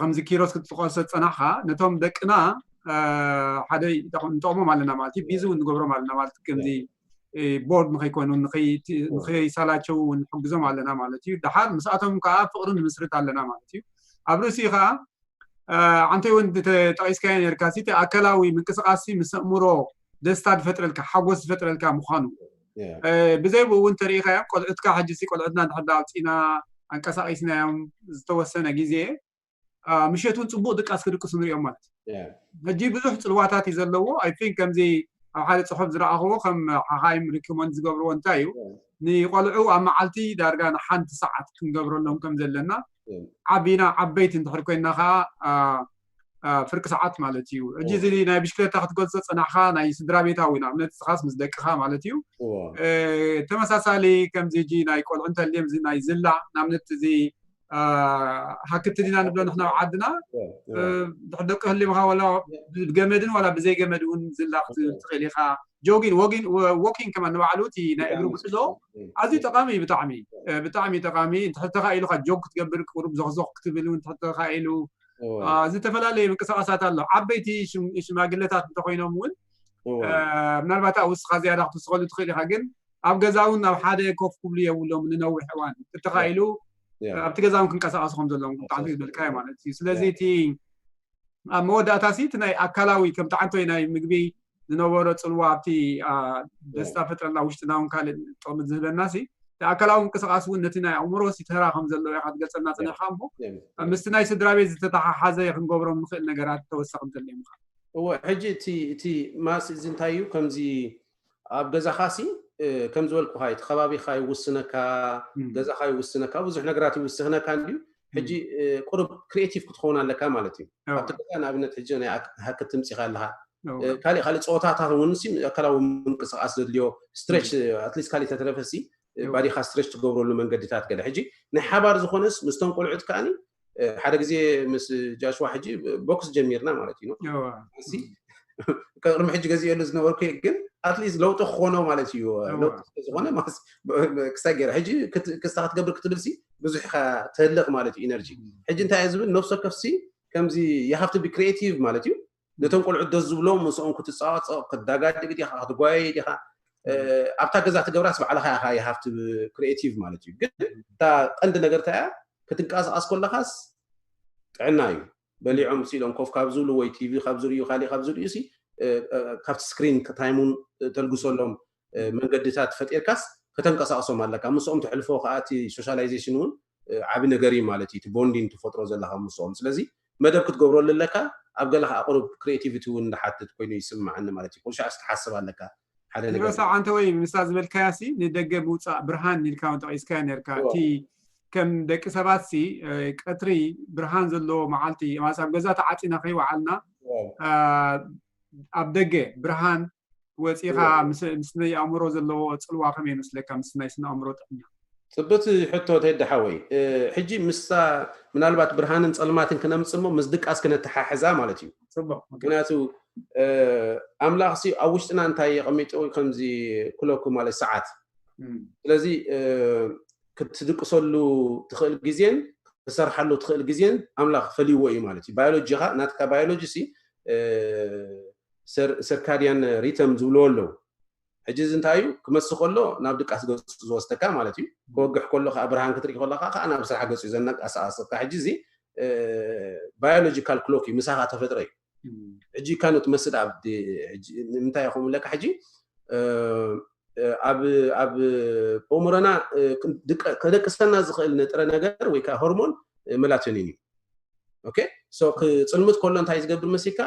ከምዚ ኪሮስ ክትጥቀሶ ዝፀናሕካ ነቶም ደቅና ሓደ ንጠቕሞም ኣለና ማለት እዩ ቢዚ እውን ንገብሮም ኣለና ማለት ከምዚ ቦርድ ንከይኮኑ ንከይሳላቸው እውን ንሕግዞም ኣለና ማለት እዩ ደሓር ምስኣቶም ከዓ ፍቅሪ ንምስርት ኣለና ማለት እዩ ኣብ ርእሲኡ ከዓ ዓንተ እውን ተጠቂስካዮ ነርካ እቲ ኣካላዊ ምንቅስቃስ ምስ ኣእምሮ ደስታ ዝፈጥረልካ ሓጎስ ዝፈጥረልካ ምኳኑ ብዘይ ብኡ እውን ተሪኢካዮም ቆልዑትካ ሕጂ ቆልዑትና እንድሕር ኣውፂና ኣንቀሳቂስናዮም ዝተወሰነ ግዜ ምሸት እውን ፅቡቅ ድቃስ ክድቅሱ ንሪኦም ማለት ሕጂ ብዙሕ ፅልዋታት እዩ ዘለዎ። I think ከምዚ ኣብ ሓደ ፅሑፍ ዝረኣኽዎ ከም ሓኻይም ሪኮመንድ ዝገብርዎ እንታይ እዩ፣ ንቆልዑ ኣብ መዓልቲ ዳርጋ ንሓንቲ ሰዓት ክንገብረሎም ከም ዘለና፣ ዓቢና ዓበይቲ እንድሕር ኮይና ከዓ ፍርቂ ሰዓት ማለት እዩ። ሕጂ እዚ ናይ ብሽክለታ ክትገልጾ ጸናሕካ ናይ ስድራ ቤታዊ ንኣብነት ንስኻስ ምስ ደቅኻ ማለት እዩ። ተመሳሳሊ ከምዚ ሕጂ ናይ ቆልዑ እንተልዮም እዚ ናይ ዝላ ንኣብነት እዚ ሃክቲ ዲና ንብሎ ንሕና ኣብ ዓድና ድሕር ደቂ ህልምኻ ዋላ ብገመድን ዋላ ብዘይ ገመድ እውን ዝላ ክትብል ትኽእል ኢኻ። ጆጊን ወኪንግ ከማ ንባዕሉ እቲ ናይ እግሪ ጉዕዞ ኣዝዩ ጠቃሚ እዩ። ብጣዕሚ ብጣዕሚ ጠቃሚ እንተተኻኢሉካ ጆግ ክትገብር ቁሩብ ዞኽዞኽ ክትብል እውን እንተተኻኢሉ ዝተፈላለዩ ምንቅስቃሳት ኣሎ። ዓበይቲ ሽማግለታት እንተኮይኖም እውን ምናልባት ኣብ ውስኻ ዝያዳ ክትውስኸሉ ትኽእል ኢኻ፣ ግን ኣብ ገዛ እውን ኣብ ሓደ ኮፍ ክብሉ የብሎም ንነዊሕ እዋን። እንተተኻኢሉ ኣብቲ ገዛ እውን ክንቀሳቀሱ ከም ዘለዎም ብጣዕሚ ዝበልካዮ ማለት እዩ። ስለዚ እቲ ኣብ መወዳእታ ሲ እቲ ናይ ኣካላዊ ከም ጣዕንቶይ ናይ ምግቢ ዝነበሮ ፅልዋ ኣብቲ ደስታ ፈጥረልና ውሽጥና እውን ካልእ ጥቕሚ ዝህበና ሲ እቲ ኣካላዊ ምንቅስቃስ እውን ነቲ ናይ ኣእምሮ ሲ ተራ ከም ዘለዎ ኢኻ ትገልፀልና ፀኒሕካ እሞ ምስቲ ናይ ስድራ ቤት ዝተተሓሓዘ ክንገብሮም ንኽእል ነገራት ተወሰኺ እንተልዮም ኢኻ። እወ ሕጂ እቲ እቲ ማስ እዚ እንታይ እዩ ከምዚ ኣብ ገዛኻ ሲ ከም ዝበልኩኻ እቲ ከባቢኻ ይውስነካ፣ ገዛኻ ይውስነካ፣ ብዙሕ ነገራት ይውስነካ እንድዩ። ሕጂ ቁሩብ ክሪኤቲቭ ክትኸውን ኣለካ ማለት እዩ። ኣብቲ ገዛ ንኣብነት ሕጂ ናይ ሃክት ትምፂኻ ኣለኻ፣ ካልእ ካልእ ፀወታታት እውን ሲ ኣካላዊ ምንቅስቃስ ዘድልዮ ስትሬች ኣትሊስት ካልእ ተተረፈ ሲ ባዲኻ ስትሬች ትገብረሉ መንገድታት ገለ ሕጂ ናይ ሓባር ዝኾነስ ምስቶም ቆልዑት ከኣኒ ሓደ ግዜ ምስ ጃሽዋ ሕጂ ቦክስ ጀሚርና ማለት እዩ። ቅድሚ ሕጂ ገዚኤሉ ዝነበርኩ ግን ኣትሊስት ለውጢ ክኾኖ ማለት እዩ። ለውጢ ዝኾነ ክሳይ ገይረ ሕጂ ክስታ ክትገብር ክትብል ሲ ብዙሕ ኢኻ ተህልቕ ማለት እዩ ኢነርጂ። ሕጂ እንታይ እየ ዝብል ነፍሲ ወከፍ ሲ ከምዚ you have to be creative ማለት እዩ። ነቶም ቆልዑት ደስ ዝብሎም ምስኦም ክትፃወት ክትዳጋድግ ዲኻ ክትጓየይ ዲኻ ኣብታ ገዛ ትገብራስ ባዕልኻ ኢኻ you have to creative ማለት እዩ። ግን እታ ቀንዲ ነገር እንታይ እያ ክትንቀሳቀስ ከለኻስ ጥዕና እዩ። በሊዖም ሲሎም ኮፍ ካብ ዝብሉ ወይ ቲቪ ካብ ዝርእዩ ካልእ ካብ ዝርእዩ ሲ ካብቲ ስክሪን ታይሙን ተልግሰሎም መንገድታት ፈጢርካስ ከተንቀሳቅሶም ኣለካ። ምስኦም ትሕልፎ ከዓ እቲ ሶሻላይዜሽን እውን ዓቢ ነገር እዩ ማለት እዩ። እቲ ቦንዲን ትፈጥሮ ዘለካ ምስኦም ስለዚ መደብ ክትገብረሉ ኣለካ። ኣብ ገለ ከዓ ቁሩብ ክሪኤቲቪቲ እውን ዝሓትት ኮይኑ ይስምዓኒ ማለት እዩ። ኩሉ ሻዕ ክትሓስብ ኣለካ ሓደ ነገር ረሳ ዓንተ ወይ ምስታ ዝበልካያ ሲ ንደገ ምውፃእ ብርሃን ኢልካ እውን ጠቂስካያ ነርካ። እቲ ከም ደቂ ሰባት ሲ ቀትሪ ብርሃን ዘለዎ መዓልቲ ማስ ኣብ ገዛ ተዓፂና ከይወዓልና ኣብ ደገ ብርሃን ወፂኻ ምስ ናይ ኣእምሮ ዘለዎ ፅልዋ ከመይ ይመስለካ? ምስ ናይ ስነ ኣእምሮ ጥዕና። ፅብቲ ሕቶ ተይደ ሓወይ። ሕጂ ምስታ ምናልባት ብርሃንን ፀልማትን ክነምፅሞ ምስ ድቃስ ክነተሓሕዛ ማለት እዩ። ምክንያቱ ኣምላኽ ሲ ኣብ ውሽጥና እንታይ የቐሚጡ ከምዚ ክለኩ ማለት ሰዓት ስለዚ ክትድቅሰሉ ትኽእል ግዜን ትሰርሓሉ ትኽእል ግዜን ኣምላኽ ፈልይዎ እዩ ማለት እዩ። ባዮሎጂኻ ናትካ ባዮሎጂ ሲ ሰርካዲያን ሪተም ዝብልዎ ኣለዉ። ሕጂ እዚ እንታይ እዩ ክመስ ከሎ ናብ ድቃስ ገፁ ዝወስደካ ማለት እዩ። ክወግሕ ከሎ ከዓ ብርሃን ክትርኢ ከለካ ከዓ ናብ ስራሕ ገፁ እዩ ዘነቃሳቀሰካ። ሕጂ እዚ ባዮሎጂካል ክሎክ እዩ ምሳኻ ተፈጥረ እዩ። ሕጂ ካኖት መስድ ኣብ ንምንታይ ከምለካ ሕጂ ኣብ ኣብ ኣእምሮና ከደቅሰና ዝኽእል ንጥረ ነገር ወይ ከዓ ሆርሞን መላቶኒን እዩ። ኦኬ ሶ ክፅልምት ከሎ እንታይ ዝገብር መሲልካ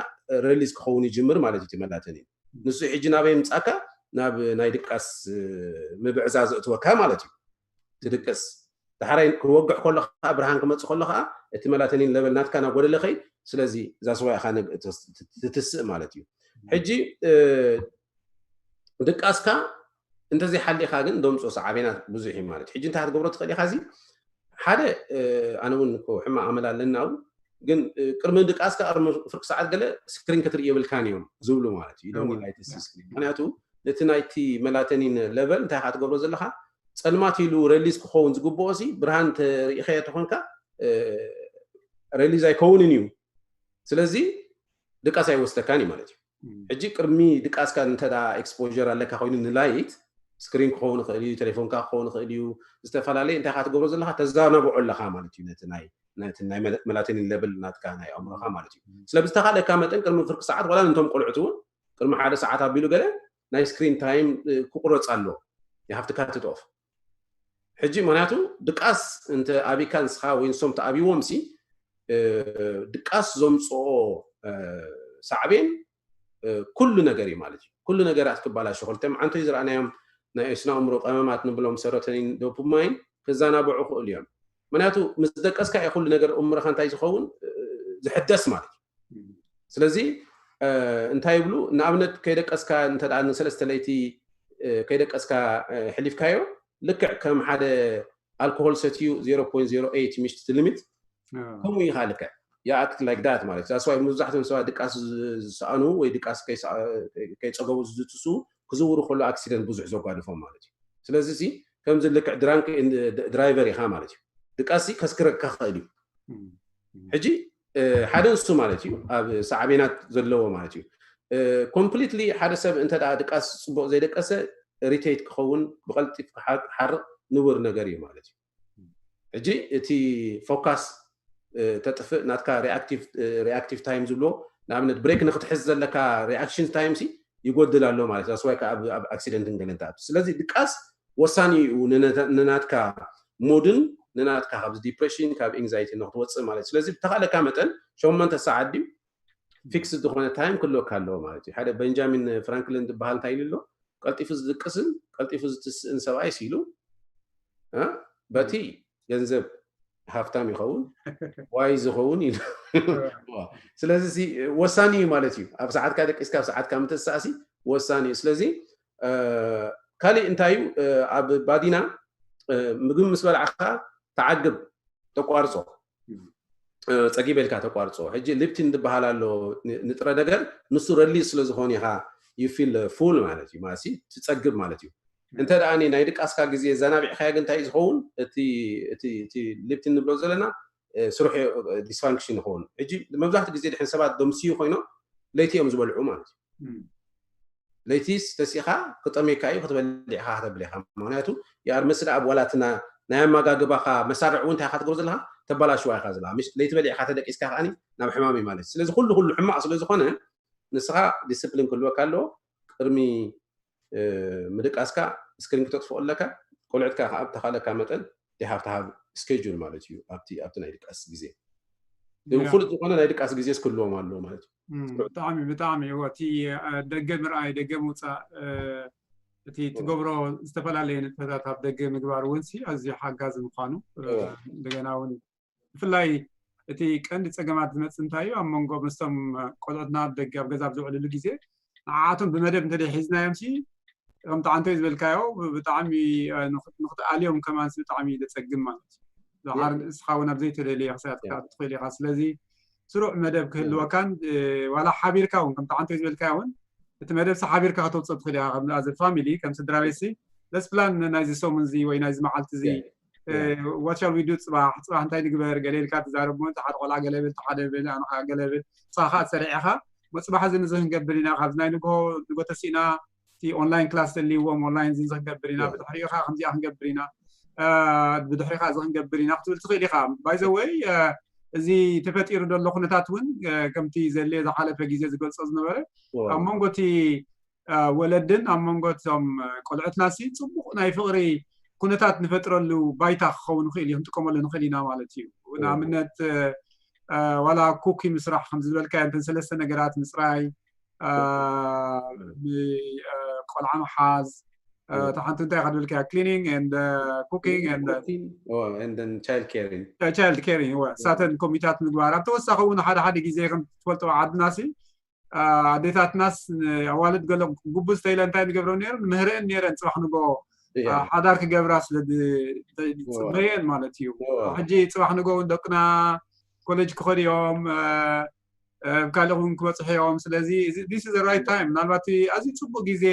ሪሊዝ ክኸውን ይጅምር ማለት እዩ መላቶኒን። ንሱ ሕጂ ናበይ ምፃካ ናብ ናይ ድቃስ ምብዕዛ ዘእትወካ ማለት እዩ። ትድቅስ ዳሕራይ ክወግሕ ከሎ ከዓ ብርሃን ክመፅእ ከሎ ከዓ እቲ መላቶኒን ለበል ናትካ ናብ ጎደለ ከይድ። ስለዚ እዛ ስዋ ኢኻ ትትስእ ማለት እዩ። ሕጂ ድቃስካ እንተዘይሓሊኻ ግን ደምፅኦ ሰዓቤና ብዙሕ እዩ ማለት እዩ። ሕጂ እንታይ ክትገብሮ ትኽእል ኢኻ? እዚ ሓደ ኣነ እውን ሕማቕ ኣመል ኣለና ግን ቅድሚ ድቃስካ ቅድሚ ፍርቂ ሰዓት ገለ ስክሪን ክትርኢ የብልካን እዮም ዝብሉ ማለት እዩ። ዶኒ ላይት ስክሪን ምክንያቱ ነቲ ናይቲ መላተኒን ለቨል እንታይ ኢኻ ትገብሮ ዘለኻ? ፀልማት ኢሉ ሬሊዝ ክኸውን ዝግብኦ ሲ ብርሃን ተሪኢኸዮ ተኾንካ ሬሊዝ ኣይከውንን እዩ። ስለዚ ድቃስ ኣይወስደካን እዩ ማለት እዩ። ሕጂ ቅድሚ ድቃስካ እንተ ኤክስፖር ኣለካ ኮይኑ ንላይት ስክሪን ክኸውን ይኽእል እዩ፣ ቴሌፎንካ ክኸውን ይኽእል እዩ፣ ዝተፈላለየ እንታይ ኢኻ ትገብሮ ዘለኻ ተዛናብዖ ኣለኻ ማለት እዩ ነቲ ናይ ነቲ ናይ መላተኒን ለብል ናትካ ናይ ኣእምሮኻ ማለት እዩ። ስለዚ ዝተኻለካ መጠን ቅድሚ ፍርቂ ሰዓት ዋላ ነቶም ቆልዑት እውን ቅድሚ ሓደ ሰዓት ኣቢሉ ገለ ናይ ስክሪን ታይም ክቁረፅ ኣሎ። You have to cut it off። ሕጂ ምክንያቱ ድቃስ እንተ ኣቢካ ንስኻ ወይ ንሶም ተኣብይዎም ሲ ድቃስ ዘምፅኦ ሳዕቤን ኩሉ ነገር እዩ ማለት እዩ። ኩሉ ነገራት ክባላሾ፣ ክልተ መዓንቶ እዩ ዝረኣናዮም ናይ ስነ ኣእምሮ ቀመማት ንብሎም ሰሮተኒን ዶፓማይን ክዘናብዑ ክእሉ እዮም። ምክንያቱ ምስ ደቀስካ እዩ ኩሉ ነገር እምሮኻ እንታይ ዝኸውን ዝሕደስ ማለት እዩ። ስለዚ እንታይ ይብሉ፣ ንኣብነት ከይደቀስካ እንተ ንሰለስተ ለይቲ ከይደቀስካ ሕሊፍካዮ፣ ልክዕ ከም ሓደ ኣልኮሆል ሰትዩ ዜሮ ፖይንት ዜሮ ኤይት ምሽቲ ትልሚት ከምኡ ኢኻ ልክዕ ያኣክት ላይክ ዳት ማለት እዩ። ስዋይ መብዛሕትኦም ሰባት ድቃስ ዝሰኣኑ ወይ ድቃስ ከይጸገቡ ዝድቅሱ ክዝውሩ ከሎ ኣክሲደንት ብዙሕ ዘጓድፎም ማለት እዩ። ስለዚ እዚ ከምዚ ልክዕ ድራንክ ድራይቨር ኢኻ ማለት እዩ። ድቃስ ከስክረካ ክእል እዩ። ሕጂ ሓደ ንሱ ማለት እዩ ኣብ ሳዕቤናት ዘለዎ ማለት እዩ። ኮምፕሊትሊ ሓደ ሰብ እንተ ድቃስ ጽቡቅ ዘይደቀሰ ሪቴት ክኸውን ብቀልጢፍ ክሓርቕ ንቡር ነገር እዩ ማለት እዩ። ሕጂ እቲ ፎካስ ተጥፍእ ናትካ ሪኣክቲቭ ታይም ዝብሎ ንኣብነት ብሬክ ንክትሕዝ ዘለካ ሪኣክሽን ታይም ሲ ይጎድል ኣሎ ማለት እዩ። ስዋይ ኣብ ኣክሲደንትን ገለን ትኣቱ። ስለዚ ድቃስ ወሳኒ እዩ ንናትካ ሙድን ንናትካ ካብዚ ዲፕሬሽን ካብ ኤንግዛይቲ ንክትወፅእ ማለት እዩ። ስለዚ ብተኻለካ መጠን ሸሞንተ ሰዓት ድዩ ፊክስ ዝኾነ ታይም ክህልወካ ኣለዎ ማለት እዩ። ሓደ ቤንጃሚን ፍራንክሊን ዝበሃል እንታይ ኢሉ ኣሎ፣ ቀልጢፉ ዝድቅስን ቀልጢፉ ዝትስእን ሰብኣይ ሲሉ በቲ ገንዘብ ሃፍታም ይኸውን ዋይ ዝኸውን ኢሉ። ስለዚ ወሳኒ እዩ ማለት እዩ። ኣብ ሰዓትካ ደቂስካ ኣብ ሰዓትካ ምትእስሳእሲ ወሳኒ እዩ። ስለዚ ካሊእ እንታይ እዩ፣ ኣብ ባዲና ምግቢ ምስ በላዕካ ተዓግብ፣ ተቋርጾ፣ ጸጊበ ኢልካ ተቋርጾ። ሕጂ ሊፕቲን ዝበሃል ኣሎ ንጥረ ነገር፣ ንሱ ረሊዝ ስለ ዝኾነ ኢኻ you feel full ማለት እዩ። ማለት ትጸግብ ማለት እዩ። እንተ ደኣ ናይ ድቃስካ ግዜ ዘናቢዕካዮ ግን እንታይ እዩ ዝኸውን? እቲ እቲ እቲ ሊፕቲን ንብሎ ዘለና ስርሑ ዲስፋንክሽን ይኸውን። ሕጂ መብዛሕትኡ ግዜ ድሕን ሰባት ደምስዩ ኮይኖም ለይቲ እዮም ዝበልዑ ማለት እዩ። ለይቲስ ተሲኻ ክጠምየካ እዩ ክትበልዕ ኢኻ ከተብል ኢኻ። ምክንያቱ የኣር ምስ ደኣ ዋላ እቲ ናይ ኣመጋግባኻ መሳርዕ እውን እንታይ ኢኻ ትገብሮ ዘለኻ ተበላሽዋ ኢኻ ዘለኻ። ለይቲ በሊዕካ ተደቂስካ ከኣ ናብ ሕማም እዩ ማለት እዩ። ስለዚ ኩሉ ኩሉ ሕማቕ ስለ ዝኾነ ንስኻ ዲስፕሊን ክህልወካ ኣለዎ። ቅድሚ ምድቃስካ ስክሪን ክተጥፍኦ ኣለካ። ቆልዕትካ ከዓ ብተኻለካ መጠን they have to have schedule ማለት እዩ ኣብቲ ኣብቲ ናይ ድቃስ ግዜ። ግን ፍሉጥ ዝኾነ ናይ ድቃስ ግዜ ክህልዎም ኣለዎ ማለት እዩ። ብጣዕሚ ብጣዕሚ እዎ እቲ ደገ ምርኣይ ደገ ምውፃእ እቲ ትገብሮ ዝተፈላለየ ንጥፈታት ኣብ ደገ ምግባር እውን ሲ ኣዝዩ ሓጋዚ ምኳኑ እንደገና እውን ብፍላይ እቲ ቀንዲ ፀገማት ዝመፅእ እንታይ እዩ ኣብ መንጎ ምስቶም ቆልዑትና ኣብ ደገ ኣብ ገዛ ኣብ ዝውዕልሉ ግዜ ንዓኣቶም ብመደብ እንተደይ ሒዝናዮም ሲ ከም ጣዓንቶይ ዝበልካዮ ብጣዕሚ ንክትኣልዮም ከማንስ ብጣዕሚ ዘፀግም ማለት እዩ። ዝሓር እስኻ እውን ኣብ ዘይተደለየ ክሳትካ ትኽእል ኢኻ። ስለዚ ስሩዕ መደብ ክህልወካን ዋላ ሓቢርካ እውን ከም ጣዓንቶይ ዝበልካዮ እውን እቲ መደብ ሲ ሓቢርካ ከተውፅኦ ትኽእል ኢኻ። ከም as a family ከም ስድራ ቤት ሲ let's plan ናይዚ ሰሙን እዚ ወይ ናይዚ መዓልቲ እዚ what shall we do ፅባሕ ፅባሕ እንታይ ንግበር ገለ ኢልካ ትዛረብ ሞ ሓደ ቆልዓ ገለ ብል ሓደ ብል ኣነ ገለ ብል ንስኻ ከዓ ትሰርሕ ኢኻ። መፅባሕ እዚ ንዚ ክንገብር ኢና ካብዚ ናይ ንግሆ ንጎ ተሲእና እቲ ኦንላይን ክላስ ዘልዎም ኦንላይን እዚ ክንገብር ኢና ብድሕሪኡ ከዓ ከምዚኣ ክንገብር ኢና ብድሕሪ ከዓ እዚ ክንገብር ኢና ክትብል ትኽእል ኢኻ። ባይዘወይ እዚ ተፈጢሩ ዘሎ ኩነታት እውን ከምቲ ዘለ ዝሓለፈ ግዜ ዝገልፆ ዝነበረ ኣብ መንጎ እቲ ወለድን ኣብ መንጎ እቶም ቆልዑትና ሲ ፅቡቅ ናይ ፍቅሪ ኩነታት ንፈጥረሉ ባይታ ክኸውን ይኽእል እዩ ክንጥቀመሉ ንኽእል ኢና ማለት እዩ። ንኣብነት ዋላ ኩኪ ምስራሕ ከምዝበልካ እንተን ሰለስተ ነገራት ምፅራይ ቆልዓ ምሓዝ እታ ሓንቲ እንታይ ኢኻ ድብል ከያ cleaning and cooking and child caring child caring እሳተን ኮሚታት ምግባር ኣብ ተወሳኺ እውን ሓደ ሓደ ግዜ ከም ትፈልጦ ዓድና ሲ ኣዴታትናስ ኣዋልድ ገለ ጉቡዝ ተይለ እንታይ ንገብረ ነሩ ንምህርአን ነረን ፅባሕ ንጎ ሓዳር ክገብራ ስለ ዝፅበየን ማለት እዩ። ሕጂ ፅባሕ ንጎ እውን ደቅና ኮሌጅ ክኸዱ እዮም ካልእ እውን ክበፅሑ እዮም። ስለዚ this is right time ምናልባት ኣዝዩ ፅቡቅ ግዜ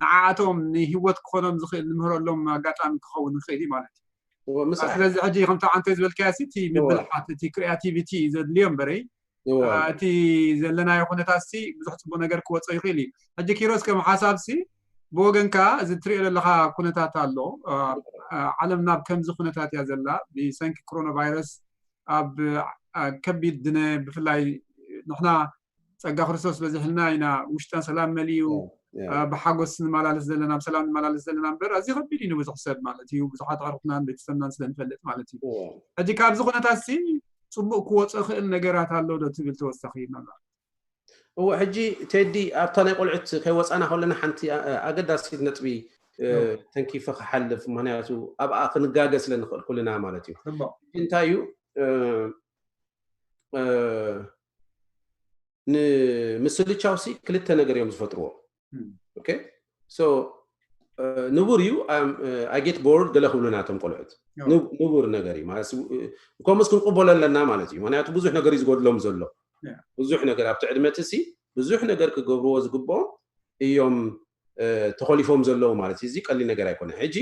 ንዓኣቶም ንሂወት ክኾኖም ዝኽእል ንምህረሎም ኣጋጣሚ ክኸውን ይኽእል እዩ ማለት እዩ። ስለዚ ሕጂ ከምቲ ዓንተ ዝበልካዮ እቲ ምብልሓት እቲ ክሪያቲቪቲ ዘድልዮ እምበረይ እቲ ዘለናዮ ኩነታት ሲ ብዙሕ ፅቡቅ ነገር ክወፀ ይኽእል እዩ። ሕጂ ኪሮስ ከም ሓሳብ ሲ ብወገንካ እዚ ትሪኦ ዘለካ ኩነታት ኣሎ። ዓለም ናብ ከምዚ ኩነታት እያ ዘላ ብሰንኪ ኮሮና ቫይረስ ኣብ ከቢድ ድነ ብፍላይ ንሕና ፀጋ ክርስቶስ በዚሕልና ኢና ውሽጥና ሰላም መሊኡ ብሓጎስ ንመላለስ ዘለና ብሰላም ንመላለስ ዘለና እምበር ኣዝዩ ከቢድ እዩ ንብዙሕ ሰብ ማለት እዩ። ብዙሓት ኣዕሩኽትናን ቤተሰብናን ስለ ንፈልጥ ማለት እዩ። ሕጂ ካብዚ ኩነታት ሲ ፅቡቅ ክወፀ ክእል ነገራት ኣሎ ዶ ትብል ተወሳኺ መብራህቲ? እወ፣ ሕጂ ቴዲ፣ ኣብታ ናይ ቆልዑት ከይወፃና ከለና ሓንቲ ኣገዳሲት ነጥቢ ተንኪፈ ክሓልፍ፣ ምክንያቱ ኣብኣ ክንጋገ ስለ ንኽእል ኩልና ማለት እዩ። እንታይ እዩ? ንምስልቻውሲ ክልተ ነገር እዮም ዝፈጥርዎ። ኦኬ፣ so ንቡር እዩ። I get bored ገለ ክብሉ ናቶም ቆልዑት ንቡር ነገር እዩ ማለት፣ ከምኡስ ክንቅበሎ ኣለና ማለት እዩ። ምክንያቱ ብዙሕ ነገር እዩ ዝጎድሎም ዘሎ። ብዙሕ ነገር ኣብቲ ዕድመትሲ ብዙሕ ነገር ክገብርዎ ዝግብኦም እዮም ተኾሊፎም ዘለዉ ማለት እዩ። እዚ ቀሊል ነገር ኣይኮነ። ሕጂ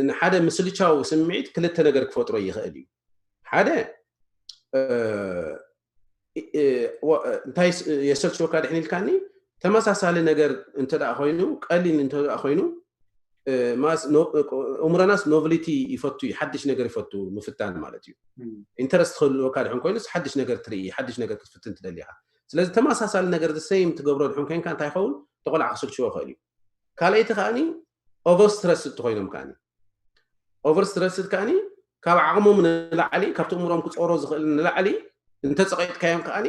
ንሓደ ምስልቻዊ ስምዒት ክልተ ነገር ክፈጥሮ ይኽእል እዩ። ሓደ እንታይ የሰልችወካ ድሕን ኢልካኒ፣ ተመሳሳሊ ነገር እንተ ኮይኑ፣ ቀሊል እንተ ኮይኑ፣ እምሮናስ ኖቭሊቲ ይፈቱ እዩ፣ ሓድሽ ነገር ይፈቱ ምፍታን ማለት እዩ። ኢንተረስት ክህልወካ ድሕን ኮይኑስ ሓድሽ ነገር ትርኢ፣ ሓድሽ ነገር ክትፍትን ትደሊ ኢኻ። ስለዚ ተመሳሳሊ ነገር the same ትገብሮ ድሕን ኮይንካ እንታይ ይኸውን? ተቆልዓ ክስልችዎ ይኽእል እዩ። ካልኣይቲ ከዓኒ ኦቨር ስትረስ እትኮይኖም ከዓኒ ኦቨር ስትረስ ከዓኒ ካብ ዓቕሞም ንላዕሊ፣ ካብቲ እምሮም ክፀሮ ዝኽእል ንላዕሊ እንተፀቂጥካዮም ከዓኒ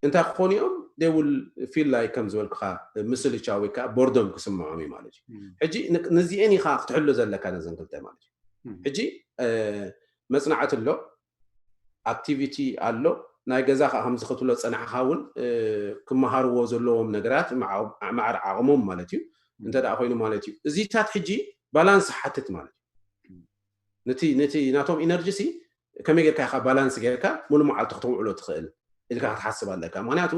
እንታይ ክኾኑ እዮም? They will feel like ከም ዝበልኩኻ ምስልቻ ወይ ከዓ ቦርዶም ክስምዖም እዩ ማለት እዩ። ሕጂ ንዚኤን ኢኻ ክትሕሉ ዘለካ ነዘን ክልተ ማለት እዩ። ሕጂ መፅናዕቲ ኣሎ፣ ኣክቲቪቲ ኣሎ፣ ናይ ገዛ ከዓ ከምዚ ክትብሎ ፀናሕኻ እውን ክመሃርዎ ዘለዎም ነገራት ማዕረ ዓቕሞም ማለት እዩ እንተ ደኣ ኮይኑ ማለት እዩ። እዚታት ሕጂ ባላንስ ሓትት ማለት እዩ። ነቲ ነቲ ናቶም ኢነርጂ ሲ ከመይ ጌርካ ኢኻ ባላንስ ጌርካ ሙሉ መዓልቲ ክተውዕሎ ትኽእል ኢልካ ክትሓስብ ኣለካ። ምክንያቱ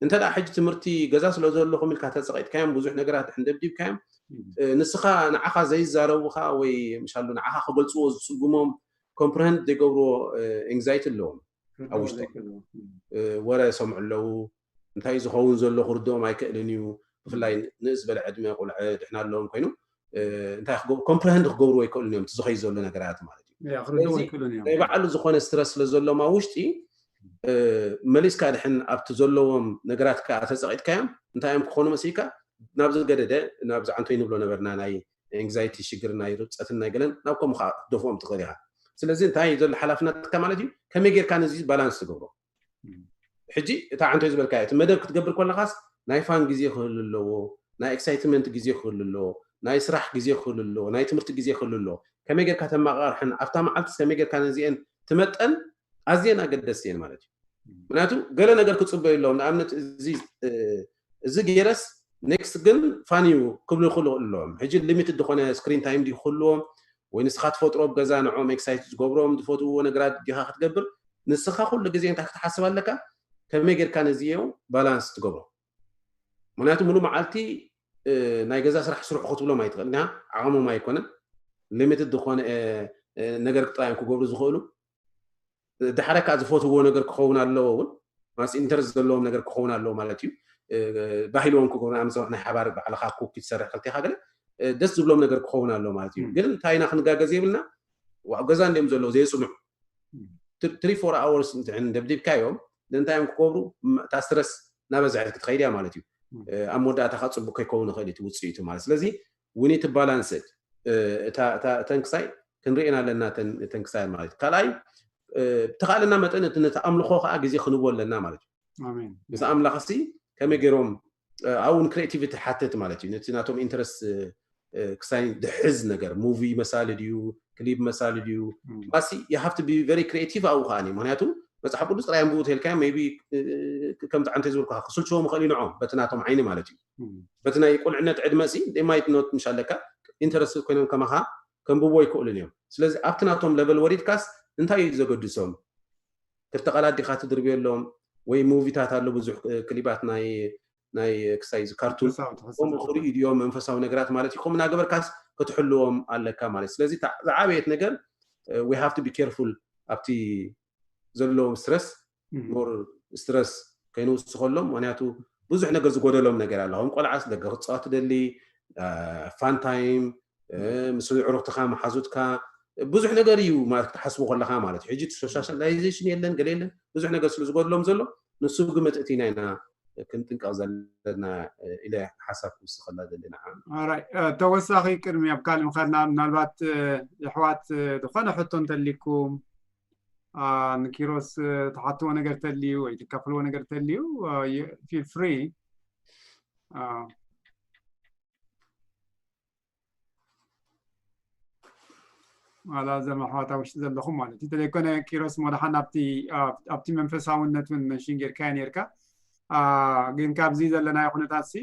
እንተ ደኣ ሕጂ ትምህርቲ ገዛ ስለ ዘለኹም ኢልካ ተጸቒጥካዮም፣ ብዙሕ ነገራት ሕንደብዲብካዮም፣ ንስኻ ንዓኻ ዘይዛረቡኻ ወይ ምሻሉ ንዓኻ ክገልጽዎ ዝጽግሞም ኮምፕረንድ ዘይገብርዎ ኤንግዛይቲ ኣለዎም ኣብ ውሽጦም። ወረ ይሰምዑ ኣለዉ፣ እንታይ ዝኸውን ዘሎ ክርድኦም ኣይክእልን እዩ። ብፍላይ ንእስ ዝበለ ዕድመ ቆልዐ ድሕና ኣለዎም ኮይኑ እንታይ ኮምፕረንድ ክገብርዎ ኣይክእሉን እዮም፣ ዝኸይ ዘሎ ነገራት ማለት እዩ። ናይ ባዕሉ ዝኾነ ስትረስ ስለ ዘለዎም ኣብ ውሽጢ መሊስካ ድሕን ኣብቲ ዘለዎም ነገራት ከዓ ተፀቒጥካዮም እንታይ እዮም ክኾኑ መሲልካ ናብ ዝገደደ ናብ ዝዓንቶይ ንብሎ ነበርና ናይ ኤንግዛይቲ ሽግር ናይ ርብፀትን ናይ ገለን ናብ ከምኡ ከዓ ክትደፍኦም ትኽእል ኢኻ። ስለዚ እንታይ ዘሎ ሓላፍነትካ ማለት እዩ፣ ከመይ ጌርካ ነዚ ባላንስ ትገብሮ? ሕጂ እታ ዓንቶይ ዝበልካ እቲ መደብ ክትገብር ከለኻስ ናይ ፋን ግዜ ክህሉ ኣለዎ፣ ናይ ኤክሳይትመንት ግዜ ክህሉ ኣለዎ፣ ናይ ስራሕ ግዜ ክህሉ ኣለዎ፣ ናይ ትምህርቲ ግዜ ክህሉ ኣለዎ። ከመይ ጌርካ ተመቃቅርሐን ኣብታ መዓልትስ ከመይ ጌርካ ነዚአን ትመጠን ኣዝየን ኣገደስቲ እየን ማለት እዩ። ምክንያቱ ገለ ነገር ክፅበዩ ኣለዎም። ንኣብነት እዚ ገይረስ ኔክስት ግን ፋን እዩ ክብሉ ይኽእሉ ኣለዎም። ሕጂ ሊሚትድ ዝኾነ ስክሪን ታይም ድዩ ክህልዎም ወይ ንስኻ ትፈጥሮ ኣብ ገዛ ንዕኦም ኤክሳይት ዝገብሮም ዝፈትውዎ ነገራት ዲኻ ክትገብር? ንስኻ ኩሉ ግዜ እንታይ ክትሓስብ ኣለካ? ከመይ ጌርካ ነዚኦ ባላንስ ትገብሮ? ምክንያቱ ሙሉ መዓልቲ ናይ ገዛ ስራሕ ስርሑ ክትብሎም ኣይትኽእል ኢና፣ ዓቕሞም ኣይኮነን። ሊሚትድ ዝኾነ ነገር ጥራዮም ክገብሩ ዝኽእሉ። ድሓረ ከዓ ዝፈትውዎ ነገር ክኸውን ኣለዎ እውን፣ ማስ ኢንተረስት ዘለዎም ነገር ክኸውን ኣለዎ ማለት እዩ። ባሂልዎም ክገብሩ፣ ንኣብነት ናይ ሓባር ባዕልኻ ኩክ ትሰርሕ ከልቲኻ ገለ ደስ ዝብሎም ነገር ክኸውን ኣለዎ ማለት እዩ። ግን እንታይ ኢና ክንጋገ ዘይብልና? ዋው ገዛ እንዲዮም ዘለዉ ዘይፅንሑ ትሪ ፎር ኣወርስ እንድሕን ደብዲብካዮም እንታይ እዮም ክገብሩ? እታ ስትረስ እናበዝሐት ክትኸይድ እያ ማለት እዩ። ኣብ መወዳእታ ከዓ ፅቡቅ ከይከውን ይኽእል እቲ ውፅኢቱ ማለት። ስለዚ we need to balance it። እተን ክሳይ ክንሪኤን ኣለና፣ እተን ክሳይ ማለት እዩ። ካልኣይ ብተኻእለና መጠን እቲ ነቲ ኣምልኾ ከዓ ግዜ ክንቦ ኣለና ማለት እዩ። ምስ ኣምላኽ ሲ ከመይ ገይሮም ኣብኡ ን ክሬቲቪቲ ሓትት ማለት እዩ። ነቲ ናቶም ኢንተረስት ክሳይ ድሕዝ ነገር ሙቪ መሳሊ ድዩ ክሊፕ መሳሊ ድዩ ማሲ you have to be very creative ኣብኡ ከዓኒ። ምክንያቱ መፅሓፍ ቅዱስ ጥራይ ኣንብቡ ተልካዮ ቢ ከምዚ ዓንተ ዝበልኩ ክስልችዎም ይኽእል እዩ ንዖም በቲ ናቶም ዓይኒ ማለት እዩ። በቲ ናይ ቁልዕነት ዕድመ ሲ ማይት ኖት ምሽ ኣለካ ኢንተረስት ኮይኖም ከማኻ ከንብቦ ይክእሉን እዮም። ስለዚ ኣብቲ ናቶም ለቨል ወሪድካስ እንታይ እዩ ዘገድሶም? ክልተ ቃላት ዲኻ ትድርብየሎም ወይ ሙቪታት ኣሎ ብዙሕ ክሊባት ናይ ናይ ክሳይ እዚ ካርቱን ከምኡ ክርእዩ ድዮም መንፈሳዊ ነገራት ማለት እዩ። ከምኡ እናገበርካስ ክትሕልዎም ኣለካ ማለት። ስለዚ ዝዓበየት ነገር we have to be careful ኣብቲ ዘለዎም ስትረስ ሞር ስትረስ ከይንውስኸሎም። ምክንያቱ ብዙሕ ነገር ዝጎደሎም ነገር ኣሎ። ከም ቆልዓስ ደገ ክትፃወት ትደሊ፣ ፋን ታይም ምስ ዕሩክትካ መሓዙትካ ብዙሕ ነገር እዩ ማለት ክትሓስቡ ከለካ ማለት እዩ። ሕጂ ሶሻላይዜሽን የለን ገለ የለን ብዙሕ ነገር ስለ ዝጎድሎም ዘሎ ንሱ ግምት እቲና ኢና ክንጥንቀቕ ዘለና ኢለ ሓሳብ ክውስኸላ ዘለና። ተወሳኺ ቅድሚ ኣብ ካልእ ምኻድና ምናልባት የሕዋት ዝኾነ ሕቶ እንተሊኩም ንኪሮስ ትሓትዎ ነገር ተልዩ ወይ ትካፍልዎ ነገር ተልዩ፣ feel free። ዋላ ዘመሓዋታ ውሽጢ ዘለኹም ማለት እዩ። ተለይኮነ ኪሮስ ሞድሓን ኣብቲ መንፈሳውነት እውን መንሽን ጌርካዮ ኔርካ። ግን ካብዚ ዘለናዮ ኩነታት ሲ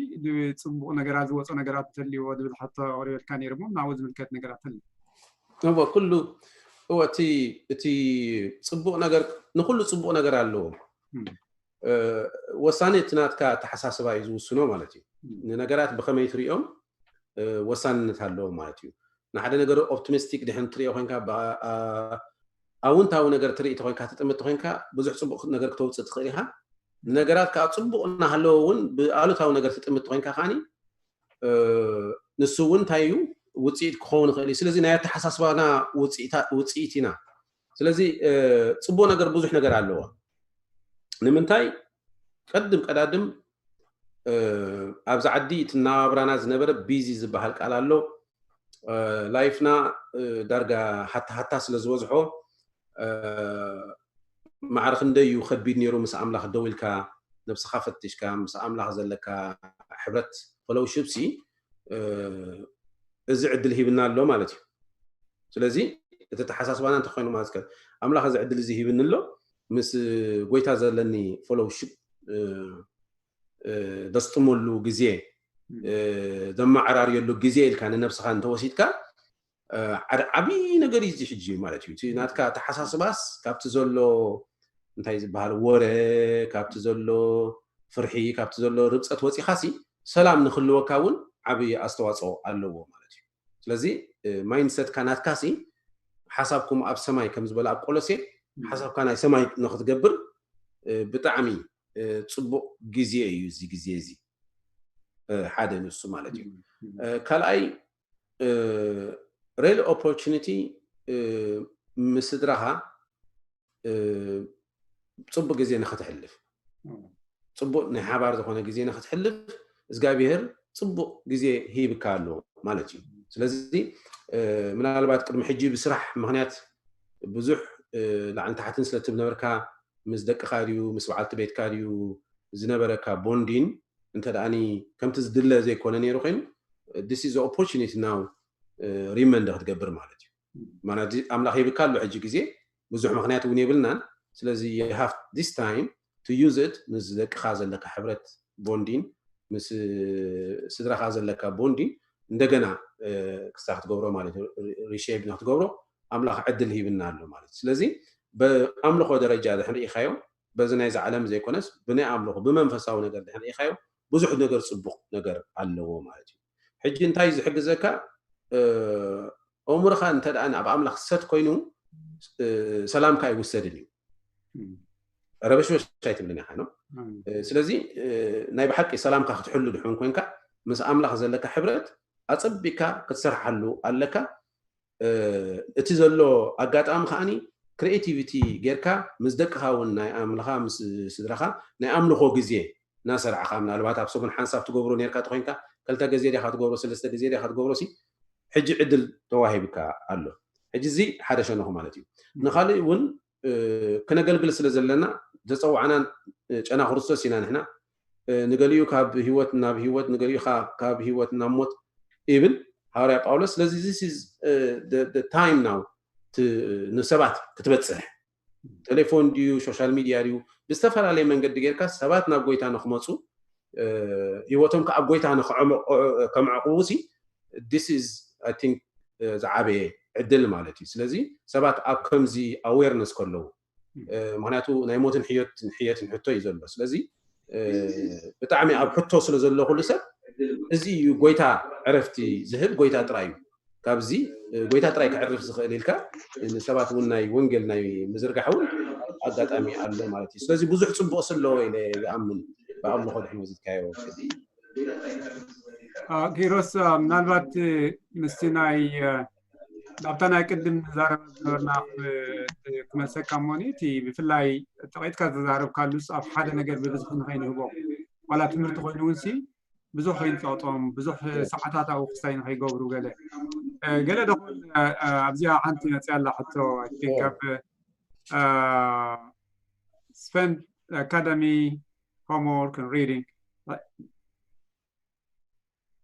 ጽቡቕ ነገራት ዝወጾ ነገራት እንተልይዎ ዝብል ሕቶ ኣቕሪበልካ ነይሩ እሞ ናብኡ ዝምልከት ነገራት ተልዩ። እወ ኩሉ እወ እቲ እቲ ጽቡቕ ነገር ንኩሉ ጽቡቕ ነገር ኣለዎ። ወሳኒ እቲ ናትካ ኣተሓሳስባ እዩ ዝውስኖ ማለት እዩ። ንነገራት ብኸመይ ትሪኦም ወሳንነት ኣለዎ ማለት እዩ። ንሓደ ነገር ኦፕቲሚስቲክ ድሕን ትሪኦ ኮይንካ ኣውንታዊ ነገር ትርኢ ተኮይንካ ትጥምት ተኮይንካ ብዙሕ ፅቡቅ ነገር ክተውፅእ ትኽእል ኢኻ። ነገራት ከዓ ፅቡቅ እናሃለወ እውን ብኣሉታዊ ነገር ትጥምት ተኮይንካ ከዓኒ ንሱ እውን እንታይ እዩ ውፅኢት ክኸውን ይኽእል እዩ። ስለዚ ናይ ኣተሓሳስባና ውፅኢት ኢና። ስለዚ ፅቡቅ ነገር ብዙሕ ነገር ኣለዎ። ንምንታይ ቀድም ቀዳድም ኣብዚ ዓዲ እቲ ናብራና ዝነበረ ቢዚ ዝበሃል ቃል ኣሎ። ላይፍና ዳርጋ ሃታ ሃታ ስለ ዝበዝሖ ማዕረ ክንደይ እዩ ከቢድ ነይሩ ምስ ኣምላኽ ደው ኢልካ ነብስኻ ፈቲሽካ ምስ ኣምላኽ ዘለካ ሕብረት ፈሎውሽፕ ሲ እዚ ዕድል ሂብና ኣሎ ማለት እዩ። ስለዚ እቲ ተሓሳስባና እንተኮይኑ ማለት ከ ኣምላኽ እዚ ዕድል እዚ ሂብኒ ኣሎ ምስ ጎይታ ዘለኒ ፈሎውሽፕ ዘስጥመሉ ግዜ ዘመዓራርየሉ ግዜ ኢልካ ንነብስኻ እንተወሲድካ ዓደ ዓብዪ ነገር እዩ እዚ ሕጂ ማለት እዩ። እቲ ናትካ ኣተሓሳስባስ ካብቲ ዘሎ እንታይ ዝበሃል ወረ ካብቲ ዘሎ ፍርሒ ካብቲ ዘሎ ርብፀት ወፂኻሲ ሰላም ንክልወካ እውን ዓብዪ ኣስተዋፅኦ ኣለዎ ማለት እዩ። ስለዚ ማይንድሰትካ ናትካሲ ሓሳብኩም ኣብ ሰማይ ከም ዝበለ ኣብ ቆሎሴ ሓሳብካ ናይ ሰማይ ንክትገብር ብጣዕሚ ፅቡቅ ግዜ እዩ እዚ ግዜ እዚ። ሓደ ንሱ ማለት እዩ። ካልኣይ ሬል ኦፖርቹኒቲ ምስድራኻ ፅቡቅ ግዜ ንክትሕልፍ ፅቡቅ ናይ ሓባር ዝኾነ ግዜ ንክትሕልፍ እግዚኣብሄር ፅቡቅ ግዜ ሂብካ ኣሎ ማለት እዩ። ስለዚ ምናልባት ቅድሚ ሕጂ ብስራሕ ምክንያት ብዙሕ ላዕልን ታሕትን ስለ ትብል ነበርካ ምስ ደቅኻ ድዩ ምስ በዓልቲ ቤትካ ድዩ ዝነበረካ ቦንዲን እንተ ደኣኒ ከምቲ ዝድለ ዘይኮነ ነይሩ ኮይኑ this is opportunity now ሪመንድ ክትገብር ማለት እዩ። ማለት ኣምላኽ ሂብካ ኣሎ ሕጂ ግዜ ብዙሕ ምክንያት እውን የብልናን። ስለዚ you have this time to use it ምስ ደቅኻ ዘለካ ሕብረት ቦንዲን ምስ ስድራኻ ዘለካ ቦንዲን እንደገና ክሳ ክትገብሮ ማለት ሪሼፕ ንክትገብሮ ኣምላኽ ዕድል ሂብና ኣሎ ማለት እዩ። ስለዚ ብኣምልኾ ደረጃ ድሕን ርኢኻዮ በዚ ናይዚ ዓለም ዘይኮነስ ብናይ ኣምልኾ ብመንፈሳዊ ነገር ድሕን ርኢኻዮ ብዙሕ ነገር ፅቡቕ ነገር ኣለዎ ማለት እዩ። ሕጂ እንታይ ዝሕግዘካ ኣእምሮኻ እንተ ደኣ ኣብ ኣምላኽ ሰት ኮይኑ ሰላምካ ኣይውሰድን እዩ። ረበሽበሽ ኣይትብልን ኢኻ ነው። ስለዚ ናይ ብሓቂ ሰላምካ ክትሕሉ ድሕን ኮንካ ምስ ኣምላኽ ዘለካ ሕብረት ኣጸቢቅካ ክትሰርሓሉ ኣለካ። እቲ ዘሎ ኣጋጣሚ ከዓኒ ክሪኤቲቪቲ ጌርካ ምስ ደቅኻ እውን ናይ ኣምልኻ ምስ ስድራኻ ናይ ኣምልኾ ግዜ እናሰርዕኻ ምናልባት ኣብ ሰሙን ሓንሳብ ትገብሮ ኔርካ ተኮይንካ ክልተ ግዜ ዲኻ ትገብሮ ሰለስተ ግዜ ዲኻ ትገብሮ ሲ ሕጂ ዕድል ተዋሂብካ ኣሎ። ሕጂ እዚ ሓደ ሸነኹ ማለት እዩ። ንኻልእ እውን ክነገልግል ስለ ዘለና ዘፀዋዕና ጨና ክርስቶስ ኢና ንሕና። ንገሊኡ ካብ ህይወት ናብ ህይወት ንገሊኡ ካብ ህይወት ናብ ሞት ይብል ሃዋርያ ጳውሎስ። ስለዚ this is time now ንሰባት ክትበፅሕ ቴሌፎን ድዩ ሶሻል ሚድያ ድዩ ብዝተፈላለየ መንገዲ ጌርካ ሰባት ናብ ጎይታ ንክመፁ ህይወቶም ኣብ ጎይታ ከመዕቕቡ ሲ this is I think ዝዓበየ ዕድል ማለት እዩ። ስለዚ ሰባት ኣብ ከምዚ ኣዌርነስ ከለዉ ምክንያቱ ናይ ሞትን ሕየትን ሕቶ እዩ ዘሎ። ስለዚ ብጣዕሚ ኣብ ሕቶ ስለ ዘሎ ኩሉ ሰብ እዚ እዩ ጎይታ ዕረፍቲ ዝህብ ጎይታ ጥራይ እዩ። ካብዚ ጎይታ ጥራይ ከዕርፍ ዝኽእል ኢልካ ንሰባት እውን ናይ ወንጌል ናይ ምዝርጋሕ እውን ኣጋጣሚ ኣሎ ማለት እዩ። ስለዚህ ብዙሕ ፅቡቅ ስለዎ ኢለ ይኣምን። ብኣምልኾ ድሕን ወዚድካዮ ኪሮስ ምናልባት ምስቲ ናይ ናብታ ናይ ቅድም ንዛረብ ዝነበርና ክመልሰካ እሞኒ እቲ ብፍላይ ጠቂጥካ ዝተዛረብካሉስ ኣብ ሓደ ነገር ብብዝሒ ንኸይንህቦ ዋላ ትምህርቲ ኮይኑ እውን ሲ ብዙሕ ከይንፀቕጦም ብዙሕ ሰዓታት ኣብኡ ክስታይ ንኸይገብሩ ገለ ገለ ደኹን ኣብዚኣ ሓንቲ መፅያ ኣላ ሕቶ ካብ uh, spend academy homework and reading. Like,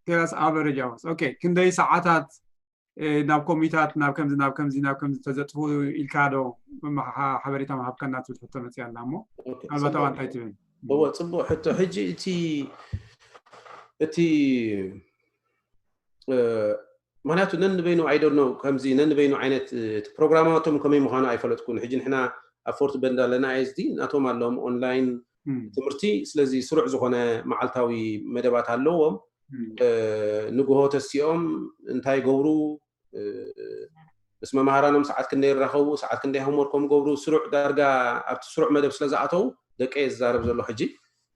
tell us average hours. Okay, ክንደይ ሰዓታት ናብ ኮሚታት ናብ ከምዚ ናብ ከምዚ ናብ ከምዚ ተዘጥፉ ኢልካ ዶ ሓበሬታ ምሃብካና ትብል ሕቶ መፅያ ኣላ እሞ ምናልባት ኣዋ እንታይ ትብል? እዎ፣ ፅቡቅ ሕቶ። ሕጂ እቲ እቲ ምክንያቱ ነንበይኑ I don't know፣ ከምዚ ነንበይኑ ዓይነት እቲ ፕሮግራማቶም ከመይ ምዃኑ ኣይፈለጥኩን። ሕጂ ንሕና ኣብ ፎርት በንድ ኣለና፣ I S D ናቶም ኣለዎም ኦንላይን ትምህርቲ። ስለዚ ስሩዕ ዝኾነ መዓልታዊ መደባት ኣለዎም። ንግሆ ተሲኦም እንታይ ይገብሩ፣ ምስ መምሃራኖም ሰዓት ክንደይ ይራኸቡ፣ ሰዓት ክንደይ ሆምወርኮም ይገብሩ፣ ስሩዕ ዳርጋ ኣብቲ ስሩዕ መደብ ስለ ዝኣተው ደቀ እየ ዝዛረብ ዘሎ ሕጂ።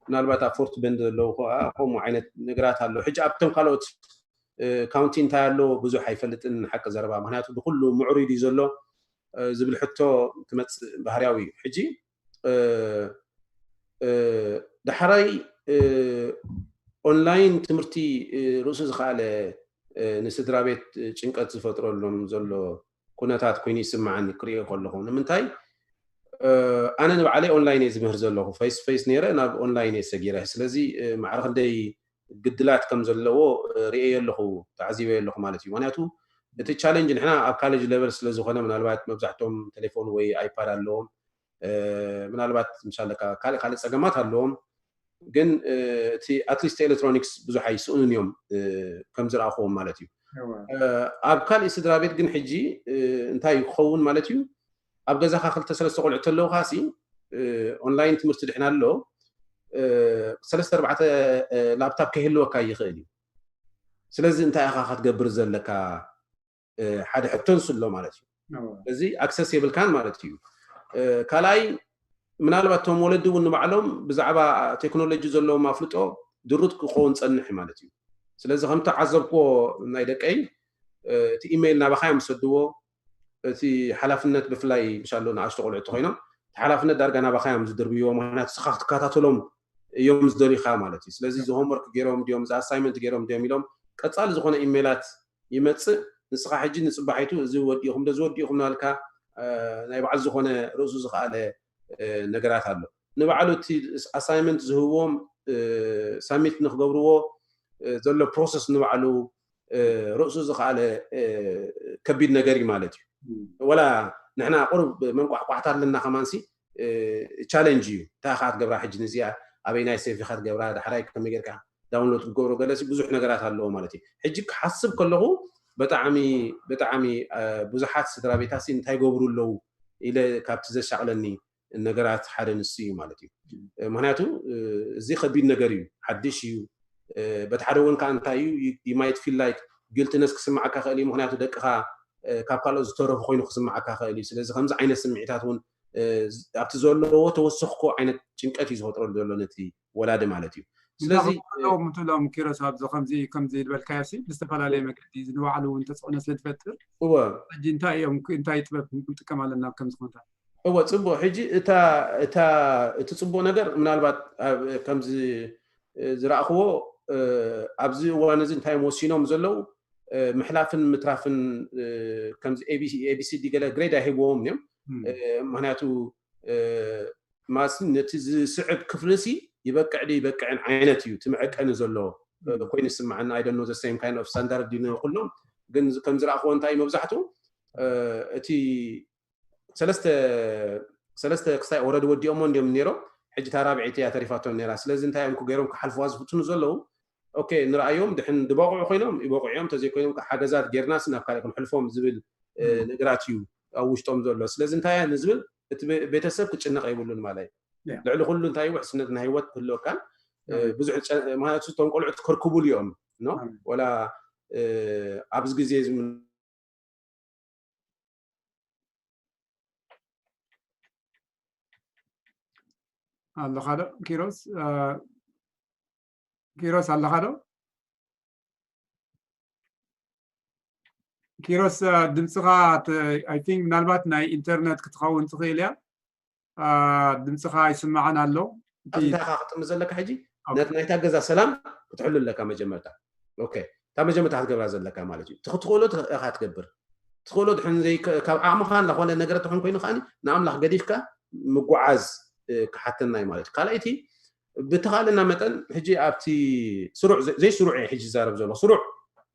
ምናልባት ኣብ ፎርት በንድ ዘለዉ ከዓ ከምኡ ዓይነት ነገራት ኣሎ። ሕጂ ኣብቶም ካልኦት ካውንቲ እንታይ ኣሎ ብዙሕ ኣይፈልጥን፣ ሓቂ ዘረባ፣ ምክንያቱ ብኩሉ ምዕሩይ ድዩ ዘሎ ዝብል ሕቶ ትመፅእ ባህርያዊ እዩ። ሕጂ ዳሕራይ ኦንላይን ትምህርቲ ርእሱ ዝኸኣለ ንስድራ ቤት ጭንቀት ዝፈጥረሎም ዘሎ ኩነታት ኮይኑ ይስምዓኒ ክሪኦ ከለኹ። ንምንታይ ኣነ ንባዕለይ ኦንላይን እየ ዝምህር ዘለኹ፣ ፌስ ፌስ ነይረ ናብ ኦንላይን እየ ሰጊረ። ስለዚ ማዕረ ክንደይ ግድላት ከም ዘለዎ ርእየ ኣለኹ፣ ተዓዚበ ኣለኹ ማለት እዩ። ምክንያቱ እቲ ቻለንጅ ንሕና ኣብ ካሌጅ ሌቨል ስለ ዝኾነ ምናልባት መብዛሕቶም ቴሌፎን ወይ ኣይፓድ ኣለዎም፣ ምናልባት ምሻለካ ካልእ ካልእ ፀገማት ኣለዎም፣ ግን እቲ ኣትሊስት ኤሌክትሮኒክስ ብዙሕ ኣይስእኑን እዮም ከም ዝረኣኽዎም ማለት እዩ። ኣብ ካልእ ስድራ ቤት ግን ሕጂ እንታይ ክኸውን ማለት እዩ፣ ኣብ ገዛኻ ክልተ ሰለስተ ቆልዑ ተለውካ ሲ ኦንላይን ትምህርቲ ድሕና ኣሎ፣ ሰለስተ ኣርባዕተ ላፕታፕ ከይህልወካ ይኽእል እዩ። ስለዚ እንታይ ኢኻ ክትገብር ዘለካ ሓደ ሕቶ ንሱ ኣሎ ማለት እዩ። እዚ ኣክሰስ የብልካን ማለት እዩ። ካልኣይ ምናልባት እቶም ወለዲ እውን ንባዕሎም ብዛዕባ ቴክኖሎጂ ዘለዎም ኣፍልጦ ድሩት ክኸውን ፀንሕ ማለት እዩ። ስለዚ ከምቲ ዓዘብክዎ ናይ ደቀይ እቲ ኢሜይል ናባኻ እዮም ዝሰድዎ። እቲ ሓላፍነት ብፍላይ ምሻሎ ንኣሽቶ ቆልዑ እንተኮይኖም እቲ ሓላፍነት ዳርጋ ናባኻ እዮም ዝድርብይዎ። ምክንያቱ ንስኻ ክትከታተሎም እዮም ዝደልዩካ ማለት እዩ። ስለዚ እዚ ሆምወርክ ገይሮም ድዮም፣ እዚ ኣሳይመንት ገይሮም ድዮም ኢሎም ቀፃሊ ዝኾነ ኢሜይላት ይመፅእ። ንስኻ ሕጂ ንፅባሒቱ እዚ ወዲእኹም ዶ ዝወዲእኹም ናልካ ናይ ባዕሉ ዝኾነ ርእሱ ዝኸኣለ ነገራት ኣሎ። ንባዕሉ እቲ ኣሳይመንት ዝህብዎም ሳሚት ንክገብርዎ ዘሎ ፕሮሰስ ንባዕሉ ርእሱ ዝኸኣለ ከቢድ ነገር እዩ ማለት እዩ። ወላ ንሕና ቁሩብ መንቋሕቋሕታ ኣለና ከማንሲ ቻለንጅ እዩ። እንታይ ኢኻ ትገብራ ሕጂ ንዚኣ፣ ኣበይ ናይ ሴፍ ኢኻ ትገብራ፣ ዳሕራይ ከመይ ጌርካ ዳውንሎድ ክትገብሮ፣ ገለሲ ብዙሕ ነገራት ኣለዎ ማለት እዩ። ሕጂ ክሓስብ ከለኹ ብጣዕሚ ብጣዕሚ ብዙሓት ስድራ ቤታሲ እንታይ ገብሩ ኣለዉ ኢለ ካብቲ ዘሻቕለኒ ነገራት ሓደ ንሱ እዩ ማለት እዩ። ምክንያቱ እዚ ከቢድ ነገር እዩ፣ ሓድሽ እዩ። በቲ ሓደ እውን ከዓ እንታይ እዩ፣ you might feel like guiltiness ክስምዓካ ክእል እዩ። ምክንያቱ ደቅኻ ካብ ካልኦት ዝተረፉ ኮይኑ ክስምዓካ ክእል እዩ። ስለዚ ከምዚ ዓይነት ስምዒታት እውን ኣብቲ ዘለዎ ተወሰኽኮ ዓይነት ጭንቀት እዩ ዝፈጥረሉ ዘሎ ነቲ ወላዲ ማለት እዩ። ስለዚ ምትሎም ኪሮስ ኣብዚ ከምዚ ከምዚ ዝበልካዮ ሲ ብዝተፈላለየ መገዲ እዚ ንባዕሉ እውን ተፅዕኖ ስለ ዝፈጥር እወ ሕጂ እንታይ እዮም እንታይ ጥበብ ክንጥቀም ኣለና ኣብ ከምዚ ኩነታት? እወ ፅቡቅ። ሕጂ እታ እታ እቲ ፅቡቅ ነገር ምናልባት ከምዚ ዝረእኽዎ ኣብዚ እዋን እዚ እንታይ እዮም ወሲኖም ዘለዉ ምሕላፍን ምትራፍን ከምዚ ኤቢሲዲ ገለ ግሬድ ኣይህብዎም እዮም። ምክንያቱ ማሲ ነቲ ዝስዕብ ክፍሊ ሲ ይበቅዕ ዶ ይበቅዕን ዓይነት እዩ እቲ መዐቀኒ ዘሎ ኮይኑ ይስምዓኒ። I don't know the same kind of standard ድዩ ኩሎም፣ ግን ከም ዝረእኽዎ እንታይ እዩ መብዛሕትኡ እቲ ሰለስተ ሰለስተ ክስታይ ኦረዲ ወዲኦሞ እንዲዮም ነይሮም። ሕጂ እታ ራብዐይቲ እያ ተሪፋቶም ነይራ። ስለዚ እንታይ እዮም ገይሮም ክሓልፍዋ ዝፍትኑ ዘለዉ? ኦኬ ንረኣዮም ድሕን ዝበቕዑ ኮይኖም ይበቕዑ እዮም፣ ተዘይኮይኖም ከዓ ሓገዛት ጌርናስ ናብ ካልእ ክንሕልፎም ዝብል ነገራት እዩ ኣብ ውሽጦም ዘሎ። ስለዚ እንታይ እያ ንዝብል እቲ ቤተሰብ ክጭነቕ የብሉን ማለት እዩ። ልዕሊ ኩሉ እንታይ ውሕስነት ናይ ህይወት ክህልወካን ብዙሕ ምክንያቱ እቶም ቆልዑት ከርክቡሉ እዮም ኖ ወላ ኣብዚ ግዜ ኣለኻ ዶ ኪሮስ? ኪሮስ ኣለኻ ዶ? ኪሮስ ድምፅኻ I think ምናልባት ናይ ኢንተርነት ክትኸውን ትኽእል እያ። ድምፅኻ ይስማዓን ኣሎ። እንታይ ኢኻ ክጥምት ዘለካ ሕጂ? ነቲ ናይታ ገዛ ሰላም ክትሕሉ ኣለካ መጀመርታ። ኦኬ እታ መጀመርታ ክትገብራ ዘለካ ማለት እዩ። እቲ ክትኽእሎ ኢኻ ትገብር። ትኽእሎ ድሕን ዘይከ- ካብ ዓቕምኻ ዝኾነ ነገር ተኾን ኮይኑ ከዓኒ ንኣምላኽ ገዲፍካ ምጉዓዝ እ፣ ክሓተና እዩ ማለት እዩ። ካልኣይቲ ብተኻለና መጠን ሕጂ ኣብቲ ስሩዕ ዘ- ዘይስሩዕ እየ ሕጂ ዝዛረብ ዘሎ ስሩዕ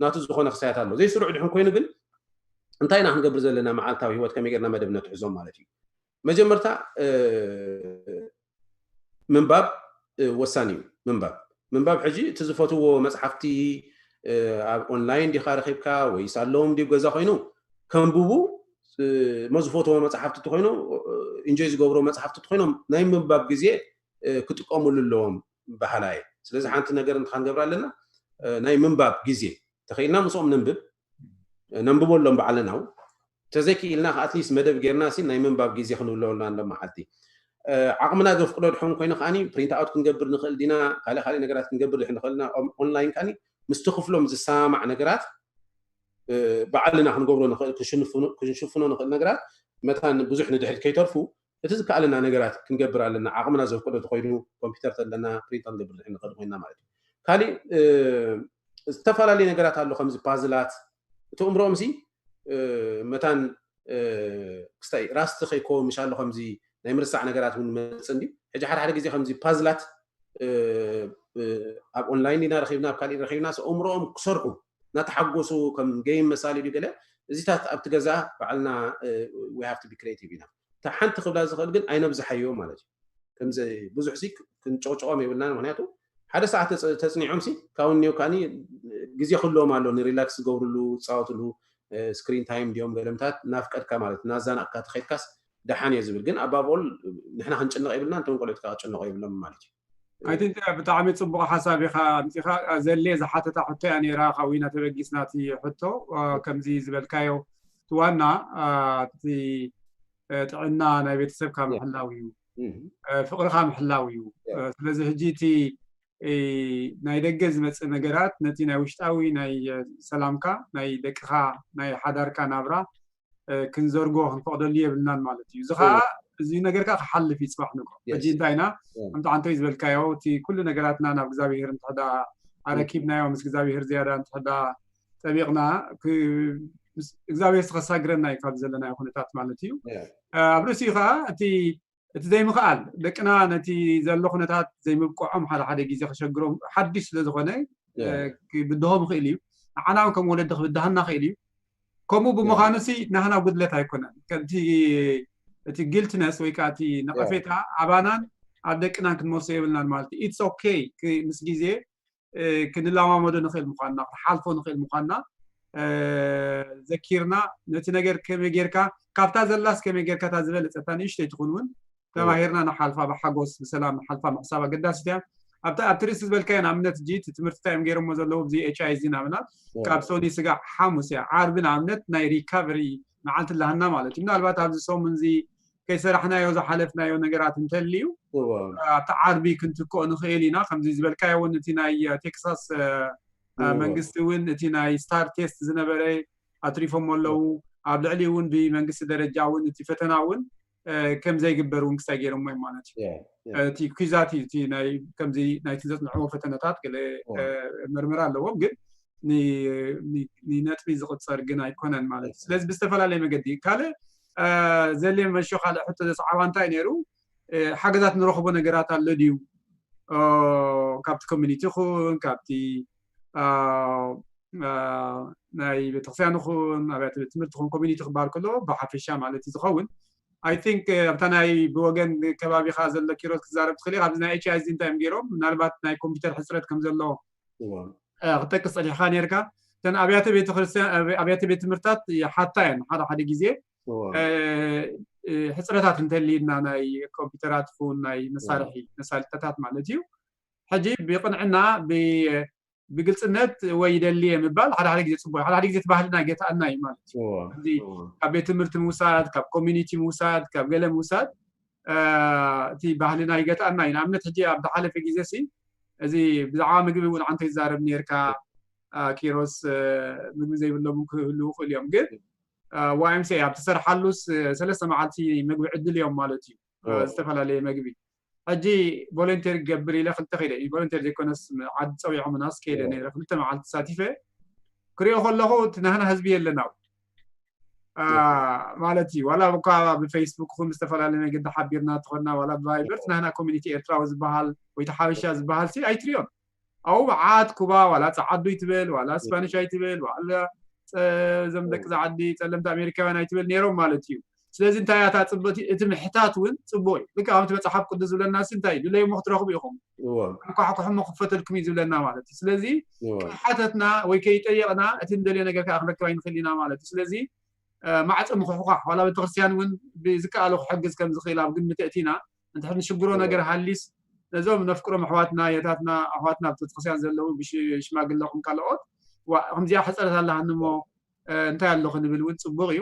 ናቱ ዝኾነ ክሳያት ኣሎ ዘይስሩዕ ድሕን ኮይኑ ግን እንታይ ኢና ክንገብር ዘለና መዓልታዊ ህይወት ከመይ ጌርና መደብ ነትሕዞም ማለት እዩ። መጀመርታ እ፣ ምንባብ እ፣ ወሳኒ እዩ። ምንባብ ምንባብ ሕጂ እቲ ዝፈትዎ መፅሓፍቲ እ፣ ኣብ ኦንላይን ዲኻ ረኺብካ ወይስ ኣለዎም ድዩ ገዛ ኮይኑ ከንብቡ እ፣ መ ዝፈትዎ መፅሓፍቲ እንተኮይኖም ኢንጆይ ዝገብሮ መፅሓፍቲ እንተኮይኖም ናይ ምንባብ ግዜ እ፣ ክጥቀሙሉ ኣለዎም በሃላ እየ። ስለዚ ሓንቲ ነገር እንታይ ክንገብር ኣለና እ፣ ናይ ምንባብ ግዜ ተኽኢልና ምስኦም ነንብብ ነንብበሎም ባዕልና ው ተዘይክኢልና ከ ኣትሊስት መደብ ጌርና ሲ ናይ ምንባብ ግዜ ክንብለወልና ኣሎ መዓልቲ ዓቕምና ዘፍቅዶ ድሕን ኮይኑ ከዓኒ ፕሪንት ኣውት ክንገብር ንኽእል ዲና ካልእ ካልእ ነገራት ክንገብር ድሕን ንኽእልና ኦንላይን ከዓኒ ምስቲ ክፍሎም ዝሰማማዕ ነገራት ባዕልና ክንገብሮ ንኽእል ክንሽፍኖ ንኽእል ነገራት መታን ብዙሕ ንድሕሪት ከይተርፉ እቲ ዝከኣለና ነገራት ክንገብር ኣለና ዓቕምና ዘፍቅዶ ተኮይኑ ኮምፒውተር ተለና ፕሪንት ክንገብር ድሕን ንኽእል ኮይና ማለት እዩ። ካሊእ ዝተፈላለዩ ነገራት ኣሎ ከምዚ ፓዝላት እቲ እምሮኦም ሲ መታን ክስታይ ራስቲ ከይኮ ምሻሎ ከምዚ ናይ ምርሳዕ ነገራት እውን መፅእ እንዲ ሕጂ ሓደ ሓደ ግዜ ከምዚ ፓዝላት ኣብ ኦንላይን ኢና ረኪብና ኣብ ካሊእ ረኪብና ኣእምሮኦም ክሰርሑ እናተሓጎሱ ከም ገይም መሳሊ ድዩ ገለ እዚታት ኣብቲ ገዛ ባዕልና we have to be creative ኢና እታ ሓንቲ ክብላ ዝኽእል ግን ኣይነብዝሓዮ ማለት እዩ ከምዚ ብዙሕ ሲ ክንጨቅጨቆም የብልና ምክንያቱ ሓደ ሰዓት ተፅኒዖም ሲ ካብኡ እኒኦ ከዓኒ ግዜ ክህልዎም ኣሎ ንሪላክስ ዝገብርሉ ዝፃወትሉ ስክሪን ታይም ድዮም ገለምታት እናፍቀድካ ማለት እናዛናቅካ ተኸድካስ ደሓን እየ ዝብል ግን ኣባብ ኦል ንሕና ክንጭነቕ የብልና እንቶም ቆልዑት ከዓ ክጭነቑ የብሎም ማለት እዩ ኣይቲንክ ብጣዕሚ ፅቡቅ ሓሳብ ኢካ ኣምፂካ ዘሌ ዝሓተታ ሕቶ እያ ነይራ ካብኡ ኢና ተበጊስና እቲ ሕቶ ከምዚ ዝበልካዮ እቲ ዋና እቲ ጥዕና ናይ ቤተሰብካ ምሕላው እዩ ፍቅርካ ምሕላው እዩ ስለዚ ሕጂ እቲ ናይ ደገ ዝመፅእ ነገራት ነቲ ናይ ውሽጣዊ ናይ ሰላምካ ናይ ደቅካ ናይ ሓዳርካ ናብራ ክንዘርጎ ክንፈቅደሉ የብልናን ማለት እዩ እዚ ከዓ እዚ ነገር ከዓ ክሓልፍ እዩ ፅባሕ ንግሆ ሕጂ እንታይ ኢና ከምቲ ዓንተይ ዝበልካዮ እቲ ኩሉ ነገራትና ናብ እግዚኣብሄር እንትሕዳ ኣረኪብናዮ ምስ እግዚኣብሄር ዝያዳ እንትሕዳ ጠቢቕና እግዚኣብሄር ዝተኸሳግረና እዩ ካብ ዘለናዮ ኩነታት ማለት እዩ ኣብ ርእሲኡ ከዓ እቲ እቲ ዘይምኽኣል ደቅና ነቲ ዘሎ ኩነታት ዘይምብቅዖም ሓደ ሓደ ግዜ ከሸግሮም ሓድሽ ስለ ዝኾነ ክብድሆም ይኽእል እዩ ንዓና እውን ከም ወለዲ ክብድሃና ይኽእል እዩ ከምኡ ብምዃኑ ሲ ናህና ጉድለት ኣይኮነን ከምቲ እቲ ግልትነስ ወይ ከዓ እቲ ነቐፌታ ኣባናን ኣብ ደቅናን ክንመልሶ የብልናን ማለት እዩ ኢትስ ኦኬ ምስ ግዜ ክንለማመዶ ንኽእል ምዃንና ክንሓልፎ ንኽእል ምዃንና ዘኪርና ነቲ ነገር ከመይ ጌርካ ካብታ ዘላስ ከመይ ጌርካ እታ ዝበለፀታ ንእሽተይ ትኹን እውን ተማሂርና ንሓልፋ ብሓጎስ ብሰላም ንሓልፋ ምሕሳብ ኣገዳሲት እያ ኣብቲ ርእሲ ዝበልካዮ ንኣብነት ጂ እቲ ትምህርቲ እንታይ እዮም ገይሮሞ ዘለዉ ብዚ ኤች ኣይ ዚ ናብና ካብ ሶኒ ስጋዕ ሓሙስ እያ ዓርቢ ንኣብነት ናይ ሪካቨሪ መዓልቲ ኣለሃና ማለት እዩ ምናልባት ኣብዚ ሰሙን እዚ ከይሰራሕናዮ ዝሓለፍናዮ ነገራት እንተልዩ ኣብቲ ዓርቢ ክንትክኦ ንኽእል ኢና ከምዚ ዝበልካዮ እውን እቲ ናይ ቴክሳስ መንግስቲ እውን እቲ ናይ ስታር ቴስት ዝነበረ ኣትሪፎም ኣለዉ ኣብ ልዕሊ እውን ብመንግስቲ ደረጃ እውን እቲ ፈተና እውን ከም ዘይግበር እውን ክስታይ ገይሮሞ ማለት እዩ እቲ ኩዛት እዩ ከምዚ ናይቲ ዘፅንዕዎ ፈተነታት ገለ ምርምር ኣለዎም ግን ንነጥቢ ዝቕፀር ግን ኣይኮነን ማለት እዩ ስለዚ ብዝተፈላለየ መገዲ ካልእ ዘሌ መሾ ካልእ ሕቶ ዘስዓባ እንታይ ነይሩ ሓገዛት ንረኽቦ ነገራት ኣሎ ድዩ ካብቲ ኮሚኒቲ ይኹን ካብቲ ናይ ቤተክርስትያን ይኹን ኣብያተ ቤት ትምህርቲ ይኹን ኮሚኒቲ ክበሃል ከሎ ብሓፈሻ ማለት እዩ ዝኸውን ኣይ ቲንክ ኣብታ ናይ ብወገን ከባቢኻ ዘሎ ኪሮት ክዛረብ ትኽእል ኣብዚ ናይ ኤች ኣይ ዚ እንታይ እዮም ገይሮም ምናልባት ናይ ኮምፒውተር ሕፅረት ከም ዘሎ ክጠቅስ ፀኒሕካ ነርካ እተን ኣብያተ ቤተክርስትያን ኣብያተ ቤት ትምህርታት ሓታ እየን ሓደ ሓደ ግዜ ሕፅረታት እንተልዩና ናይ ኮምፒውተራት ፉን ናይ መሳርሒ መሳልጠታት ማለት እዩ ሕጂ ብቅንዕና ብግልፅነት ወይ ይደሊ ምባል ሓደ ሓደ ግዜ ፅቡቅ ሓደ ሓደ ግዜ ባህልና ይገትኣና እዩ ማለት እዩ ካብ ቤት ትምህርቲ ምውሳድ ካብ ኮሚኒቲ ምውሳድ ካብ ገለ ምውሳድ እቲ ባህልና ይገትኣና እዩ ንኣብነት ሕጂ ኣብ ዝሓለፈ ግዜ ሲ እዚ ብዛዕባ ምግቢ እውን ዓንተ ይዛረብ ነርካ ኪሮስ ምግቢ ዘይብሎም ክህልው ይኽእል እዮም ግን ዋይምሲ ኣብ ትሰርሓሉስ ሰለስተ መዓልቲ ምግቢ ዕድል እዮም ማለት እዩ ዝተፈላለየ መግቢ ሕጂ ቮለንቴር ክገብር ኢለ ክልተ ከይደ እዩ ቮለንቴር ዘይኮነስ ዓዲ ፀዊዖምናስ ከይደ ነረ ክልተ መዓልቲ ተሳቲፈ ክሪኦ ከለኹ እቲ ናህና ህዝቢ የለና ማለት እዩ። ዋላ እኳ ብፌስቡክ ኹን ብዝተፈላለየ መገዲ ሓቢርና ተኾንና ዋላ ብቫይበር ናህና ኮሚኒቲ ኤርትራዊ ዝበሃል ወይ ሓበሻ ዝበሃል ሲ ኣይትሪዮን። ኣብኡ መዓት ኩባ ዋላ ጸዓዱ ይትበል ዋላ ስፓኒሽ ኣይትበል ዋላ እዞም ደቂ ዛዓዲ ጸለምቲ ኣሜሪካውያን ኣይትበል ነይሮም ማለት እዩ። ስለዚ እንታይ እያ እታ ጽብቕቲ እቲ ምሕታት እውን ጽቡቕ እዩ። ልክዕ ኣብቲ መጽሓፍ ቅዱስ ዝብለና ሲ እንታይ እዩ ድለዩ እሞ ክትረኽቡ ኢኹም፣ ኣንኳሕኩሑ እሞ ክፈተልኩም እዩ ዝብለና ማለት እዩ። ስለዚ ከይሓተትና ወይ ከይጠየቕና እቲ ንደልዮ ነገር ከዓ ክንረክብ ኣይንኽእል ኢና ማለት እዩ። ስለዚ ማዕፀ ምኹሕኳሕ ዋላ ቤተክርስትያን እውን ብዝከኣሎ ክሕግዝ ከም ዝኽእል ኣብ ግምት እቲና እንተ ንሽግሮ ነገር ሃሊስ ነዞም ነፍቅሮም ኣሕዋትና የታትና ኣሕዋትና ኣብ ቤተክርስትያን ዘለዉ ብሽማግለኹም ካልኦት ከምዚኣ ሕፀረት ኣለሃኒ እሞ እንታይ ኣሎ ክንብል እውን ፅቡቅ እዩ።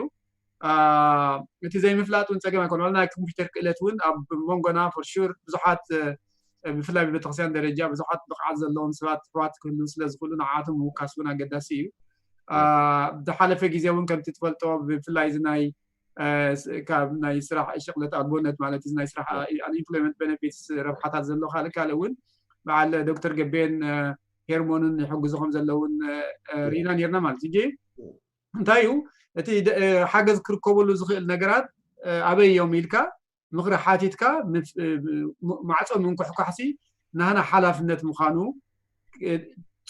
እቲ ዘይምፍላጥ እውን ፀገም ኣይኮነ ናይ ኮምፒውተር ክእለት እውን ኣብ መንጎና for sure ብዙሓት ብፍላይ ብቤተክርስትያን ደረጃ ብዙሓት ብቕዓት ዘለዎም ሰባት ኣሕዋት ክህልው ስለዝኽእሉ ንዓቶም ምውካስ እውን ኣገዳሲ እዩ። ዝሓለፈ ግዜ እውን ከምቲ ትፈልጦ ብፍላይ እዚ ናይ ካብ ናይ ስራሕ ሽቕለት ኣልቦነት ማለት እዚ ናይ ስራሕ unemployment benefits ረብሓታት ዘሎ ካልእ ካልእ እውን በዓል ዶክተር ገቤን ሄርሞንን ይሕግዙ ከም ዘለውን ርኢና ነርና ማለት እዩ። እንታይ እዩ እቲ ሓገዝ ክርከበሉ ዝኽእል ነገራት ኣበይ እዮም ኢልካ ምኽሪ ሓቲትካ ማዕፆ ምንኩሕኳሕሲ ናህና ሓላፍነት ምዃኑ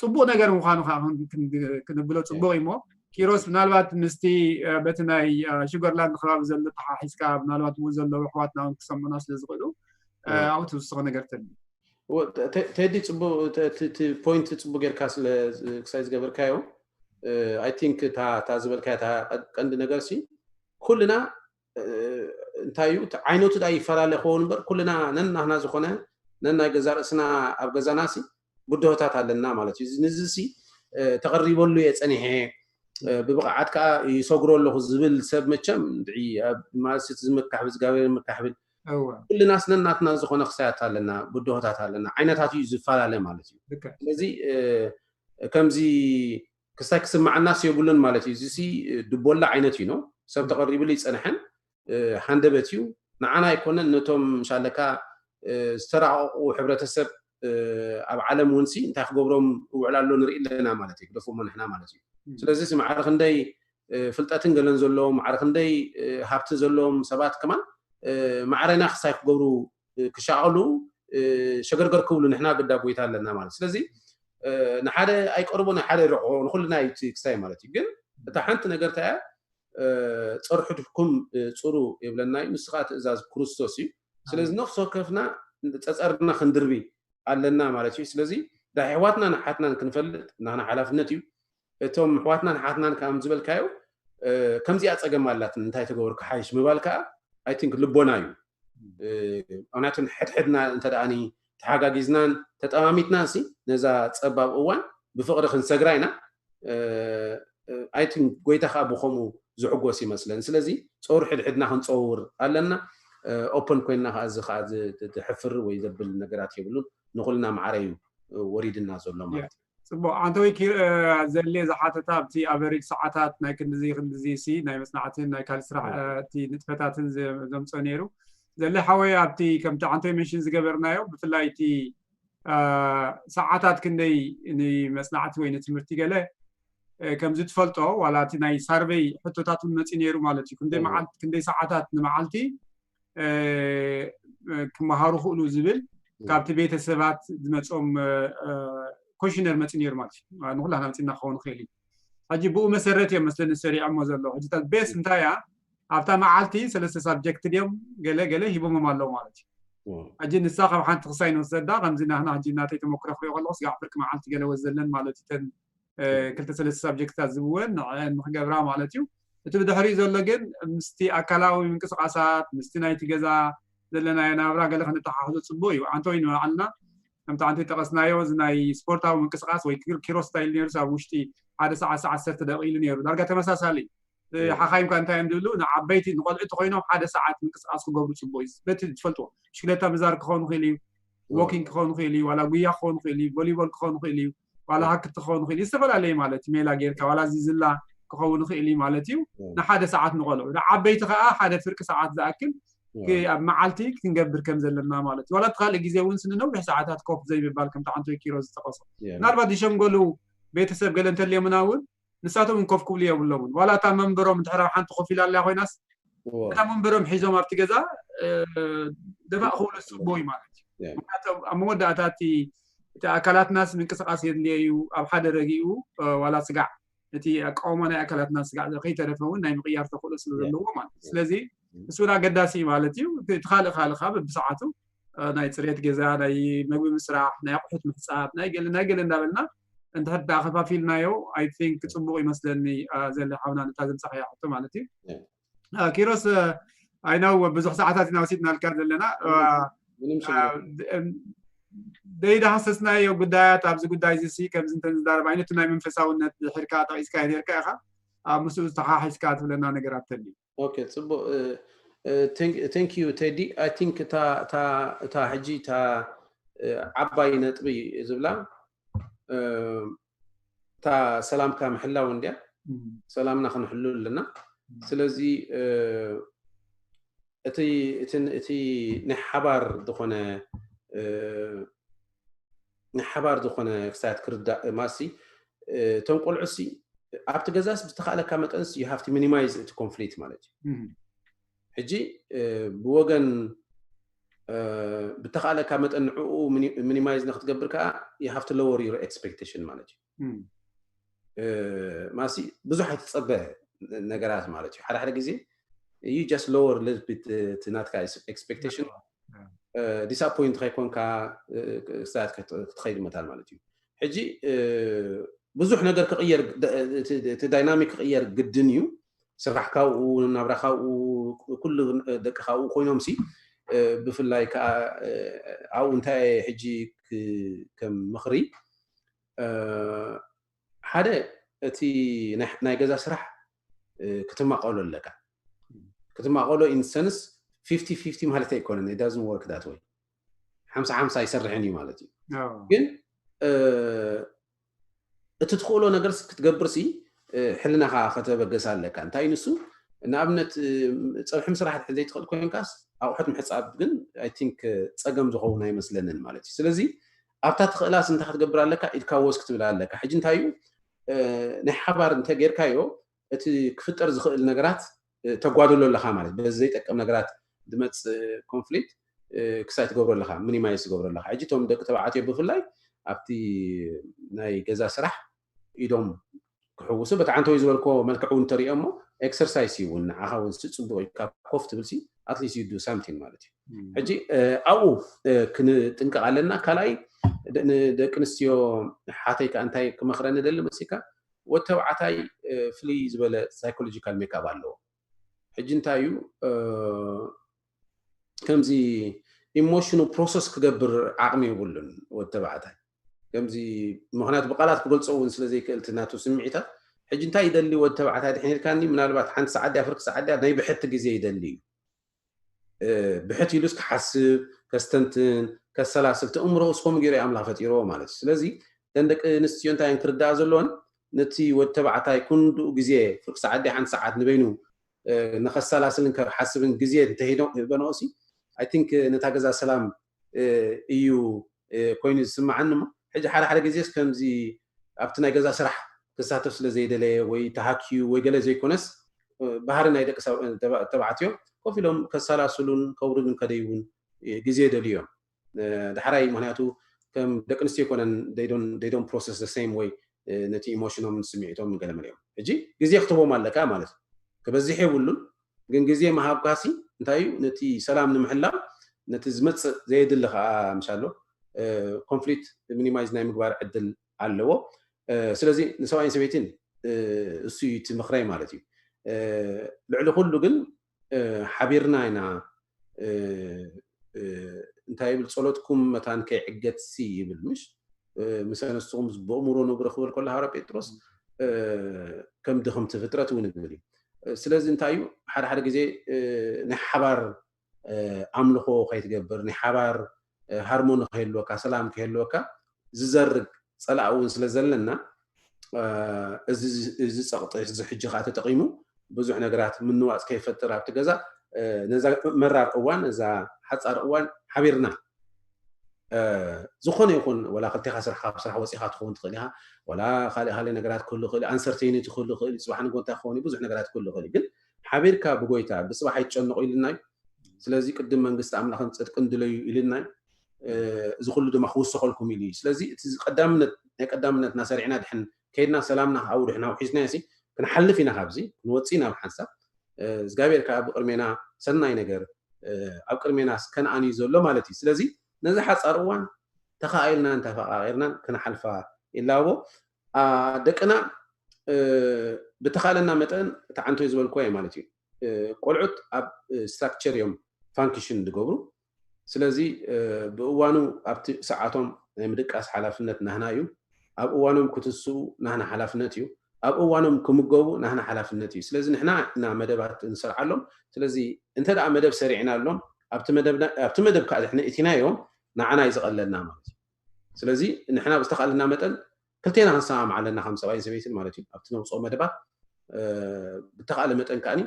ፅቡቅ ነገር ምዃኑ ክንብሎ ፅቡቅ እዩሞ ኪሮስ ምናልባት ምስቲ በቲ ናይ ሽገርላንድ ከባቢ ዘሎ ተሓሒዝካ ምናልባት ብ ዘለዉ ኣሕዋትና ክሰምዑና ስለዝኽእሉ ኣብኡ ትውስኾ ነገር ተል ቴዲ ፅቡቅ ፖይንት ፅቡቅ ጌርካ ክሳይ ዝገበርካዮ I think እታ ዝበልካዮ ቀንዲ ነገር ሲ ኩልና እንታይ እዩ እቲ ዓይነቱ ዳ ይፈላለ ክኸውን እምበር ኩልና ነናህና ዝኾነ ነናይ ገዛ ርእስና ኣብ ገዛና ሲ ብድሆታት ኣለና ማለት እዩ። ንዚ ሲ ተቐሪበሉ እየ ፀኒሐ ብብቕዓት ከዓ ይሰግሮ ኣለኹ ዝብል ሰብ መቸም ድዒ ማለት ዝምካሕብል ዝጋበ ምካሕብል ኩልናስ ነናትና ዝኾነ ክሳያት ኣለና ብድሆታት ኣለና ዓይነታት እዩ ዝፈላለ ማለት እዩ። ስለዚ ከምዚ ክስታይ ክስምዓናስ የብሉን ማለት እዩ። እዚ ድቦላ ዓይነት እዩ ነው ሰብ ተቐሪብሉ ይፀንሐን ሃንደበት እዩ። ንዓና ኣይኮነን ነቶም ሻለካ ዝተራቀቁ ሕብረተሰብ ኣብ ዓለም እውን ሲ እንታይ ክገብሮም እውዕል ኣሎ ንርኢ ኣለና ማለት እዩ። ግደፎሞ ንሕና ማለት እዩ። ስለዚ ማዕረ ክንደይ ፍልጠትን ገለን ዘለዎም ማዕረ ክንደይ ሃብቲ ዘለዎም ሰባት ከማን ማዕረና ክሳይ ክገብሩ ክሻቐሉ ሸገርገር ክብሉ ንሕና ብዳ ጎይታ ኣለና ማለት ስለዚ ንሓደ ኣይቀርቦ ንሓደ ይርቆ ንኩልና እዩ ክስታይ ማለት እዩ። ግን እታ ሓንቲ ነገር እንታይ እያ ፀርሑ ድኩም ፅሩ የብለና እዩ። ንስኻ ትእዛዝ ክርስቶስ እዩ። ስለዚ ነፍሲ ወከፍና ፀፀርና ክንድርቢ ኣለና ማለት እዩ። ስለዚ ዳ ኣሕዋትና ንሓትናን ክንፈልጥ ናና ሓላፍነት እዩ። እቶም ኣሕዋትና ንሓትናን ከም ዝበልካዮ ከምዚኣ ፀገም ኣላትን እንታይ ተገበሩ ክሓይሽ ምባል ከዓ I think ልቦና እዩ። ምክንያቱ ሕድሕድና እንተ ደኣኒ ተሓጋጊዝናን ተጠማሚትናን ሲ ነዛ ፀባብ እዋን ብፍቕሪ ክንሰግራ ኢና። I think ጎይታ ከዓ ብከምኡ ዝሕጎስ ይመስለን። ስለዚ ፀውር ሕድሕድና ክንፀውር ኣለና። Open ኮይንና ከዓ እዚ ከዓ ዝሕፍር ወይ ዘብል ነገራት የብሉን። ንኩልና ማዕረ እዩ ወሪድና ዘሎ ማለት እዩ። ፅቡቅ ኣንተወይ ኪር ዘድልየ ዝሓተታ ኣብቲ ኣቨሬጅ ሰዓታት ናይ ክንድዚ ክንድዚ ሲ ናይ መፅናዕትን ናይ ካልእ ስራሕ እቲ ንጥፈታትን ዘምፀ ነይሩ ዘለ ሓወይ ኣብቲ ከምቲ ኣንተወይ መንሽን ዝገበርናዮ ብፍላይ እቲ ሰዓታት ክንደይ ንመፅናዕቲ ወይ ንትምህርቲ ገለ ከምዚ ትፈልጦ ዋላ እቲ ናይ ሳርቨይ ሕቶታት እውን መፂ ነይሩ ማለት እዩ። ክንደይ መዓልቲ ክንደይ ሰዓታት ንመዓልቲ ክመሃሩ ክእሉ ዝብል ካብቲ ቤተሰባት ዝመፆም ኮሽነር መፂ ነይሩ ማለት እዩ። ንኩላና መፂና ክኸውን ይኽእል እዩ። ሕጂ ብኡ መሰረት እዮም መስለኒ ሰሪዖሞ ዘለዉ። ሕጂ ቤስ እንታይ እያ ኣብታ መዓልቲ ሰለስተ ሳብጀክት ድዮም ገለ ገለ ሂቦሞም ኣለዉ ማለት እዩ። ሕጂ ንሳ ካብ ሓንቲ ክሳይ ንወሰዳ ከምዚ ናህና ሕጂ እናተይ ተመክሮ ክሪኦ ከለኹ ስጋዕ ፍርቂ መዓልቲ ገለ ወዘለን ማለት እዩ። ክልተ ሰለስተ ሳብጀክትታት ዝብወን ንዕአን ንክገብራ ማለት እዩ። እቲ ብድሕሪኡ ዘሎ ግን ምስቲ ኣካላዊ ምንቅስቃሳት ምስቲ ናይቲ ገዛ ዘለናዮ ናብራ ገለ ክንተሓሕዞ ፅቡቅ እዩ። ኣንተ ወይ ንባዕልና ከምቲ ኣንተ ጠቀስናዮ እዚ ናይ ስፖርታዊ ምንቅስቃስ ወይ ኪሮ ስታይል ነይሩ ኣብ ውሽጢ ሓደ ሰዓት ሰዓት ዓሰርተ ደቂቅ ኢሉ ነይሩ ዳርጋ ተመሳሳሊ ሓኻይም ካ እንታይ እዮም ዝብሉ ንዓበይቲ ንቆልዑ ተኮይኖም ሓደ ሰዓት ምንቅስቃስ ክገብሩ ፅቡቅ እዩ። በቲ ዝፈልጥዎ ብሽክለታ ምዛር ክኸውን ይኽእል እዩ፣ ዎኪንግ ክኸውን ይኽእል እዩ፣ ዋላ ጉያ ክኸውን ይኽእል እዩ፣ ቮሊቦል ክኸውን ይኽእል እዩ፣ ዋላ ሃክቲ ክኸውን ይኽእል እዩ። ዝተፈላለየ ማለት ሜላ ጌርካ ዋላ ዝዝላ ክኸውን ይኽእል እዩ ማለት እዩ። ንሓደ ሰዓት ንቆልዑ ንዓበይቲ ከዓ ሓደ ፍርቂ ሰዓት ዝኣክል ኣብ መዓልቲ ክንገብር ከም ዘለና ማለት እዩ። ዋላ እቲ ካልእ ግዜ እውን ስንነዊሕ ሰዓታት ኮፍ ዘይምባል ከምቲ ዓንቶይ ኪሮ ዝጠቀሶ ምናልባት ዝሸምገሉ ቤተሰብ ገለ እንተልዮምና እውን ንሳቶም እውን ኮፍ ክብሉ የብሎምን። ዋላ እታ መንበሮም እንድሕር ኣብ ሓንቲ ኮፍ ኢላ ኣላ ኮይናስ እዎ። እታ መንበሮም ሒዞም ኣብቲ ገዛ እ፣ ደፋእ ክብሉ ዝፅበዩ ማለት እዩ። Yeah. ምክንያቱ ኣብ መወዳእታ እቲ እቲ ኣካላትናስ ምንቅስቃስ የድልየ እዩ። ኣብ ሓደ ረጊኡ እ፣ ዋላ ስጋዕ እቲ ኣቃውማ ናይ ኣካላትና ስጋዕ ከይተረፈ እውን ናይ ምቕያር ተኽእሎ ስለ Yeah. ዘለዎ ማለት እዩ። ስለዚ Mm. እሱ እውን ኣገዳሲ እዩ ማለት እዩ። እቲ ካልእ ካልእ ከዓ በብሰዓቱ እ፣ ናይ ፅሬት ገዛ፣ ናይ መግቢ ምስራሕ፣ ናይ ኣቑሑት ምሕፃብ፣ ናይ ገለ ናይ ገለ እንዳበልና እንድሕር ዳ ከፋፊልናዮ I think ፅቡቕ ይመስለኒ። እ፣ ዘለ ሓውና ነታ ዘምፃኽያ ሕቶ ማለት እዩ። Yeah. እ፣ ኪሮስ እ፣ I know ብዙሕ ሰዓታት ኢና ወሲድናልካ ዘለና እ፣ ምንም እ፣ ችግር ድ- እም፣ ደይዳሃሰስናዮ ጉዳያት ኣብዚ ጉዳይ እዚ ሲ ከምዚ እንተ ንዛረብ ዓይነቱ ናይ መንፈሳውነት ድሕርካ ጠቂስካ ነርካ ኢኻ ኣብ ምስኡ ዝተሓሒዝካ ትብለና ነገራት ተልዩ። ኦኬ፣ ፅቡቅ። Thank you ቴዲ። I think እታ ሕጂ እታ ዓባይ ነጥቢ ዝብላ እታ ሰላምካ ምሕላው እንድያ። ሰላምና ክንሕሉ ኣለና። ስለዚ እቲ ናይ ሓባር ዝኾነ ናይ ሓባር ዝኾነ ክሳያት ክርዳእ ማሲ እቶም ቆልዑ ሲ ኣብቲ ገዛስ ብተኻእለካ መጠንስ you have to minimize እቲ ኮንፍሊክት ማለት እዩ። ሕጂ ብወገን ብተኻእለካ መጠን ንዕኡ ሚኒማይዝ ንክትገብር ከዓ you have to lower your expectation ማለት እዩ። ማሲ ብዙሕ ኣይትፀበ ነገራት ማለት እዩ። ሓደ ሓደ ግዜ you just lower little bit እቲ ናትካ expectation disappoint ከይኮንካ ክሳያት ክትኸይድ መታን ማለት እዩ። ሕጂ ብዙሕ ነገር ክቕየር እቲ ዳይናሚክ ክቕየር ግድን እዩ። ስራሕ ካብኡ ናብራ ካብኡ ኩሉ ደቂ ካብኡ ኮይኖም ሲ ብፍላይ ከዓ ኣብኡ እንታይ ሕጂ ከም ምኽሪ ሓደ እቲ ናይ ገዛ ስራሕ ክትማቐሎ ኣለካ። ክትማቐሎ in sense fifty fifty ማለት ኣይኮነን፣ it doesn't work that way። ሓምሳ ሓምሳ ኣይሰርሕን እዩ ማለት እዩ። ግን እቲ ትኽእሎ ነገር ክትገብር ሲ ሕልናኻ ከተበገስ ኣለካ። እንታይ ንሱ ንኣብነት ፀብሒ ምስራሕ ዘይትኽእል ኮይንካስ ኣቑሑት ምሕፃብ ግን I think ፀገም ዝኸውን ኣይመስለንን ማለት እዩ። ስለዚ ኣብታ ትኽእላስ እንታይ ክትገብር ኣለካ? ኢድካ ወስ ክትብል ኣለካ። ሕጂ እንታይ እዩ ናይ ሓባር እንተ ጌርካዮ እቲ ክፍጠር ዝኽእል ነገራት ተጓድሎ ኣለካ ማለት በዚ ዘይጠቅም ነገራት ዝመፅእ ኮንፍሊክት ክሳይ ትገብሮ ኣለካ፣ ሚኒማይዝ ትገብሮ ኣለካ። ሕጂ እቶም ደቂ ተባዕትዮ ብፍላይ ኣብቲ ናይ ገዛ ስራሕ ኢዶም ክሕውሱ በቲ ዓንተወይ ዝበልኮ መልክዕ እውን ተሪኦ እሞ ኤክሰርሳይስ እዩ እውን ንዓኻ እውን ሲ ፅቡቅ እዩ። ካብ ኮፍ ትብል ሲ ኣትሊስት you do something ማለት እዩ። ሕጂ ኣብኡ ክንጥንቀቕ ኣለና። ካልኣይ ንደቂ ኣንስትዮ ሓተይ ከዓ እንታይ ክመኽረኒ ደሊ መሲካ ወዲ ተባዕታይ ፍልይ ዝበለ ሳይኮሎጂካል ሜክኣፕ ኣለዎ። ሕጂ እንታይ እዩ ከምዚ ኢሞሽኑ ፕሮሰስ ክገብር ዓቕሚ የብሉን ወዲ ተባዕታይ። ከምዚ ምክንያቱ ብቃላት ክገልፆ እውን ስለ ዘይክእል እቲ ናቱ ስምዒታት። ሕጂ እንታይ ይደሊ ወዲ ተባዕታይ ድሕን ኢልካኒ ምናልባት ሓንቲ ሰዓት ድያ ፍርቂ ሰዓት ድያ ናይ ብሕቲ ግዜ ይደሊ እዩ። ብሕት ኢሉስ ክሓስብ ከስተንትን ከሰላስል እቲ እምሮ እስኮም ገይሩ ኣምላኽ ፈጢርዎ ማለት እዩ። ስለዚ እተን ደቂ ኣንስትዮ እንታይ ክርዳኣ ዘለዎን ነቲ ወዲ ተባዕታይ ክንድኡ ግዜ ፍርቂ ሰዓት ድያ ሓንቲ ሰዓት ንበይኑ ንከሰላስልን ከሓስብን ግዜ እንተሂዶ ህበንኦሲ I think ነታ ገዛ ሰላም እዩ ኮይኑ ዝስምዓኒ። እሞ ሕጂ ሓደ ሓደ ግዜስ ከምዚ ኣብቲ ናይ ገዛ ስራሕ ክሳተፍ ስለ ዘይደለየ ወይ ተሃክዩ ወይ ገለ ዘይኮነስ ባህሪ ናይ ደቂ ተባዕትዮ ኮፍ ኢሎም ከሰላስሉን ከውርዱን ከደይውን ግዜ ይደልዩ እዮም። ዳሕራይ ምክንያቱ ከም ደቂ ኣንስትዮ ይኮነን they don't process the same way ነቲ ኢሞሽኖምን ስምዒቶምን ገለ መሊኦም። ሕጂ ግዜ ክትቦም ኣለካ ማለት እዩ። ክበዝሕ የብሉን ግን ግዜ ምሃብካሲ እንታይ እዩ ነቲ ሰላም ንምሕላው ነቲ ዝመፅእ ዘየድሊ ከዓ ምሻሎ ኮንፍሊክት ሚኒማይዝ ናይ ምግባር ዕድል ኣለዎ። ስለዚ ንሰብኣይን ሰበይትን እሱ እዩ እቲ ምኽረይ ማለት እዩ። ልዕሊ ኩሉ ግን ሓቢርና ኢና እንታይ ይብል ጸሎትኩም መታን ከይዕገትሲ ይብል ምሽ ምስ ኣነስትኹም ብእምሮ ንብረ ክብል ከሎ ሃረ ጴጥሮስ ከም ድኽምቲ ፍጥረት እውን ይብል እዩ። ስለዚ እንታይ እዩ ሓደ ሓደ ግዜ ናይ ሓባር ኣምልኾ ከይትገብር ናይ ሓባር ሃርሞኒ ከህልወካ ሰላም ከህልወካ ዝዘርግ ጸላእ እውን ስለ ዘለና እዚ ጸቕጢ እዚ ሕጂ ከዓ ተጠቒሙ ብዙሕ ነገራት ምንዋፅ ከይፈጥር ኣብቲ ገዛ ነዛ መራር እዋን እዛ ሓፃር እዋን ሓቢርና ዝኾነ ይኹን፣ ወላ ክልቴኻ ስራሕካ፣ ካብ ስራሕ ወፂኻ ትኸውን ትኽእል ኢኻ፣ ወላ ካልእ ካልእ ነገራት ክህሉ ይኽእል፣ ኣንሰርቴይኒቲ ክህሉ ይኽእል፣ ፅባሕ ንጎ እንታይ ክኸውን እዩ፣ ብዙሕ ነገራት ክህሉ ይኽእል እዩ። ግን ሓቢርካ ብጎይታ ብፅባሕ ኣይትጨነቑ ኢልና እዩ። ስለዚ ቅድም መንግስቲ ኣምላኽን ፅድቅን ድለዩ ኢልና እዩ። እዚ ኩሉ ድማ ክውሰኸልኩም ኢሉ እዩ። ስለዚ እቲ ቀዳምነት፣ ናይ ቀዳምነትና ሰሪዕና ድሕን ከይድና፣ ሰላምና ኣብኡ ድሕን ኣብኡ ሒዝና ሲ ክንሓልፍ ኢና፣ ካብዚ ክንወፅእ ኢና ብሓንሳብ። እግዚኣብሔር ከዓ ብቅድሜና ሰናይ ነገር ኣብ ቅድሜና ከነኣን እዩ ዘሎ ማለት እዩ። ስለዚ ነዚ ሓፃር እዋን ተኻኢልናን ተፈቃቂርናን ክንሓልፋ ይላቦ። ደቅና ብተኻለና መጠን፣ እቲ ዓንቶይ ዝበልኩዎ ማለት እዩ፣ ቆልዑት ኣብ ስትራክቸር እዮም ፋንክሽን ዝገብሩ። ስለዚ ብእዋኑ ኣብቲ ሰዓቶም ናይ ምድቃስ ሓላፍነት ናህና እዩ። ኣብ እዋኖም ክትስኡ ናህና ሓላፍነት እዩ። ኣብ እዋኖም ክምገቡ ናህና ሓላፍነት እዩ። ስለዚ ንሕና ኢና መደባት እንሰርዓሎም። ስለዚ እንተ ደኣ መደብ ሰሪዕናሎም፣ ኣብቲ መደብ፣ ኣብቲ መደብ ከዓ ድሕነ እቲናዮም፣ ንዓና እዩ ዝቐለልና ማለት እዩ። ስለዚ ንሕና ብዝተኻለና መጠን ክልቴና ክንሰማማዕ ኣለና፣ ከም ሰብኣይን ሰበይትን ማለት እዩ። ኣብቲ ነውፅኦ መደባት ብተኻለ መጠን ከዓኒ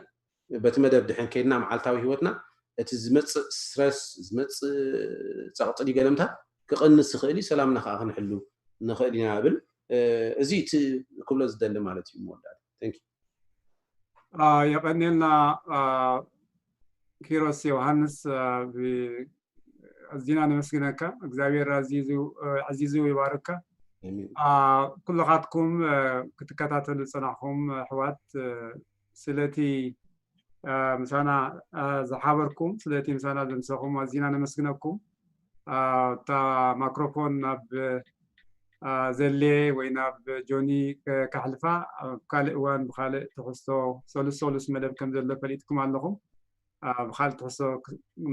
በቲ መደብ ድሕን ከይድና መዓልታዊ ህይወትና እቲ ዝመፅእ ስትረስ፣ ዝመፅእ ፀቕጢ ገለምታት ክቕንስ ይኽእል እዩ፣ ሰላምና ከዓ ክንሕሉ ንኽእል ኢና እብል። እዚ እቲ ክብሎ ዝደሊ ማለት እዩ። መወዳእታ። Thank you። የቐኔልና ኪሮስ ዮሃንስ፣ ኣዚና ነመስግነካ። እግዚኣብሔር ኣዚዙ ይባርካ። ኩልኻትኩም ክትከታተሉ ዝጸናሕኩም ኣሕዋት፣ ስለቲ ምሳና ዝሓበርኩም፣ ስለቲ ምሳና ዘምሰኹም ኣዚና ነመስግነኩም። እታ ማክሮፎን ናብ ዘሌ ወይ ናብ ጆኒ ከሕልፋ፣ ኣብ ካልእ እዋን ብኻልእ ትሕዝቶ፣ ሰሉስ ሰሉስ መደብ ከም ዘሎ ፈሊጥኩም ኣለኹም። ብኻልእ ትሕዝቶ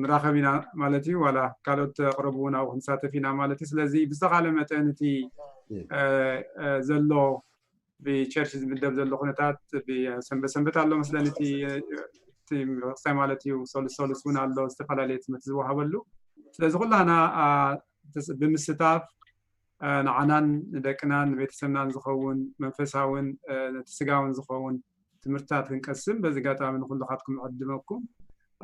ንራኸብ ኢና ማለት እዩ። ዋላ ካልኦት ኣቕረቡ እውን ኣብኡ ክንሳተፍ ኢና ማለት እዩ። ስለዚ ብዝተኻለ መጠን እቲ ዘሎ ብቸርች ዝምደብ ዘሎ ኩነታት፣ ሰንበት ሰንበት ኣሎ መስለኒ፣ እቲ ቤተክርስትያን ማለት እዩ፣ ሰሉስ ሰሉስ እውን ኣሎ ዝተፈላለየ ትምህርቲ ዝወሃበሉ። ስለዚ ኩላህና ብምስታፍ ንዓናን ንደቅናን ንቤተሰብናን ዝኸውን መንፈሳውን ነቲ ስጋውን ዝኸውን ትምህርትታት ክንቀስም በዚ ኣጋጣሚ ንኩልኻትኩም ዕድመኩም።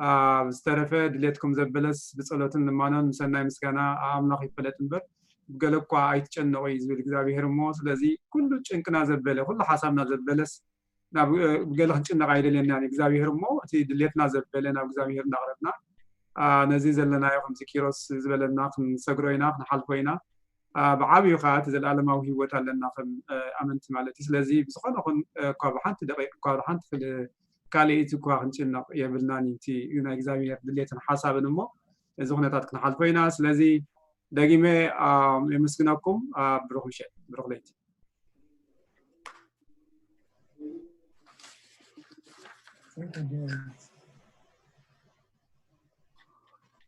ኣብ ዝተረፈ ድሌትኩም ዘበለስ ብጸሎትን ልማኖን ምሰናይ ምስጋና ኣምላኽ ይፈለጥ እምበር ብገለ እኳ ኣይትጨነቑ እዩ ዝብል እግዚኣብሔር እሞ፣ ስለዚ ኩሉ ጭንቅና ዘበለ፣ ኩሉ ሓሳብና ዘበለስ ናብ ብገለ ክንጭነቕ ኣይደልየናን። እግዚኣብሔር እሞ እቲ ድሌትና ዘበለ ናብ እግዚኣብሔር እናቕረብና ነዚ ዘለናዮ ከምዚ ኪሮስ ዝበለና ክንሰግሮ ኢና፣ ክንሓልፎ ኢና። ብዓብዩ ከዓ እቲ ዘለኣለማዊ ህይወት ኣለና ከም ኣመንቲ ማለት እዩ። ስለዚ ብዝኾነ ኹን እኳ ብሓንቲ ደቂቅ እኳ ብሓንቲ ካልእቲ እኳ ክንጭነቕ የብልናን እዩ። እቲ ናይ እግዚኣብሔር ድሌትን ሓሳብን እሞ እዚ ኩነታት ክንሓልፎ ኢና። ስለዚ ደጊመ የመስግነኩም። ብሩኽ ምሸት፣ ብሩኽ ለይቲ።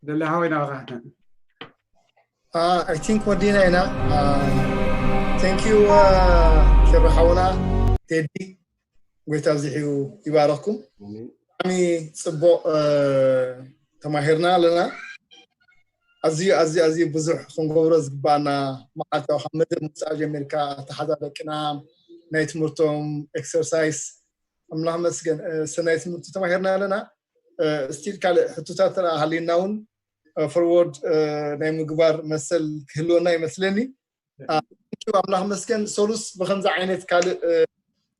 ደለ ሃወይ ናኻ። I think ወዲና ኢና። Thank you ኪሮ ሓውና ቴዲ፣ ጎይታ ኣብዚሑ ይባረኽኩም። ብጣዕሚ ፅቡቕ ተማሂርና ኣለና። ኣዝዩ ኣዝዩ ኣዝዩ ብዙሕ ክንገብሮ ዝግባኣና መዓልታዊ ካብ መደብ ምውፃእ ጀሚርካ ኣተሓዛ ደቅና ናይ ትምህርቶም ኤክሰርሳይስ ኣምላኽ መስገን ሰናይ ትምህርቲ ተማሂርና ኣለና። ስቲል ካልእ ሕቶታት ሃልዩና እውን ፎርወርድ ናይ ምግባር መሰል ክህልወና ይመስለኒ። ኣምላኽ መስገን ሰሉስ ብከምዚ ዓይነት ካልእ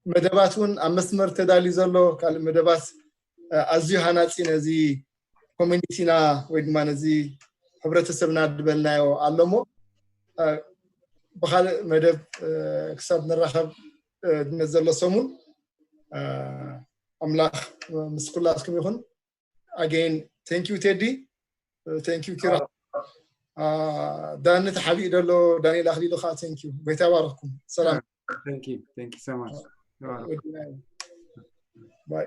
መደባት እውን ኣብ መስመር ተዳልዩ ዘሎ ካልእ መደባት ኣዝዩ ሃናፂ ነዚ ኮሚኒቲና ወይ ድማ ነዚ ሕብረተሰብና ዝበልናዮ ኣሎ እሞ ብካልእ መደብ ክሳብ ንራኸብ ድመት ዘሎ ሰሙን ኣምላኽ ምስ ኩላትኩም ይኹን። Again thank you ቴዲ፣ thank you ኪራ። ዳኒ ተሓቢኡ ደሎ ዳንኤል ኣክሊሉ ከዓ thank you። ጎይታ ይባርኽኩም። ሰላም። Thank you, thank you so much። ባይ።